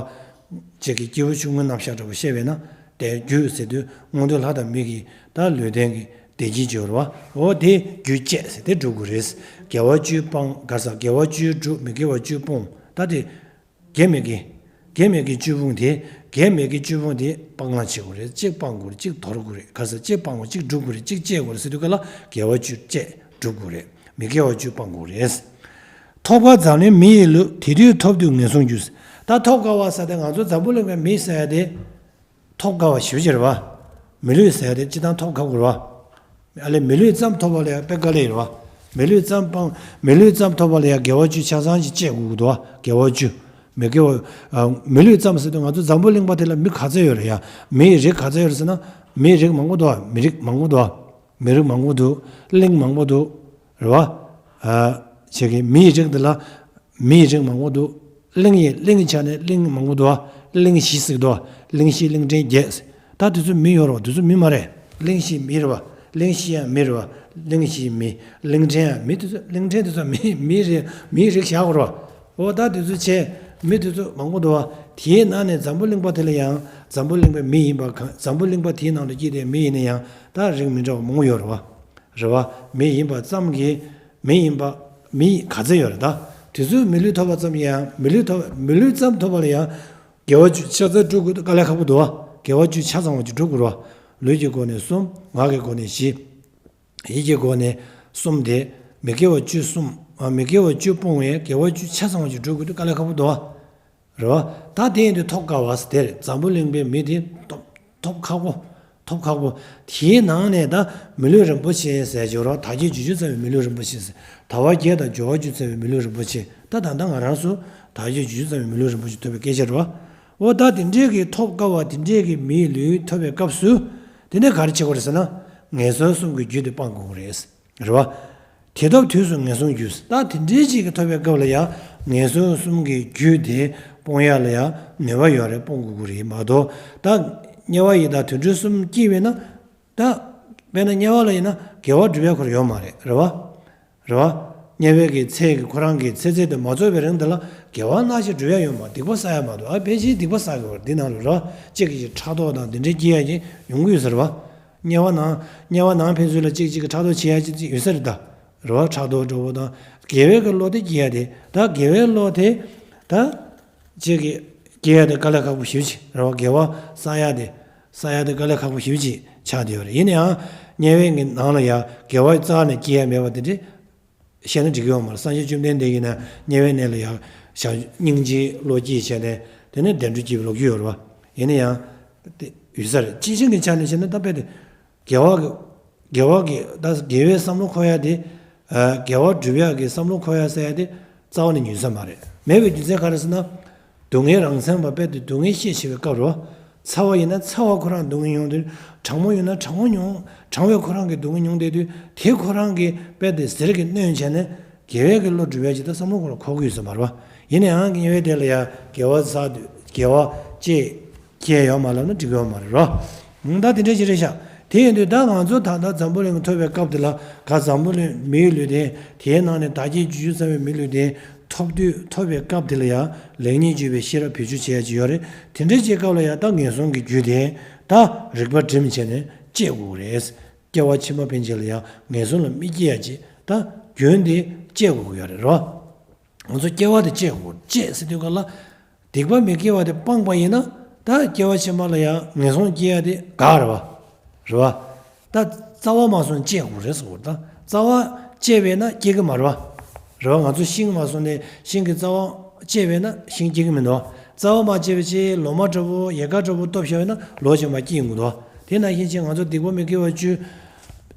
ཅིག་གི་སྐྱེས་བུ་ཆུང་ངུའི་རྣམ་གཞག་འདྲ་པོ་བཤད་པས་ན་དེ་རྒྱུ་ཟེར་དུས་མངོན་མཐོའི་ལྷ་དང་མི་གི་ད་ལུས་རྟེན་གྱི་བདེ་སྐྱིད་སྦྱོར་བ། འོ་དེ་རྒྱུ་བཅད་ཟེར་དེ་སྒྲུབ་དགོས་རེད། དགེ་བ་བཅུ་སྤང་ག་རེ་ཟེར་དགེ་བ་བཅུ་སྒྲུབ་མི་དགེ་བ་བཅུ་སྤོང་། ད་དེ་དགེ་མི་དགེ་དགེ་མི་དགེ་བཅུ་སྤོང་དེ་དགེ་མི་དགེ་བཅུ་སྤོང་དེ་སྤང་བླང་བྱེད་དགོས་རེད། གཅིག་སྤང་དགོས་རེད། གཅིག་དོར་དགོས་རེད། ག་རེ་ཟེར་གཅིག་སྤང་དགོས་གཅིག་སྒྲུབ་དགོས་རེད། གཅིག་བཅད་དགོས་རེད་ཟེར་དུས་ག་ལ་དགེ་བ་བཅུ་བཅད་སྒྲུབ་དགོས་རེད། མི་དགེ་བ་བཅུ་སྤང་དགོས་རེད། ཐོབ་དཀའ་འཛམ་གླིང་མི་ཡི་ལུས། དེ་དུས་ཐོབ་དུས་ངན་སོང་རྒྱུ། ད་ཐོབ་དཀའ་བ་ཟེར་དེ་ང་ཚོ་འཛམ་བུ་གླིང་གི་མི་ཟེར་ཡ་དེ། ཐོབ་དཀའ་བ་ཞེ་པོ་ཅིག་རེད་བ། མི་ལུས་ཟེར་ཡ་དེ་སྤྱིར་བཏང་ཐོབ་དཀའ་བོ་རེད་བ། ཨ་ལས་མི་ལུས་ཙམ་ཐོབ་པ་ལ་ཡང་དཔེ་དཀའ་ལས་རེད་བ། མི་ལུས་ཙམ་སྤང་མི་ལུས་ཙམ་ཐོབ་པ་ལ་ཡང་དགེ་བ་བཅུ་ཆ་ཚང་ཞིག་སྤྱད་དགོས་ཀྱི་འདུག་བ། དགེ་བ་བཅུ། མི་དགེ་བ། ཨ། མི་ལུས་ཙམ་ཟེར་དུས་ང་ཚོ་འཛམ་བུ་གླིང་པ་དེ་ལ་མི་ག་ཚོད་ཡོད་རེད་ཡ། མི་ཡི་རིགས་ག་ཚོད་ཡོད་རེད་ཟེར་ན། མི་ཡི་རིགས་མང་པོ་འདུག་བ། མི་རིགས་མང་པོ་འདུག་བ། མི་རིགས་མང་པོ་འདུག་གླིང་མང་པོ་འདུག་རེད་བ། ཨ། བྱེད་ཀྱི་མི་ཡི་རིགས་འདི་ལ། མི་ཡི་རིགས་མང་པོ་འདུག་གླིང་ཡི་གླིང་ཆ་ནས་གླིང་མང་པོ་འདུག་བ། གླིང་བཞི་ཟེར་འདུག་བ། གླིང་བཞི་གླིང་ཕྲན་བརྒྱད། ད་དེ་ཚོ་མི་ཡོད་རེད་བ། དེ་ཚོ་མི་མ་རེད། གླིང་བཞི་མི་རེད་བ། གླིང་བཞི་ཡང་མི་རེད་བ། གླིང་བཞི་མི། གླིང་ཕྲན་ཡང་མི། དེ་ཚོ་གླིང་ཕྲན་དེ་ཚོ་མི་མི་རེད། མིའི་རིགས་བཞག་དགོས་རེད་བ། འོ་ད་དེ་ཚོ་བྱས། མི་དེ་ཚོ་མང་པོ་འདུག་བ། དེའི་ནང་ནས་འཛམ་བུ་གླིང་པ་དེ་ལ་ཡང་འཛམ་བུ་གླིང་པའི་མི་ཡིན་པ་གང་འཛམ་བུ་གླིང་པ་དེའི་ནང་དུ་སྐྱེས་ཏེ་མི་ཡིན་ན་ཡང་ད་རིགས་མི་འདྲ་བ་མང་པོ་ཡོད་རེད་བ། རེད་བ། མི་ཡིན་པ་ཙམ་གྱིས་མི་ཡིན་པ་མི་ག་ཚད་ཡོད་རེད་ད། དེ་ཚོའི་མི་ལུས་ཐོབ་པ་ཙམ་ཡང་མི་ལུས་ཐོབ་མི་ལུས་ཙམ་ཐོབ་པ་ལ་ཡང་དགེ་བ་བཅུ་ཆ་ཚང་སྒྲུབ་དགོས་དཀའ་ལས་ཁག་པོ་འདུག་བ། དགེ་བ་བཅུ་ཆ་ཚང་བ་ཅིག་སྒྲུབ་དགོས་རེད་བ། ལུས་ཀྱི་སྒོ་ནས་གསུམ། ངག་གི་སྒོ་ནས་བཞི། ཡིད་ཀྱི་སྒོ་ནས་གསུམ་སྟེ། མི་དགེ་བ་བཅུ་གསུམ། ཨ། མི་དགེ་བ་བཅུ་སྤོང་བའི་དགེ་བ་བཅུ་ཆ་ཚང་བ་ཅིག་སྒྲུབ་དགོས་དུས་དཀའ་ལས་ཁག་པོ་འདུག་བ། རེད་བ། ད་དེ་ཡིན་དུས་ཐོབ་དཀའ་བ་ཟེར་དེ་རེད། འཛམ་བུ་གླིང་པའི་མི་དེ་ཐོབ་ཐོབ་ཁག་པོ། ཐོབ་ཁག་པོ། དེའི་ནང་ནས་ད་མི་ལུས་རིན་པོ་ཆེ་ཟེར་སྦྱོར་བ་དག་བྱེད་སྦྱོར་བཅུ་ཙམ་པའི་མི་ལུས་རིན་པོ་ཆེ་ཟེར། དལ་བ་བརྒྱད་དང་སྦྱོར་བ་བཅུ་ཙམ་པའི་མི་ལུས་རིན་པོ་ཆེ། ད་ད་ལྟ་ང་རང་ཚོ་དག་བྱེད་སྦྱོར་བཅུ་ཙམ་པའི་མི་ལུས་རིན་པོ་ཆེ་ཐོབ་པའི་སྐད་ཆ་རེད་བ། འོ་ད་དེ་འདྲའི་གི་ཐོབ་དཀའ་བ་དེ་འདྲའི་གི་མིའི་ལུས་ཐོབ་པའི་སྐབས་སུ། དེ་ནས་ག་རེ་བྱེད་དགོས་རེད་ཟེར་ན། ངན་སོང་གསུམ་གྱི་རྒྱུ་དེ་སྤང་དགོས་ཀྱི་རེད། རེད་བ། དེ་ཐོབ་དུས་སུ་ངན་སོང་རྒྱུ། ད་དེ་འདྲའི་ཅིག་གི་ཐོབ་པའི་སྐབས་ལ་ཡང་ངན་སོང་གསུམ་གྱི་རྒྱུ་དེ་སྤོང་ཡ་ལ་ཡང་ནུས་པ་ཡོད་རེད། སྤོང་དགོས་ཀྱི་རེད་མ་གཏོགས། ད་དམྱལ་བ་ཡི་དྭགས་དུད་འགྲོ་གསུམ་སྐྱེས་པས་ན། ད་དཔེར་ན་དམྱལ་བ་ལ་ཡིན་ན་དགེ་བ་སྒྲུབ་ཡ་ཁོ་རང་ཡོད་མ་རེད། རེད་བ། རེད་བ། དམྱལ་བའི་གི་ཚེ་གི་ཁོ་རང་གི་ཚེ་ཚད་དེ་མ་རྫོགས་པའི་རིང་དེ་ལ་དགེ་བ་སྣ་ཆ་སྒྲུབ་ཡ་ཡོད་མ། སྡིག་པ་བསགས་ཡ་མ་གཏོགས། ཨ་ཕལ་ཆེར་སྡིག་པ་བསགས་ཀྱི་ཡོད་རེད། འདི་ནང་ལ་རེད་བ། གཅིག་གིས་ཕྲག་དོག་དང་འདི་འདྲའི་སྐྱེ་ཡ་ཅིག་ཡོང་གི་ཡོད་ས་རེད་བ། དམྱལ་བ་ནང་། དམྱལ་བ་ནང་ཕན་ཚུན་ལ་གཅིག་གཅིག་གིས་ཕྲག་དོག་བྱེད་ཡ་ཅིག་ཅིག་ཡོད་ས་རེད་ད། རེད་བ། ཕྲག་དོག་འདྲ་བོ་དང་། དགེ་བའི་གི་བློ་དེ་སྐྱེ་ཡ་དེ། ད་དགེ་བའི་བློ་དེ། ད། གཅིག་གིས་སྐྱེ་ཡ་དེ་དཀའ་ལས་ཁག་པོ་ཞེ་པོ་ཅིག་རེད་བ། དགེ་བ་བསགས་ཡ་དེ། བསགས་ཡ་དེ་དཀའ་ལས་ཁག་པོ་ཞེ་པོ་ཅིག་ཆགས་བསྡད་ཡོད་རེད། ཡིན་ན་ཡང་དམྱལ་བའི་གི་ནང་ལ་ཡང་དགེ་བ་རྩ་ནས་སྐྱེ་ཡ་མེད་པ་དེ་འདྲ་བཤད་ན་འགྲིག་གི་ཡོད་མ་རེད། སངས་རྒྱས་བཅོམ་ལྡན་འདས་ཀྱིས་ན་དམྱལ་བའི་གནས་ལ་ཡང་བཞག་སྙིང་རྗེའི་བློ་སྐྱེས་བྱས་ནས། དེ་ནས་བདེ་འགྲོ་སྐྱེས་པའི་ལོ་རྒྱུས་ཡོད་རེད་བ། ཡིན་ན་ཡང་། དེ་ཡོད་ས་རེད། སྤྱི་བྱིངས་ཀྱི་ཆ་ནས་བཤད་ན་ད་དཔེ་དེ། དགེ་བ་གི། དགེ་བ་གི་ད་དགེ་བའི་བསམ་བློ་འཁོར་ཡ་དེ། ཨ། དགེ་བ་སྒྲུབ་ཡ་གི་བསམ་བློ་འཁོར་ཡ་ཟེར་ཡ་དེ་རྩ་བ་ནས་ཉུང་ས་མ་རེད། མེད་པའི་རྒྱུ་མཚན་ག་རེ་ཟེར་ན། སྡུག་བསྔལ་རང་མཚན་པ། དཔེ་དེ་སྡུག་བསྔལ་ཤས་ཆེ་བའི་སྐབས་རེད་བ། ཚ་བ་ཡིན་ན་ཚ་བ་ཁོ་རང་སྡུག་བསྔལ་མྱོང་དུས། གྲང་མོ་ཡིན་ན་གྲང་མོ་མྱོང་། གྲང་བའི་ཁོ་རང་གི་སྡུག་བསྔལ་མྱོང་བསྡད་དུས། དེ་ཁོ་རང་གི་དཔེ་དེ་ཟེར་གྱིས་གནོན་བྱས་ནས། དགེ་བའི་གི་བློ་སྒྲུབ་ཡ་ཅིག་ད་བསམ་བློ་ཁོ་རང་འཁོར་གྱི་ཡོད་ས་མ་རེད་བ། ཡིན་ན་ཡང་དམྱལ་བའི་དེ་ལ་ཡང་དགེ་བ་བསགས་དུས་དགེ་བ་ཅིག་སྐྱེ་ཡོད་མ་ལབ་ན་འགྲིག་གི་ཡོད་མ་རེད་རོ། ད་དེ་འདྲ་ཞིག་རེད་ཤག་དེ་ཡིན་དུས་ད་ང་ཚོ་ད་ལྟ་འཛམ་བུ་གླིང་ཐོབ་པའི་སྐབས་དེ་ལ། ག་འཛམ་བུ་གླིང་མིའི་ལུས་རྟེན། དེའི་ནང་ནས་བདག་བསྐྱེད་རྒྱུ་ཅུ་ཙམ་པའི་མིའི་ལུས་རྟེན་ཐོབ་དུས། ཐོབ་པའི་སྐབས་དེ་ལ་ཡང་ལེགས་ཉེས་དཔྱོད་པའི་ཤེས་རབ་བེད་སྤྱོད་བྱེད་ཡ་ཅིག་ཡོད་རེད། དེ་འདྲའི་ཅིག་སྐབས་ལ་ཡང་ད་ངན་སོང་གི་རྒྱུ་དེ་ད་རིག་པ་སྒྲིམ་བྱས་ནས་དཔྱད་དགོས་རེད། སྐྱེ་བ་ཕྱི་མ་ཕན་ཆད་ལ་ཡང་ངན་སོང་ལ་མི་སྐྱེ་ཡ་ཅིག་ད་རྒྱུན་དེ་དཔྱད་དགོས་ཀྱི་ཡོད་རེད་རོ། ང་ཚོ་སྐྱེ་བ་དེ་དཔྱད་དགོས། དཔྱད་ཟེར་དུས་ག་ལ། སྡིག་པ་མི་དགེ་བ་དེ་སྤངས་པ་ཡིན་ན། ད་སྐྱེ་བ་ཕྱི་མ་ལ་ཡང་ངན་སོང་སྐྱེ་ཡ་དེ་འགག་རེད་བ། རེད་བ། ད་རྩ་བ་མ་སོང་དཔྱད་དགོས་རེད་ཟེར་བ། ད་རྩ་བ་དཔྱད་པས་ན་སྐྱེ་གི་མ་རེད་བ། རེད་བ། ང་ཚོ་ཤིང་མ་སོང་ནས་ཤིང་གི་རྩ་བ་དཔྱད་པས་ན་ཤིང་སྐྱེ་གི་མི་འདུག་རྩ་བ་མ་དཔྱད་པའི་ཕྱིར་ལོ་མ་འདྲ་བོ་ཡལ་ག་འདྲ་བོ་གཏུབ་བཞག་པས་ན་ལོ་གཞན་པ་སྐྱེ་ཡོང་གི་འདུག་དེ་ནང་བཞིན་བྱས་ང་ཚོ་སྡིག་པ་མི་དགེ་བ་བཅུ་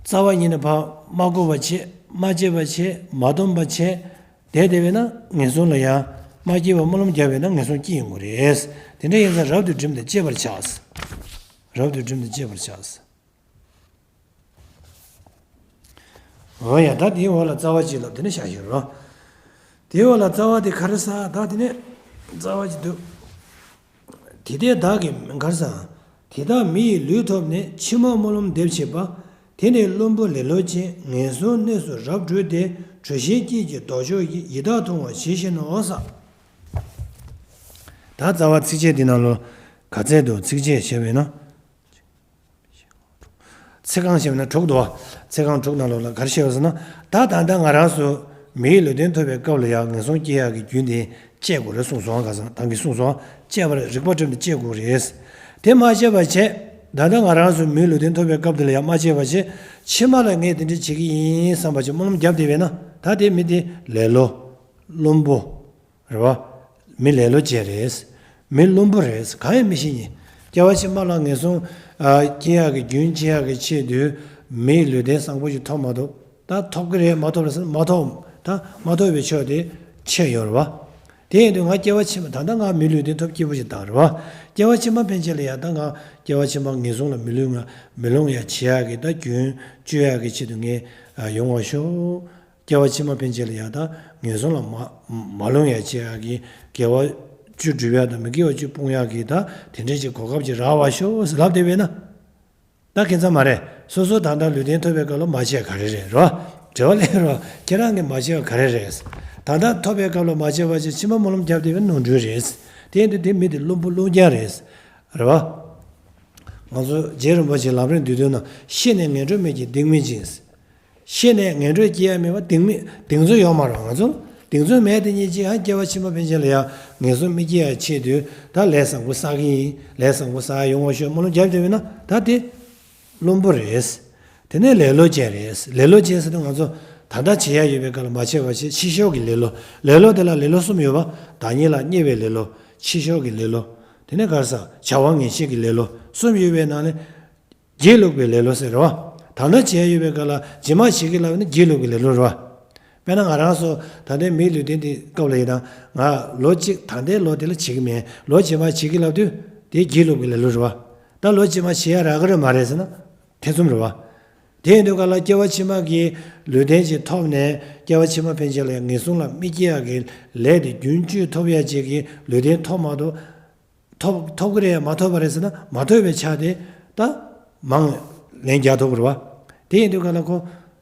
རྩ་བ་ཉིད་ནས་ཕར་མ་གོས་པ་བྱས། མ་དཔྱད་པ་བྱས། མ་བསྡོམས་པ་བྱས། དེ་དེ་བས་ན་ངན་སོང་ལ་ཡང་མ་སྐྱེས་པར་སྨོན་ལམ་བརྒྱབ་པས་ན་ངན་སོང་སྐྱེ་ཡོང་གི་རེད། དེ་འདྲ་ཡིན་ཙང་རབ་ཏུ་བསྒྲིམས་ཏེ་དཔྱད་པར་བྱ། རབ་ཏུ་བསྒྲིམས་ཏེ་དཔྱད་པར་བྱ། འོ་ཡ། ད་དེའི་འོག་ལ་རྩ་བ་གཅིག་ལ་དེ་ནས་བཞག་ཞོར་རོ། དེའི་འོག་ལ་རྩ་བ་དེ་ག་རེ་ཟེར། ད་དེ་ནས་རྩ་བ་གཅིག་འདུག་དེ་ལྟས་བདག་གིས་ག་རེ་ཟེར། དེ་དག་མི་ཡི་ལུས་ཐོབ་ནས། ཕྱི་མ་སྨོན་ལམ་འདེབས་བྱེད་པ། དེ་ནི་བླུན་པོ་ལེ་ལོ་ཅན། ངན་སོང་གནས་སུ་རབ་བགྲོད་དེ། གྲོལ་ཞིང་སྐྱིད་ཀྱི་ལྡོག་ཕྱོགས་ཀྱི། ཡི་དྭགས་མཐོང་བ་ཇི་བཞིན་ནོ། ཟེར། ད་རྩ་བ་ཚིགས་བཅད་འདི་ནང་ལོ་ག་ཚད་འདུག་ཚིགས་བཅད་བྱས་པས་ན། ཚིག་རྐང་བྱས་པས་ན་དྲུག་འདུག་ཚིག་རྐང་དྲུག་ནང་ལོགས་ལ་ག་རེ་བཤད་ཡོད་ཟེར་ན། ད་ད་ལྟ་ང་རང་ཚོ་མིའི་ལུས་རྟེན་ཐོབ་པའི་སྐབས་ལ་ཡང་ངན་སོང་སྐྱེ་ཡག་གི་རྒྱུ་འདི་དཔྱད་དགོས་རེད་གསུངས་སོང་། ག་ས་ད་གིན་གསུངས་སོང་། དཔྱད་པར་རིག་པ་བསྒྲིམས་ཏེ་དཔྱད་དགོས་རེད། དེ་མ་དཔྱད་པ་བྱས། ད་ལྟ་ང་རང་ཚོ་མིའི་ལུས་རྟེན་ཐོབ་པའི་སྐབས་དེ་ལ་ཡང་མ་དཔྱད་པ་བྱས། ཕྱི་མ་ལ་ངས་དེ་འདྲ་བྱེད་ཀྱི་ཡིན་བསམ་པ་ཅིག་སྨོན་ལམ་བརྒྱབ་བསྡད་པས་ན། ད་དེ་མི་དེ་ལེ་ལོ། བླུན་པོ། རེད་བ། མི་ལེ་ལོ་ཅན་རེད། མི་བླུན་པོ་རེད། གང་ཡང་མི་ཤེས་ཉིན། སྐྱེ་བ་ཕྱི་མ་ལ་ངན་སོང་། ཨ། སྐྱེ་ཡག་གི་རྒྱུན་ཆད་ཡག་གི་ཆེད་དུ་མིའི་ལུས་རྟེན་བཟང་པོ་ཞིག་ཐོབ་མ་ཐོབ། ད་ཐོབ་ཀྱི་རེད་མ་ཐོབ་རེད་ཟེར་ན་མ་ཐོབ། ད་མ་ཐོབ་པའི་ཕྱོགས་དེ་ཆད་ཡོད་རེད་བ། དེ་ཡིན་དུས་ང་སྐྱེ་བ་ཕྱི་མ། ད་ལྟ་ང་མི་ལུས་རྟེན་ཐོབ་སྐྱིད་པོ་ཞིག་བཏང་རེད་བ། སྐྱེ་བ་ཕྱི་མ་ཕན་ཆད་ལ་ཡང་ད་ང་སྐྱེ་བ་ཕྱི་མ་ངན་སོང་ལ་མི་ལུས་ང་མི་ལོང་ཡག་བྱེད་ཡག་གི་ད་རྒྱུན་གཅོད་ཡག་གི་ཆེད་དུ་ངས། ཨ། ཡོང་བ་ཤོག་སྐྱེ་བ་ཕྱི་མ་ཕན་ཆད་ལ་ཡང་ད་ངན་སོང་ལ་མ་མ་ལོང་ཡ་བྱེད་ཡག་གི་དགེ་བ་བཅུ་སྒྲུབ་ཡག་དང་མི་དགེ་བ་བཅུ་སྤོང་ཡག་གི་ད་དེ་འདྲའི་ཅིག་གོ་སྐབས་ཅིག་རག་པ་ཤོག་ཟེར་ལབ་བསྡད་པས་ན། ད་ཁྱད་མཚར་མ་རེད། སོ་སོ་ད་ལྟ་ལུས་རྟེན་ཐོབ་པའི་སྐབས་ལ་མ་བྱས་ག་རེ་རེད་རོ། དྲི་བ་ལེན་རོགས། ཁྱེད་རང་གིས་མ་བྱས་པ་ག་རེ་རེད། ད་ལྟ་ཐོབ་པའི་སྐབས་ལ་མ་བྱས་པ་ཅིག་ཕྱི་མ་སྨོན་ལམ་བརྒྱབ་བསྡད་པའི་ནོར་འཁྲུལ་རེད། དེ་ཡིན་དུས་དེ་མི་དེ་བླུན་པོ་བླུན་རྐྱང་རེད། རེད་བ། ང་ཚོ་རྗེ་རིན་པོ་ཆེའི་ལམ་རིམ་བསྡུས་དོན་ནང་། ཤི་ནས་ངན་འགྲོར་མི་སྐྱེ་གདེང་མེད་ཅིང་། ཤི་ནས་ངན་འགྲོར་སྐྱེ་ཡ་མེད་པ་གདེང་མེད། གདེང་ཚོད་ཡོད་མ་རེད་ང་ཚོ། གདེང་ཚོད་མེད་དེ་ཉིད་ཅིག་ཡང་སྐྱེ་བ་ཕྱི་མ་ཕན་ཆད་ལ་ཡང་ངན་སོང་མི་སྐྱེ་ཡ་ཆེད་དུ་ད་ལས་བཟང་པོ་བསགས་ཀྱི་ཡིན། ལས་བཟང་པོ་བསགས་ཡ་ཡོང་བ་ཤོག་སྨོན་ལམ་རྒྱབ་བསྡད་པས་ན་ད་དེ་བླུན་པོ་རེད། དེ་ནས་ལེ་ལོ་ཅན་རེད། ལེ་ལོ་ཅན་ཟེར་དུས་ང་ཚོ་ད་ལྟ་བྱེད་ཡ་ཡོད་པའི་སྐབས་ལ་མ་བྱས་པ་བྱས། ཕྱི་ཕྱོགས་ཀྱི་ལེ་ལོ། ལེ་ལོ་དེ་ལ་ལེ་ལོ་གསུམ་ཡོད་པ། བདག་ཉིད་ལ་བརྙས་པའི་ལེ་ལོ། ཕྱི་ཕྱོགས་ཀྱི་ལེ་ལོ། དེ་ནས་ག་རེ་ཟ། བྱ་བ་ངན་བྱེད་ཀྱི་ལེ་ལོ། གསུམ་ཡོད་པའི་ནང་ནས། སྒྱིད་ལུག་པའི་ལེ་ལོ་ཟེར་རོ། ད་ལྟ་བྱས་ཡོད་པའི་སྐབས་ལ་རྗེས་མ་བྱེད་ཀྱི་ལབ་ན་སྒྱིད་ལུག་པའི་ལེ་ལོ་རོ། དཔེར་ན་ང་རང་ཚོ་ད་ལྟའི་མིའི་ལུས་རྟེན་འདི་སྐབས་ལ་ཡིན་ན་ང་ལོ་གཅིག་ད་ལྟའི་ལོ་དེ་ལ་བྱེད་ཀྱི་མེད། ལོ་རྗེས་མ་བྱེད་ཀྱི་ལབ་དུས་དེ་སྒྱིད་ལུག་པའི་ལེ་ལོ་རེད་བ། ད་ལོ་རྗེས་མ་བྱེད་ཡ་རག་གི་རེད་མ་རེད་ཟེར་ན་ཐེ་ཚོམ་རེད་བ། དེ་ཡིན་དུས་ག་ལ་སྐྱེ་བ་ཕྱི་མ་གི་ལུས་རྟེན་ཅིག་ཐོབ་ནས་སྐྱེ་བ་ཕྱི་མ་ཕན་ཆད་ལ་ཡང་ངན་སོང་ལ་མི་སྐྱེ་ཡ་གི་ལས་དེ་རྒྱུན་སྤྱོད་ཐོབ་ཡ་ཅིག་གི་ལུས་རྟེན་ཐོབ་མ་གཏོགས། ཐོབ་ཐོབ་ཀྱི་རེད་ཡ་མ་ཐོབ་པ་རེད་ཟེར་ན་མ་ཐོབ་པའི་ཆ་དེ་ད་མང་ལན་རྒྱག་ཐུབ་ཀྱི་རེད་བ། དེ་ཡིན་དུས་ག་ལ་ཁོ་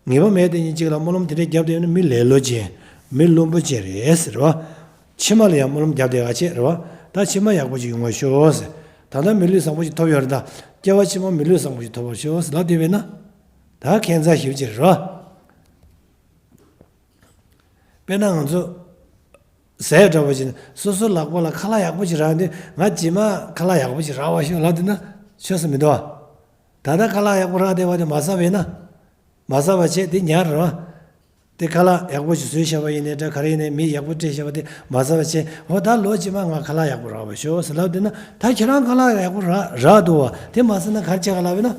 ངེས་པ་མེད་དེ་ཉིན་གཅིག་ལ་སྨོན་ལམ་དེ་འདྲས་བརྒྱབ་བསྡད་ན་མི་ལེ་ལོ་ཅན་མི་བླུན་པོ་ཅན་རེད་ཟེར་བ། ཕྱི་མ་ལ་ཡང་སྨོན་ལམ་བརྒྱབ་བསྡད་ག་བྱེད་རེད་བ། ད་ཕྱི་མ་ཡག་པོ་ཅིག་ཡོང་བར་ཤོག་ཟེར། ད་ལྟ་མི་ལུས་བཟང་པོ་ཅིག་ཐོབ་ཡོད་རེད། ད་སྐྱེ་བ་ཕྱི་མ་མི་ལུས་བཟང་པོ་ཅིག་ཐོབ་པར་ཤོག་ཟེར་ལབ་བསྡད་པས་ན། ད་ཁྱད་མཚར་ཞིབ་ཅིག་རེད་བ། དཔེར་ན་ང་ཚོ་ཟས་འདྲ་པོ་ཅིག་ནི་སོ་སོ་ལག་པ་ལ་ཁ་ལག་ཡག་པོ་ཅིག་རག་དུས་ང་རྗེས་མ་ཁ་ལག་ཡག་པོ་ཅིག་རག་པ་ཤོག་ལབ་དུས་ན་ཆོས་སུ་མི་འདུག་བ། ད་ལྟ་ཁ་ལག་ཡག་པོ་རག་བསྡད་པ་དེ་མ་ཟ་བས་ན། མ་ཟ་བ་བྱས་དེ་ཉར་རོ། དེ་ཁ་ལག་ཡག་པོ་ཞིག་བཟོས་བཞག་པ་ཡིན་ནའི་འདྲ་ག་རེ་ཡིན་ནའི་མི་ཡག་པོ་སྤྲད་བཞག་པ་དེ་མ་ཟ་བ་བྱས་འོ་ད་ལོ་རྗེས་མ་ང་ཁ་ལག་ཡག་པོ་རག་པ་ཤོག་ཟེར་ལབ་དུས་ན་ད་ཁྱེད་རང་ཁ་ལག་ཡག་པོ་རག་རག་འདུག་བ་དེ་མ་ཟ་ན་ག་རེ་བྱེད་ག་ལབ་ན།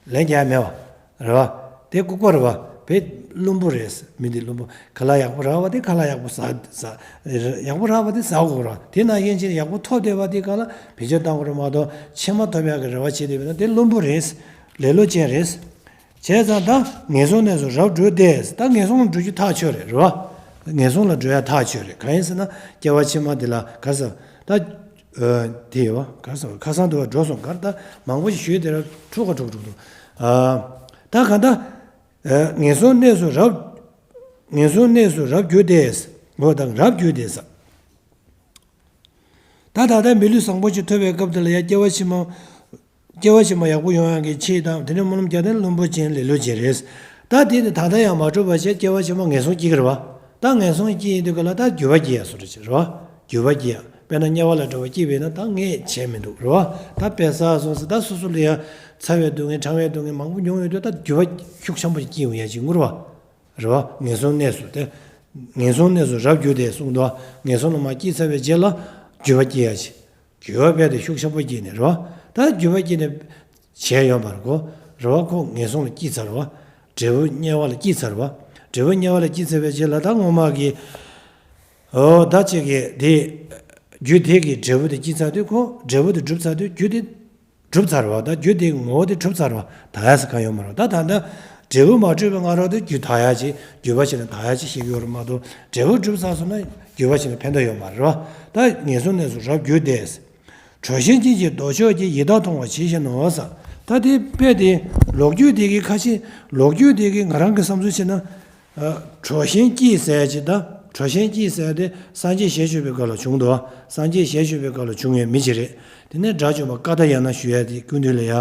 ལན་རྒྱག་མེད་བ། རེད་བ། དེ་ལྐུགས་པ་རེད་བ། བེད་བླུན་པོ་རེད། མི་འདི་བླུན་པོ་ཁ་ལག་ཡག་པོ་རག་བ་དེ་ཁ་ལག་ཡག་པོ་ཟ་ཟ། ཡག་པོ་རག་བ་དེ་ཟ་དགོས་ར་དེ་ན་ཡན་ཆད་ཡག་པོ་ཐོབ་བསྡད་པ་དེ་ག་ལ་བེད་སྤྱོད་གཏང་དགོས་རེད་མ་གཏོགས་ཕྱི་མ་ཐོབ་ཡག་གི་རེ་བ་བྱེད་བསྡད་པ་ན་དེ་བླུན་པོ་རེད། ལེ་ལོ་ཅན་རེད། བྱས་ཙང་ད་ངན་སོང་གནས་སུ་རབ་འགྲོ་སྟེ་ད་ངན་སོང་ལ་འགྲོ་རྒྱུ་ཐག་ཆོད་རེད་རེད་བ། ངན་སོང་ལ་འགྲོ་ཡ་ཐག་ཆོད་རེད་གང་ཡིན་ཟེར་ན་སྐྱེ་བ་ཕྱི་མ་འདི་ལ་ག་ས་ད། དེ་ཡོད་བ་ག་ས་ཁ་སང་དུ་བ་འགྲོ་སོང་གར་ད་མང་པོ་ཞིག་ཞུས་དེ་ར་འཁྲུག་ག་འཁྲུག་འཁྲུག་འདུག་ད་ག་ད། ངན་སོང་གནས་སུ་རབ། ངན་སོང་གནས་སུ་རབ་གྱུར་ཏེ། འོ་དང་རབ་གྱུར་ཏེ་ས། ད་ད་ལྟ་མི་ལུས་བཟང་པོ་ཞིག་ཐོབ་པའི་སྐབས་དེ་ལ་ཡང་སྐྱེ་བ་ཕྱི་མ། སྐྱེ་བ་ཕྱི་མ་ཡག་པོ་ཡོང་ཡག་གི་ཆེད་དང་དེ་འདྲའི་སྨོན་ལམ་རྒྱག་དེ་བླུན་པོ་ཅན་ལེ་ལོ་ཅན་རེད། ད་དེ་ནི་ད་ལྟ་ཡང་མ་གྲུབ་པ་བྱས་སྐྱེ་བ་ཕྱི་མ་ངན་སོང་སྐྱེ་གི་རེད་བ། ད་ངན་སོང་སྐྱེ་ཡིན་དུས་ག་ལ་ད་འགྱུར་བ་སྐྱེ་ཡ་སོ་རེད་ཅེས་རེད་བ། འགྱུར་བ་སྐྱེ་ཡ་དཔེར་ན་དམྱལ་བ་ལ་འགྲོ་བ་སྐྱེས་པས་ན་ད་ངས་བྱས་མི་འདུག་རེད་བ། ད་དཔེ་བསགས་སོང་ཟེར་ད་སོ་སོ་ལ་ཡ་ཚ་བའི་སྡུག་བསྔལ་གྲང་བའི་སྡུག་བསྔལ་མང་པོ་མྱོང་ཡོད་དུས་ད་འགྱུར་བ་ཤུགས་ཆེན་པོ་ཞིག་སྐྱེ་ཡོང་ཡ་ཅིག་ངུ་རེད་བ། རེད་བ། ངན་སོང་གནས་སུ་དེ། ངན་སོང་གནས་སུ་རབ་གྱུར་ཏེ་གསུངས་འདུག་ངན་སོང་ལ་མ་སྐྱེས་ཚར་བའི་རྗེས་ལ་འགྱུར་བ་སྐྱེ་ཡ་ཅིག་འགྱུར་བ་རྦད་དེ་ཤུགས་ཆེན་པོ་སྐྱེས་ནས་རེད་བ། ད་འགྱུར་བ་སྐྱེས་ནས་བྱས་ཡོད་པར་གོ། རེད་བ་ཁོ་ངན་སོང་ལ་སྐྱེས་ཚར་བ། འབྲས་བུ་དམྱལ་བ་ལ་སྐྱེས་ཚར་བ། འབྲས་བུ་དམྱལ་བ་ལ་སྐྱེས་ཚར་བའི་རྗེས་ལ་ད་སྔོན་མ་གི། ཨོ་ད་ཅིག་གི་དེ། རྒྱུ་དེ་གི་འབྲས་བུ་དེ་སྐྱེས་ཚར་དུས་ཁོ་འབྲས་བུ་དེ་གྲུབ་ཚར་དུས་རྒྱུ་དེ། གྲུབ་ཚར་བ་ད་རྒྱུ་དེ་ངོ་བོ་དེ་གྲུབ་ཚར་བ་དག་ཡ་ས་གང་ཡོད་མ་རེད་ད་ད་ལྟ་འབྲས་བུ་མ་གྲུབ་པའི་སྔ་རོལ་དུ་རྒྱུ་དག་ཡ་ཅིག་འགྱུར་བ་ཕྱིན་ནས་དག་ཡ་ཅིག་ཤེས་ཀྱི་ཡོད་རེད་མ་གཏོགས་འབྲས་བུ་གྲུབ་ཚར་སོང་ན་འགྱུར་བ་ཕྱིན་ནས་ཕན་ཐོགས་ཡོད་མ་རེད་བ། ད་ངན་སོང་གནས་སུ་རབ་གྱུར་ཏེ། གྲོ་བཞིན་སྐྱེས་ཀྱི་ལྡོག་ཕྱོགས་ཀྱི་ཡི་དྭགས་མཐོང་བ་ཇི་བཞིན་ནོ་ས། ད་དེ་དཔེ་དེ་ལོ་རྒྱུས་དེ་གི་ཁ་ཤས་ལོ་རྒྱུས་དེ་གི་ང་རང་གི་བསམ་ཚུལ་བྱས་ན། གྲོ་བཞིན་སྐྱེས་ཟེར་ཅིག་ད་གྲོ་བཞིན་སྐྱེས་ཟེར་དེ་སངས་རྒྱས་ཞལ་བཞུགས་པའི་སྐབས་ལ་བྱུང་འདུག་སངས་རྒྱས་ཞལ་བཞུགས་པའི་སྐབས་ལ་བྱུང་བའི་མི་ཅིག་རེད། དེ་ནས་དགྲ་བཅོམ་པ་ཀ་ཏ་ཡ་ན་ཞུ་ཡ་དེ་སྐུ་མདུན་ལ་ཡ།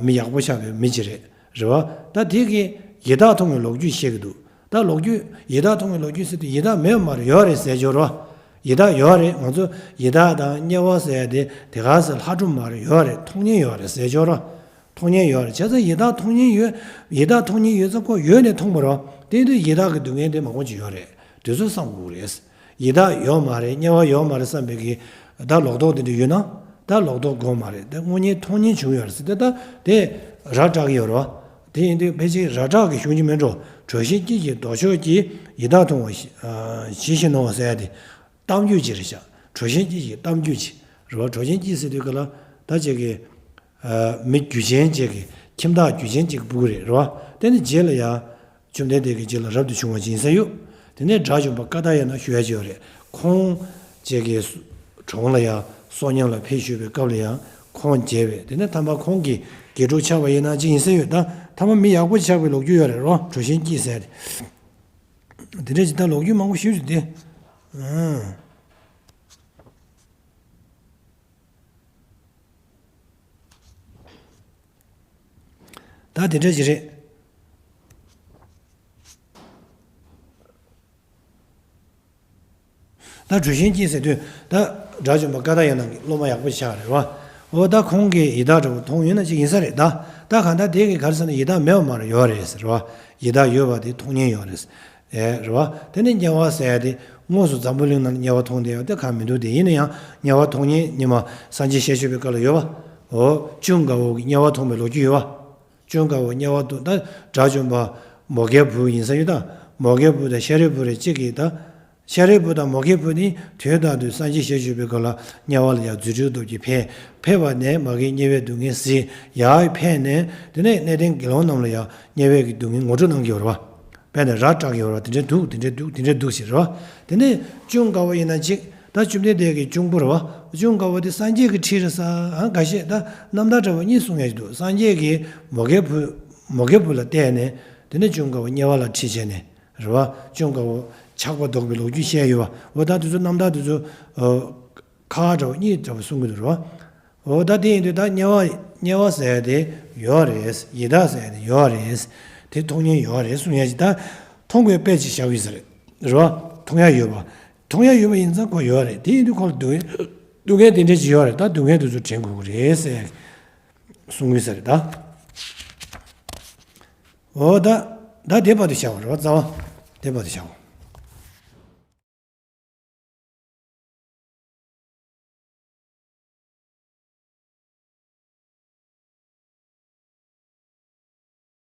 མི་ཡག་པོ་ཆགས་པའི་མི་ཅིག་རེད། རེད་བ། ད་དེ་གི་ཡི་དྭགས་མཐོང་བའི་ལོ་རྒྱུས་བཤད་ཀྱི་འདུག་ད་ལོ་རྒྱུས་ཡི་དྭགས་མཐོང་བའི་ལོ་རྒྱུས་ཟེར་དུས་ཡི་དྭགས་མེད་པ་མ་རེད་ཡོད་རེད་ཟེར་ཆོག་རོ། ཡི་དྭགས་ཡོད་རེད་ང་ཚོ་ཡི་དྭགས་དང་དམྱལ་བ་ཟེར་ཡ་དེ་དེ་ག་ཟེར་ལྷ་སྒྲུང་མ་རེད་ཡོད་རེད་མཐོང་མཁན་ཡོད་རེད་ཟེར་ཆོག་རོ། མཐོང་མཁན་ཡོད་རེད་བྱས་ཙང་ཡི་དྭགས་མཐོང་མཁན་ཡོད། ཡི་དྭགས་མཐོང་མཁན་ཡོད་ཙང་ཁོ་ཡོད་ནས་མཐོང་བ་རེད་བ། དེ་དུས་ཡི་དྭགས་ཀྱི་སྡུག་བསྔལ་དེ་མང་པོ་ཅིག་ཡོད་རེད། དེ་ཚོ་བསམ་དགོས་རེད། ཡི་དྭགས་ཡོད་མ་རེད་དམྱལ་བ་ཡོད་མ་རེད་བསམ་པའི་གི་ད་ལོག་རྟོག་དེ་འདྲ་ཡོད་ན་ད་ལོག་རྟོག་དགོས་མ་རེད་ད་དངོས་གཉེན་མཐོང་མཁན་བྱུང་ཡོད་རེད་ཟེར་ད་ད་དེ་ར་སྐྲག་གི་ཡོད་རེད་བ། དེ་ཡིན་དུས་ཕལ་ཆེར་ར་སྐྲག་གི་གཞུང་གི་མིན་འགྲོ་གྲོ་བཞིན་སྐྱེས་ཀྱི་ལྡོག་ཕྱོགས་ཀྱི་ཡི་དྭགས་མཐོང་བ་ཞི་ཞི་ནོ་ཟེར་ཡ་དེ། གཏམ་རྒྱུད་ཅིག་རེད་ཤག་གྲོ་བཞིན་སྐྱེས་ཀྱི་གཏམ་རྒྱུད་ཅིག་རེད་བ། གྲོ་བཞིན་སྐྱེས་ཟེར་དུས་ག་ལ་ད་ཅིག་གི་མི་རྒྱུ་ཅན་ཅིག་གི་ཁྱིམ་བདག་རྒྱུ་ཅན་ཅིག་གི་སྤུ་གུ་རེད་རེད་བ། དེ་ནི་རྗེས་ལ་ཡ་བཅོམ་ལྡན་འདས་ཀྱི་རྗེས་ལ་རབ་ཏུ་བྱུང་བ་ཅིག་ཡིན་ས་ཡོད། དེ་ནས་དགྲ་བཅོམ་པ་ཀ་ཏ་ཡ་ན་ཞུ་ཡ་ཅིག་ཡོད་རེད། ཁོང་ཅིག་གི་གྲོང་ལ་ཡ་སྲོག་ཉམས་ལ་ཕེབས་བཞུད་པའི་སྐབས་ལ་ཡ་ཁོང་མཇལ་བས་དེ་ནས་ཐ་མ་ཁོང་གི་དགེ་ཕྲུག་ཆགས་པ་ཡིན་ན་ཅིག་ཡིན་ས་ཡོད་ད་ཐ་མ་མི་ཡག་པོ་ཆགས་པའི་ལོ་རྒྱུས་ཡོད་རེད་རེད་བ། གྲོ་བཞིན་སྐྱེས་ཟེར་དེ་འདྲ་ཅིག་ད་ལོ་རྒྱུས་མང་པོ་ཞིག་ཡོད་དེ། ད་དེ་འདྲ་ཞིག་རེད། ད་གྲུ་བཞིན་སྐྱེས་ཟེར་དུས་ད་དགྲ་བཅོམ་པ་ཀ་ཏ་ཡ་ན་གི་སློབ་མ་ཡག་པོ་ཆགས་རེད་བ། འོ་ད་ཁོང་གིས་ཡི་དྭགས་འདྲ་བོ་མཐོང་ཡོད་ན་ཅིག་ཡིན་ས་རེད་ད། ད་གང་ལྟར་དེ་གི་ག་རེ་ཟེར་ན་ཡི་དྭགས་མེད་པ་མ་རེད་ཡོད་རེད་ཟེར་བ། ཡི་དྭགས་ཡོད་པ་དེ་མཐོང་མཁན་ཡོད་རེད། ཨེ་རེད་བ། དེ་ནས་དམྱལ་བ་ཟེར་ཡ་དེ་དངོས་སུ་འཛམ་བུ་གླིང་ནང་དམྱལ་བ་མཐོང་བསྡད་ཡོད་དེ་གང་མི་འདུག་དེ་ཡིན་ན་ཡང་དམྱལ་བ་མཐོང་མཁན་ཉི་མ་སངས་རྒྱས་ཞལ་བཞུགས་པའི་སྐབས་ལ་ཡོད་བ། འོ་ཅུང་དགའ་བོ་གིས་དམྱལ་བ་མཐོང་བའི་ལོ་རྒྱུས་ཡོད་བ། ཅུང་དཀར་པོ་དམྱལ་བ་དུ་ད་དགྲ་བཅོམ་པ་མོའུ་འགལ་བུ་ཡིན་ས་ཡོད་ད། མོའུ་འགལ་བུ་དང་ཤཱ་རིའི་བུ་རེ་གཅིག་གིས་ད། ཤཱ་རིའི་བུ་དང་མོའུ་འགལ་བུ་ནི་དུས་རྟག་ཏུ་སངས་རྒྱས་ཞལ་བཞུགས་པའི་སྐབས་ལ་དམྱལ་བ་ལ་ཡང་རྫུ་འཕྲུལ་སྟོབས་ཀྱིས་ཕེབས། ཕེབས་པ་ནས་མ་གིའི་དམྱལ་བའི་སྡུག་བསྔལ་གཟིགས། ཡར་ཕེབས་ནས་དེ་ནས་གནས་བརྟན་དགེ་སློང་རྣམས་ལ་ཡང་དམྱལ་བའི་གི་སྡུག་བསྔལ་ངོ་སྤྲོད་གནང་གི་ཡོད་རེད་བ། དཔེར་ན་ར་སྐྲག་གི་ཡོད་རེད་བ། དེ་འདྲའི་འདུག་དེ་འདྲའི་འདུག་དེ་འདྲའི་འདུག་ཞེས་རེད་བ། དེ་ནས་ཅུང་དཀར་པོ་ཡིན་ན་གཅིག་ད་བཅོམ་ལྡན་འདས་ཀྱི་གཅུང་པོ་རེད་བ། ཅུང་དཀར་པོ་དེ་སངས་རྒྱས་ཀྱི་ཁྲི་རེད་ས། ཨ་འགའ་ཤས་ད་རྣམ་ཐར་འདྲ་བ་གཉིས་གསུང་ཡ་ཞིག་འདུག་སངས་རྒྱས་ཀྱིས་མོའུ་འགལ་བུ་མོའུ་འགལ་བུ་ལ་བལྟས་ནས་དེ་ནས་ཅུང་དཀར་པོ་དམྱལ་བ་ལ་ཁྲིད་བྱས་ནས། རེད་བ། ཅུང་དཀར་པོ་ཆགས་པ་ཟློག་པའི་ལོ་རྒྱུས་བཤད་ཡོད་བ། འོ་ད་དེ་ཚོ་རྣམ་ཐར་དེ་ཚོ་ཨ་ཁ་བྲལ་བ་གཉིས་འདྲ་བ་གསུང་གི་འདུག་རེད་བ། འོ་ད་དེ་ཡིན་དུས་ད་དམྱལ་བ་དམྱལ་བ་ཟེར་ཡ་དེ་ཡོད་རེད། ཡི་དྭགས་ཟེར་ཡ་དེ་ཡོད་རེད། དེ་མཐོང་མཁན་ཡོད་རེད་གསུང་ཡ་ཅིག་ད་མཐོང་དགོས་དཔེ་ཅིག་བཞག་ཡོད་ས་རེད། རེད་བ། མཐོང་ཡ་ཡོད་པ། མཐོང་ཡ་ཡོད་པ་ཡིན་ཙང་ཁོ་ཡོད་རེད། དེ་ཡིན་དུས་ཁོ་ལ་སྡུག་བསྔལ་སྡུག་བསྔལ་དེ་འདྲ་ཅིག་ཡོད་རེད། ད་སྡུག་བསྔལ་དེ་ཚོ་དྲན་དགོས་ཀྱི་རེད་ཟེར་གསུང་གི་ཡོད་ས་རེད་ད། འོ་ད། ད་དེ་བར་དུ་བཞག་པ་རེད་བ། རྩ་བ་དེ་བར་དུ་བཞག་པ།